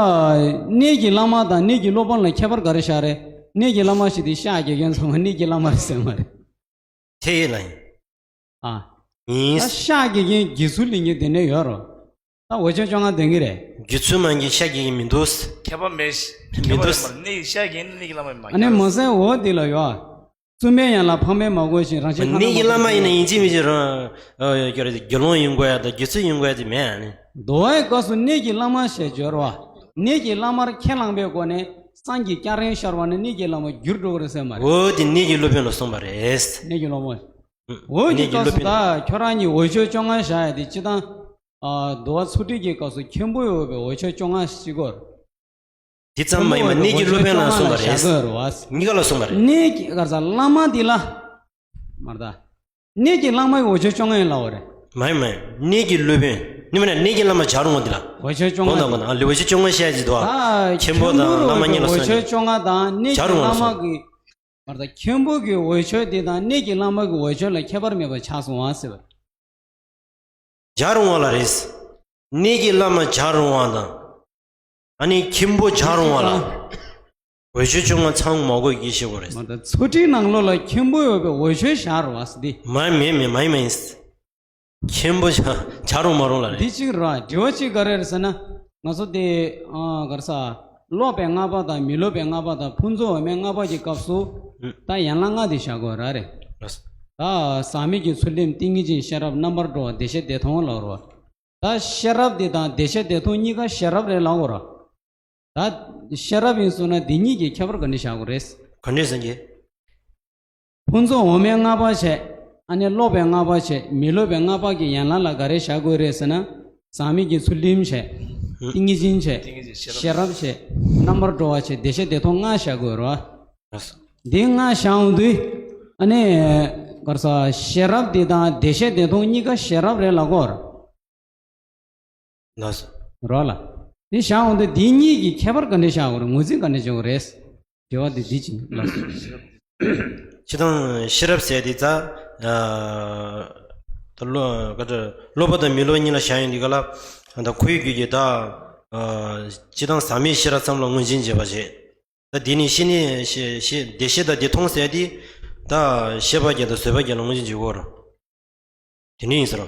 གནས་ཀྱི་བླ་མ་དང་གནས་ཀྱི་སློབ་དཔོན་ལ་ཁྱད་པར་ག་རེ་བཞག་རེད། གནས་ཀྱི་བླ་མ་ཞིག་དེ་ཤག་དགེ་རྒན་ཚང་མ་གནས་ཀྱི་བླ་མ་རེད་ཟེར་མ་རེད། དེ་ཡིན་ལ་ཡིན། ཨ། ཡིན། ད་ཤག་དགེ་རྒན་དགེ་ཚུལ་ལེན་མཁན་དེ་འདྲ་ཡོད་རོ། ད་འོས་ཆོས་བཅོ་ལྔ་ལྡན་གྱི་རེད། དགེ་ཚུལ་མ་ཡིན་ཤག་དགེ་རྒན་མི་འདུག་ཁྱད་པར་མེད། མི་འདུག་གནས་ཤག་དགེ་རྒན་གནས་ཀྱི་བླ་མ་མ་ཨ་ནི་མ་ཟད་འོ་དེ་ལ་ཡོད། བཙུན་མའི་ཡན་ལག་འཕགས་མས་མ་གོས་ཤིང་རང་གཞན་ཕ་མས་མ་གོས་ཤིང་། གནས་ཀྱི་བླ་མ་ཡིན་ན་ཡིན་གཅིག་མིན་གཅིག་རང་། ཨ་ཡ་ཀྱ་རེ་དགེ་སློང་ཡིན་དགོས་ཡ་དང་དགེ་ཚུལ་ཡིན་དགོས་ཡ་དེ་མེད་ཨ་ནི། འདུལ་བའི་སྐབས་སུ་གནས་ཀྱི་བླ་མ་ཞེས་སྦྱོར་བ། གནས་ཀྱི་བླ་མར་ཁས་བླངས་པའི་སྒོ་ནས་སངས་རྒྱས་སྐྱ་རེངས་ཤར་བ་ནི་གནས་ཀྱི་བླ་མར་འགྱུར་འགྲོ་གི་རེད་ཟེར་མ་རེད། འོ་དེ་གནས་ཀྱི་སློབ་དཔོན་ལ་གསུངས་པ་རེད། གནས་ཀྱི་སློབ་མ། འོ་གནས་དེ་ཀྱི་སྐབས་སུ་སློབ་དཔོན། ད་ཁྱོད་རང་གཉིས་འོས་ཆོས་བཅོ་ལྔ་བཞག་ཡ་དེ་སྤྱིར་བཏང་། ཨ་འདུལ་བ་ཚུལ་ཁྲིམས་ཀྱི་སྐབས་སུ་མཁན་པོ་ཡོད་པའི་འོས་ཆོས་བཅོ་ལྔ་ཞིག་གོ། དེ་ཙམ་མ་ཡིན་པར་གནས་ཀྱི་སློབ་དཔོན་ལ་གསུངས་པ་རེད། གཉིས་ཀ་ལ་གསུངས་པ་རེད། གནས་ཀྱི་ག་རེ་ཟ་བླ་མ་འདི་ལ། མར་ད། གནས་ཀྱི་བླ་མ་གི་འོས་ཆོས་བཅོ་ལྔ་ཡིན་ལབ་པ་རེད། མ་ཡིན་མ་ཡིན། གནས་ཀྱི་སློབ་དཔོན། ནི་མིན་ན་གནས་ཀྱི་བླ་མ་བྱ་རུང་བ་འདི་ལ། འོས་ཆོས་བཅོ་ལྔ། གོང་དང་གོང་དང་ཨ་ལེ་འོས་ཆོས་བཅོ་ལྔ་བཤད་ཀྱི་འདུག་ད་ཨ་མཁན་པོ་དང་བླ་མ་གཉིས་ལ་འོས་གསུངས་ཆོས་ཡོད། བཅོ་ལྔ་དང་གནས་ཀྱི་བྱ་རུང་བ་བླ་ལ་མ་གསུངས། གི། མར་ད་མཁན་པོ་གི་འོས་ཆོས་འདི་དང་གནས་ཀྱི་བླ་མ་གི་འོས་ཆོས་ལ་ཁྱད་པར་མེད་པ་ཆགས་སོང་བ་ཟེར་བ། བྱ་རུང་བ་ལ་རེད། གནས་ཀྱི་བླ་མ་བྱ་རུང་བ་དང་། ཨ་ནི་མཁན་པོ་བྱ་རུང་བ་ལ། འོས་ཆོས་བཅོ་ལྔ་ཚང་མ་དགོས་ཀྱི་ཤེས་དགོས་རེད། མ་ད་ཚུལ་ཁྲིམས་ནང་ལོགས་ལ་མཁན་པོ་ཡོད་པའི་འོས་ཆོས་བཞག་རུང་བ་ཟེར་ཏེ། མ་མེད་མེད་མ་ཡིན་མ་ཡིན། མཁན་པོ་བྱ་བྱ་རུང་མ་རུང་ལ་རེད། འདི་གཅིག་ར་དྲི་བ་གཅིག་ག་རེ་རེད་ཟེར་ན། ང་ཚོ་དེ་ཨ་ག་རེ་ཟ། སློབ་པའི་ལྔ་པ་དང་མི་སློབ་པའི་ལྔ་པ་དང་ཕུན་ཚོགས་འོད་མའི་ལྔ་པ་གི་སྐབས་སུ། ད་ཡན་ལག་ལྔ་དེ་བཞག་དགོས་ར་རེད། ལགས་སོ། ད་ཟག་མེད་ཀྱི་ཚུལ་ཁྲིམས་ཏིང་ངེ་འཛིན་ཤེས་རབ་རྣམ་པར་གྲོལ་བ་བདེ་གཤེགས་བདེ་སྟོང་ལབ་རོ། ད་ཤེས་རབ་དེ་དང་བདེ་གཤེགས་བདེ་སྟོང་གཉིས་ཀ་ཤེས་རབ་རེད་ལབ་དགོས་ར། ད་ཤེས་རབ་ཡིན་སོང་ན་འདི་གཉིས་ཀྱི་ཁྱད་པར་ག་འདྲ་བཞག་དགོས་རེད། ག་འདྲས་ཟེར་གྱི། ཕུན་ཚོགས་འོད་མའི་ལྔ་པ་བྱས། ཨ་ནི་སློབ་པའི་ལྔ་པ་བྱས་མི་སློབ་པའི་ལྔ་པ་གི་ཡན་ལག་ལ་ག་རེ་བཞག་དགོས་རེད་ཟེར་ན། ཟག་མེད་ཀྱི་ཚུལ་ཁྲིམས་བྱས། ཏིང་ངེ་འཛིན་བྱས། ཏིང་ངེ་འཛིན་ཤེས་རབ། ཤེས་རབ་བྱས། རྣམ་པར་གྲོལ་བ་བྱས་བདེ་གཤེགས་བདེ་སྟོང་ལྔ་བཞག་དགོས་རེད་བ། འདི་ལྔ་བཞག་འོང་དུས། ཨ་ནི། ག་རེ་ཟ་ཤེས་རབ་འདི་དང་བདེ་གཤེགས་བདེ་སྟོང་གཉིས་ཀ་ཤེས་རབ་རེད་ལབ་དགོས་རེད། ལགས་སོ། རོ་ལ། འདི་བཞག་འོང་དུས་འདི་གཉིས་ཀྱི་ཁྱད་པར་ག་འདྲ་བཞག་དགོས་རེད། ངོས་འཛིན་ག་འདྲ་བྱེད་དགོས་རེད། དྲི་བ་འདི་འདི་ཅིག་ལགས་སོ། སྤྱིར་བཏང་ཤེས་རབ་ཟེར་དེ་ད། ཨ་ད་སློ་ག་ཚོད་སློབ་པ་དང་མི་སློབ་གཉིས་ལ་བཞག་ཡོང་དུས་ག་ལ། ད་ཁོའི་རྒྱུད་ཀྱི་ད། ཨ་སྤྱིར་བཏང་ཟག་མེད་ཤེས་རབ་ཙམ་ལ་ངོས་འཛིན་བྱེད་པ་བྱེད། ད་འདི་ནི་ཤེས་ནི་ཤེས་ཤེས་བདེ་གཤེགས་དང་བདེ་སྟོང་ཟེར་དེ། ད་ཤེས་པ་བརྒྱད་དང་བཟོད་པ་བརྒྱད་ལ་ངོས་འཛིན་བྱེད་དགོས་རེད། དེ་འདྲ་ཡིན་ཟེར་རོ།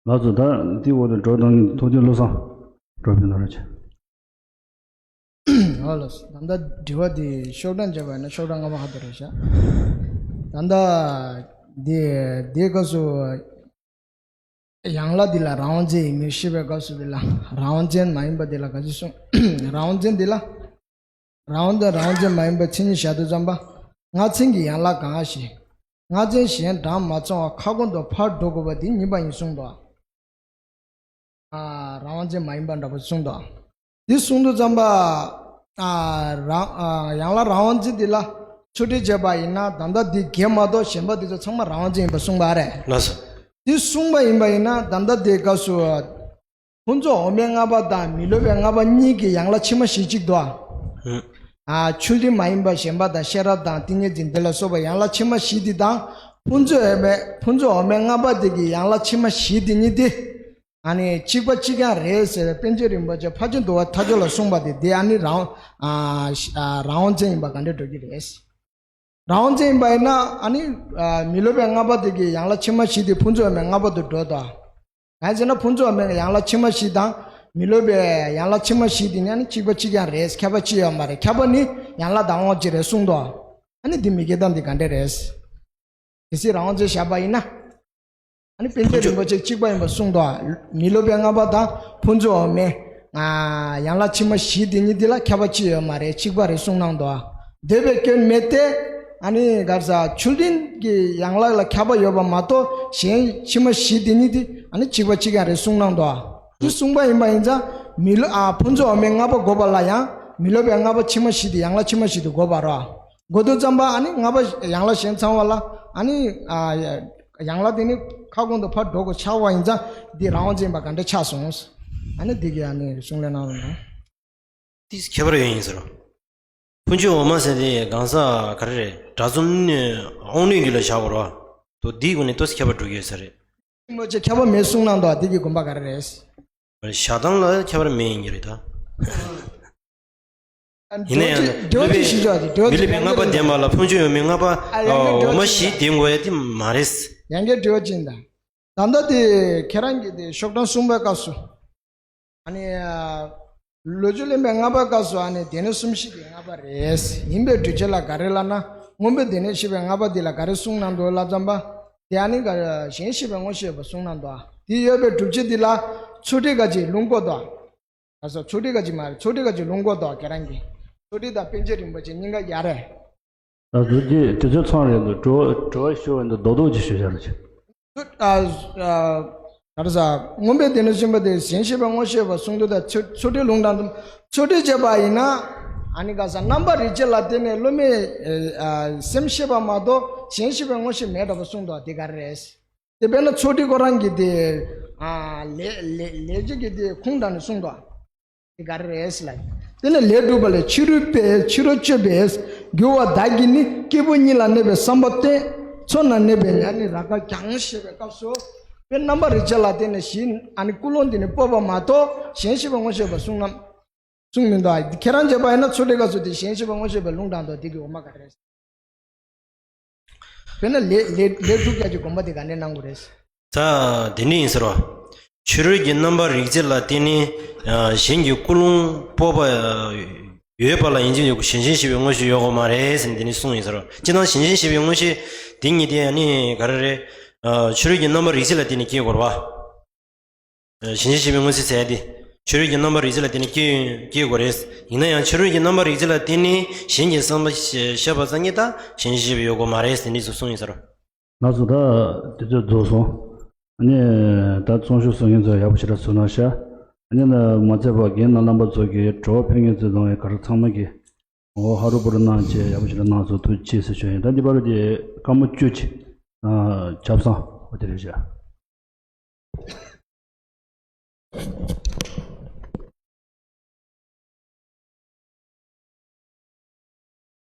ལགས་སོ། ད་འདི་འོག་ཏུ་འགྲོ་དང་ཐུགས་རྗེ་བློ་བཟང་འགྲོ་ཕན་ན་ར་ཆེ། ཨོ་ལགས་སོ། ད་ལྟ་དྲི་བ་འདི་ཤོག་གྲངས་བརྒྱབ་པ་ཡིན་ན་ཤོག་གྲངས་ལྔ་པ་ཧ་ཏོ་རེད་ཤག་ད་ལྟ་འདི་འདི་སྐབས་སུ་ཡན་ལག་འདི་ལ་རང་དབང་ཅན་ཡིན་མིན་ཤེས་པའི་སྐབས་སུ་འདི་ལ་རང་དབང་ཅན་མ་ཡིན་པ་འདི་ལ་ག་ཅི་གསུངས། རང་དབང་ཅན་འདི་ལ། རང་དབང་དང་རང་དབང་ཅན་མ་ཡིན་པའི་མཚན་ཉིད་བཞག་དུས་ཙམ་པ། ལྔ་ཚན་གྱི་ཡན་ལག་གང་ཞིག་ལྔ་ཚན་གཞན་གྲངས་མ་ཚང་བར་ཁ་ཁོང་དུ་ཕར་འགྲོ་དགོས་པ་འདི་ཉིད་པ་ཡིན་གསུངས་འདུག་ཨ། རང་དབང་ཅན་མ་ཡིན་པ་འདྲ་པོ་གསུངས་འདུག་འདི་གསུངས་དུས་ཙམ་པ། ཨ། རང་ཨ། ཡན་ལག་རང་དབང་ཅན་འདི་ལ་ཚུལ་ཁྲིམས་བྱས་པ་ཡིན་ན་ད་ལྟ་འདི་བརྒྱད་མ་གཏོགས་གཞན་པ་འདི་ཚོ་ཚང་མ་རང་དབང་ཅན་ཡིན་པ་གསུངས་པ་རེད། ལགས་སོ། དེ་གསུངས་པ་ཡིན་པ་ཡིན་ན་ད་ལྟ་དེའི་སྐབས་སུ་ཕུན་ཚོགས་འོག་མའི་ལྔ་པ་དང་མི་སློབ་པའི་ལྔ་པ་གཉིས་ཀྱི་ཡན་ལག་ཕྱི་མ་བཞི་གཅིག་འདུག་ཨ། ཨ། ཆོས་མཐུན་མ་ཡིན་པ་གཞན་པ་དང་ཤེས་རབ་དང་ཏིང་ངེ་འཛིན་དེ་ལ་སོགས་པ་ཡན་ལག་ཕྱི་མ་བཞི་དེ་དང་ཕུན་ཚོགས་འོག་མའི་ཕུན་ཚོགས་འོག་མའི་ལྔ་པ་དེ་གི་ཡན་ལག་ཕྱི་མ་བཞི་དེ་གཉིས་དེ། ཨ་ནི་གཅིག་པ་གཅིག་རྐྱང་རེད་ཟེར་བའི་པཎ་ཆེན་རིན་པོ་ཆེ་ཕར་ཕྱིན་དུ་བ་མཐའ་སྦྱོར་ལ་གསུངས་པ་དེ་དེ་ཨ་ནི་རང་ཨ་ཨ་རང་དབང་བཙན་ཡིན་པ་ག་འདྲ་འགྲོ་གི་རེད། རང་དབང་བཙན་ཡིན་པ་ཡིན་ན་ཨ་ནི་ཨ་མི་སློབ་པའི་ལྔ་པ་དེ་གི་ཡན་ལག་ཕྱི་མ་བཞི་དེ་ཕུན་ཚོགས་མའི་ལྔ་པ་དུ་འགྲོ་དོ། གང་ཟེར་ན་ཕུན་ཚོགས་མའི་ཡན་ལག་ཕྱི་མ་བཞི་དང་མི་སློབ་པའི་ཡན་ལག་ཕྱི་མ་བཞི་དེ་ནི་ཨ་ནི་གཅིག་པ་གཅིག་རྐྱང་རེད། ཁྱད་པར་ཅི་ཡོད་མ་རེད། ཁྱད་པར་ནི་ཡན་ལག་དང་དབང་གཅིག་རེད་གསུངས་དོ། ཨ་ནི་འདི་མི་སྐྱེ་དང་འདི་ག་འདྲ་རེད། གལ་སྲིད་རང་དབང་བཙན་བཞག་པ་ཡིན་ན། ཨ་ནི་པཎ་ཆེན་རིན་པོ་ཆེ་གཅིག་པ་ཡིན་པ་གསུངས་དོ། མི་སློབ་པའི་ལྔ་པ་དང་ཕུན་ཚོགས་འོག་མའི་ཡན་ལག་ཕྱི་མ་བཞི་དེ་གཉིས་དེ་ལ་ཁྱད་པར་ཅི་ཡོད་མ་རེད། གཅིག་པ་རེད་གསུངས་གནང་དོ། འདོད་པའི་སྐྱོན་མེད་དེ། ཨ་ནི་ག་རེ་ཟ། ཆོས་མཐུན་གྱི་ཡན་ལག་ལ་ཁྱད་པར་ཡོད་པ་མ་གཏོགས་གཞན་ཕྱི་མ་བཞི་དེ་གཉིས་དེ་ཨ་ནི་གཅིག་པ་གཅིག་རྐྱང་རེད་གསུངས་གནང་དོ། དེ་གསུངས་པ་ཡིན་པ་ཡིན་ཙང་མི་སློབ་ཨ་ཕུན་ཚོགས་འོག་མའི་ལྔ་པ་དགོས་པ་ལ་ཡང་མི་སློབ་པའི་ལྔ་པ་ཕྱི་མ་བཞི་དེ་ཡན་ལག་ཕྱི་མ་བཞི་དེ་དགོས་པ་རེད། དགོས་དུས་ཙམ་པ་ཨ་ནི་ལྔ་པ་ཡན་ལག་གཞན་ཚང་བ་ལ་ཨ་ནི་ཨ་ཡ་ཡན་ལག་དེ་ནི་ཁ་སྐོང་དུ་ཕར་འགྲོ་དགོས་ཆགས་པ་ཡིན་ཙང་འདི་རང་དབང་བཙན་པ་ག་འདྲ་ཆགས་སོང་། ཨ་ནི་འདི་གི་ཨ་ནི་གསུང་ལན་གནང་རོགས་གནང་། འདི་ཁྱད་པར་ཡོད་ཡིན་ཟེར་རོ། ཕུན་ཚོགས་འོག་མ་ཟེར་དེ་གང་ཟག་ག་རེ་རེད། དགྲ་བཅོམ་ནི་དབང་རྣོན་རྒྱུད་ལ་བཞག་དགོས་རོ། དོ་འདིའི་སྒོ་ནས་ཏོག་ཙམ་ཁྱད་པར་འགྲོ་གི་ཡོད་ས་རེད། མོ་ཅེ་ཁྱད་པར་མེད་གསུང་གནང་དོ། འདི་གི་དགོངས་པ་ག་རེ་རེད། བཞག་སྟངས་ལ་ཁྱད་པར་མེད་ཡིན་གྱི་རེད་ད། ཡིན་ན་ཡང་འགྲེལ་བ་ཅིག་ཞུ་ཆོག་དེ་འགྲེལ་བ་མི་ལུས་པའི་ཅིག་ལྔ་པ་ལྡན་པ་ལ་ཕུན་ཚོགས་འོག་མའི་ལྔ་པ་ཨ་ཡང་འགྲེལ་བ་འོག་མ་ཅིག་བཞི་ལྡན་དགོས་ཡ་དེ་མ་རེད། ཡང་འགྲེལ་བ་ཅིག་ད། ད་ལྟ་དེ་ཁྱེད་རང་གིས་དེ་ཤོག་གྲངས་གསུམ་པའི་སྐབས་སུ། ཨ་ནི། ལོ་རྒྱུས་གླེང་བའི་ལྔ་པའི་སྐབས་སུ་ཨ་ནི་སྡེ་སྣོད་གསུམ་བཞི་དེ་ལྔ་པ་རེད། ཡིན་པའི་སྒྲུབ་བྱེད་ལ་ག་རེ་ལབ་ན་མངོན་པའི་སྡེ་སྣོད་བཤད་པའི་ལྔ་པ་དེ་ལ་ག་རེ་གསུངས་གནང་འདུག་ལབ་ཙམ་པ། དེ་ཨ་ནི་ག་གཞན་བཤད་པའི་དངོས་བཤད་པ་གསུངས་གནང་འདུག་དེ་ཡོད་པའི་སྒྲུབ་བྱེད་དེ་ལ་ཚུལ་ཁྲིམས་ག་ཅིག་ལུང་དགོས་དོ། ད་སོ་ཚུལ་ཁྲིམས་ག་ཅིག་མ་རེད། ཚུལ་ཁྲིམས་ག་ཅིག་ལུང་དགོས་དོ་ཁྱེད་རང་གིས། ཚུལ་ཁྲིམས་དང་པཎ་ཆེན་རིན་པོ་ཆེ་གཉིས་ཀ་ཡ་རེད། ད་ཚུལ་ཁྲིམས་དེ་ཚོ་ཚང་རེད་འདུག་དྲི་བ་དྲི་བ་ཞུ་བ་འདུག་རྡོག་རྡོག་ཅིག་ཞུ་བྱ་རེད། ཚུལ་ཨ་ཨ་ག་རེ་ཟ། མངོན་པའི་སྡེ་སྣོད་གསུམ་པ་དེ་གཞན་བཤད་པའི་དངོས་བཤད་པ་གསུང་དུས་ད་ཚུལ་ཚུལ་ཁྲིམས་ལུང་དྲངས་དུས་ཚུལ་ཁྲིམས་བྱས་པ་ཡིན་ན། ཨ་ནི་ག་ས་རྣམ་པར་རིག་བྱེད་ལ་བརྟེན་ནས་སློབ་མའི་ཨ་སེམས་ཤེས་པ་མ་གཏོགས་གཞན་ཤེས་པའི་དངོས་གཞི་མེད་འགྲོ་བ་གསུངས་འདུག་དེ་ག་རེ་རེད། དེ་དཔེར་ན་ཚུལ་ཁྲིམས་ཁོ་རང་གི་དེ་ཨ་ལས་ལས་ལས་བྱེད་ཀྱི་དེ་ཁུངས་དྲངས་ནས་གསུངས་འདུག་དེ་ག་རེ་རེད་ལ། དེ་ནས་ལས་སྒྲུབ་པ་ལས་ཕྱི་རོལ་པས་ཕྱི་རོལ་དཔྱོད་པས་རྒྱུ་བ་བདག་གིས་ནི་སྐྱེས་བུ་གཉིས་ལ་གནས་པའི་བསམ་པ་བསྟན། ཚོགས་ན་གནས་པའི་ཉ་ནི་ར་ཀ་ཀྱང་ཞེས་པའི་སྐབས་སུ། དཔེར་རྣམ་པར་རིག་བྱེད་ལ་བརྟེན་ནས་གཞན་ཨ་ནི་ཀུན་སློང་འདི་ནི་སྤོབས་པ་མ་གཏོགས་གཞན་ཤེས་པའི་དངོས་གཞི་པ་གསུངས་ན། གསུངས་མི་འདུག་ཁྱེད་རང་བྱས་པ་ཡིན་ན་ཚུལ་ཁྲིམས་སྐབས་སུ་དེ་གཞན་ཤེས་པའི་དངོས་གཞི་པའི་ལུང་དྲངས་འདུག་དེ་གི་འོ་མ་ག་རེ་རེད། དཔེར་ན་ལས་ལས་ལས་དྲུག་བརྒྱ་ཀྱི་དགོངས་པ་དེ་ག་ནས་གནང་དགོས་རེད། ད་དེ་འདྲ་ཡིན་ཟེར་བ། ཕྱི་རོལ་གྱི་རྣམ་པར་རིག་བྱེད་ལ་བརྟེན་ནས་གཞན་གྱི་ཀུན་སློང་སྤོབས་པ་ཡོད་པ་ལ་ཡིན་གཅིག་ཡོད་གཞན་གཞན་ཤེས་པའི་དངོས་གཞི་ཡོད་དགོས་མ་རེད་ཟེར་ནས་དེ་ནས་གསུངས་ཡིན་ཟེར་བ། སྤྱིར་བཏང་གཞན་གཞན་ཤེས་པའི་དངོས་གཞི་དེ་ཉིད་དེ་ནི་ག་རེ་རེད། ཕྱི་རོལ་གྱི་རྣམ་པར་རིག་བྱེད་ལ་བརྟེན་ནས་སྐྱེ་དགོས་རེད་བ། གཞན་གཞན་ཤེས་པའི་མངོན་གསལ་ཟེར་ཡ་དེ། ཕྱི་རོལ་གྱི་རྣམ་པར་རིག་བྱེད་ལ་བརྟེན་ནས་སྐྱེ་སྐྱེ་དགོས་རེད། ཡིན་ན་ཡང་ཕྱི་རོལ་གྱི་རྣམ་པར་རིག་བྱེད་ལ་བརྟེན་ནས་གཞན་གྱི་བསམ་པ་ཤེས་པ་ཙམ་གྱིས་ད་གཞན་གཞན་ཤེས་པའི་ཡོད་དགོས་མ་རེད་ཟེར་ནས་གསུངས་ཡིན་ཟེར། ལགས་སོ། ད་དེ་ཚོ་རྫོགས་སོང་། ཨ་ནི་ད་ཚོགས་ཞུགས་སོང་མཁན་ཚོ་ཡག་པོ་ཞེ་དྲག་གསུངས་གནང་ཤག་ཨ་ནི་ལ་མ་ཚད་པ་རྒན་དང་རྣམ་པ་ཚོ་གིས་དྲི་བ་ཕེབས་མཁན་ཚོ་དང་ག་རེ་ཚང་མ་གིས་འོ་ཧ་རུ་པུ་རུ་གནང་བྱས་ཡག་པོ་ཞེ་དྲག་གནང་སོང་། ཐུགས་རྗེ་ཆེ་ཟེར་ཞུ་ཡིན། ད་འདི་བར་དེ་སྐར་མ་བཅུ་ཅིག་ཆབ་གསང་འོ་དེ་རེད་བྱ།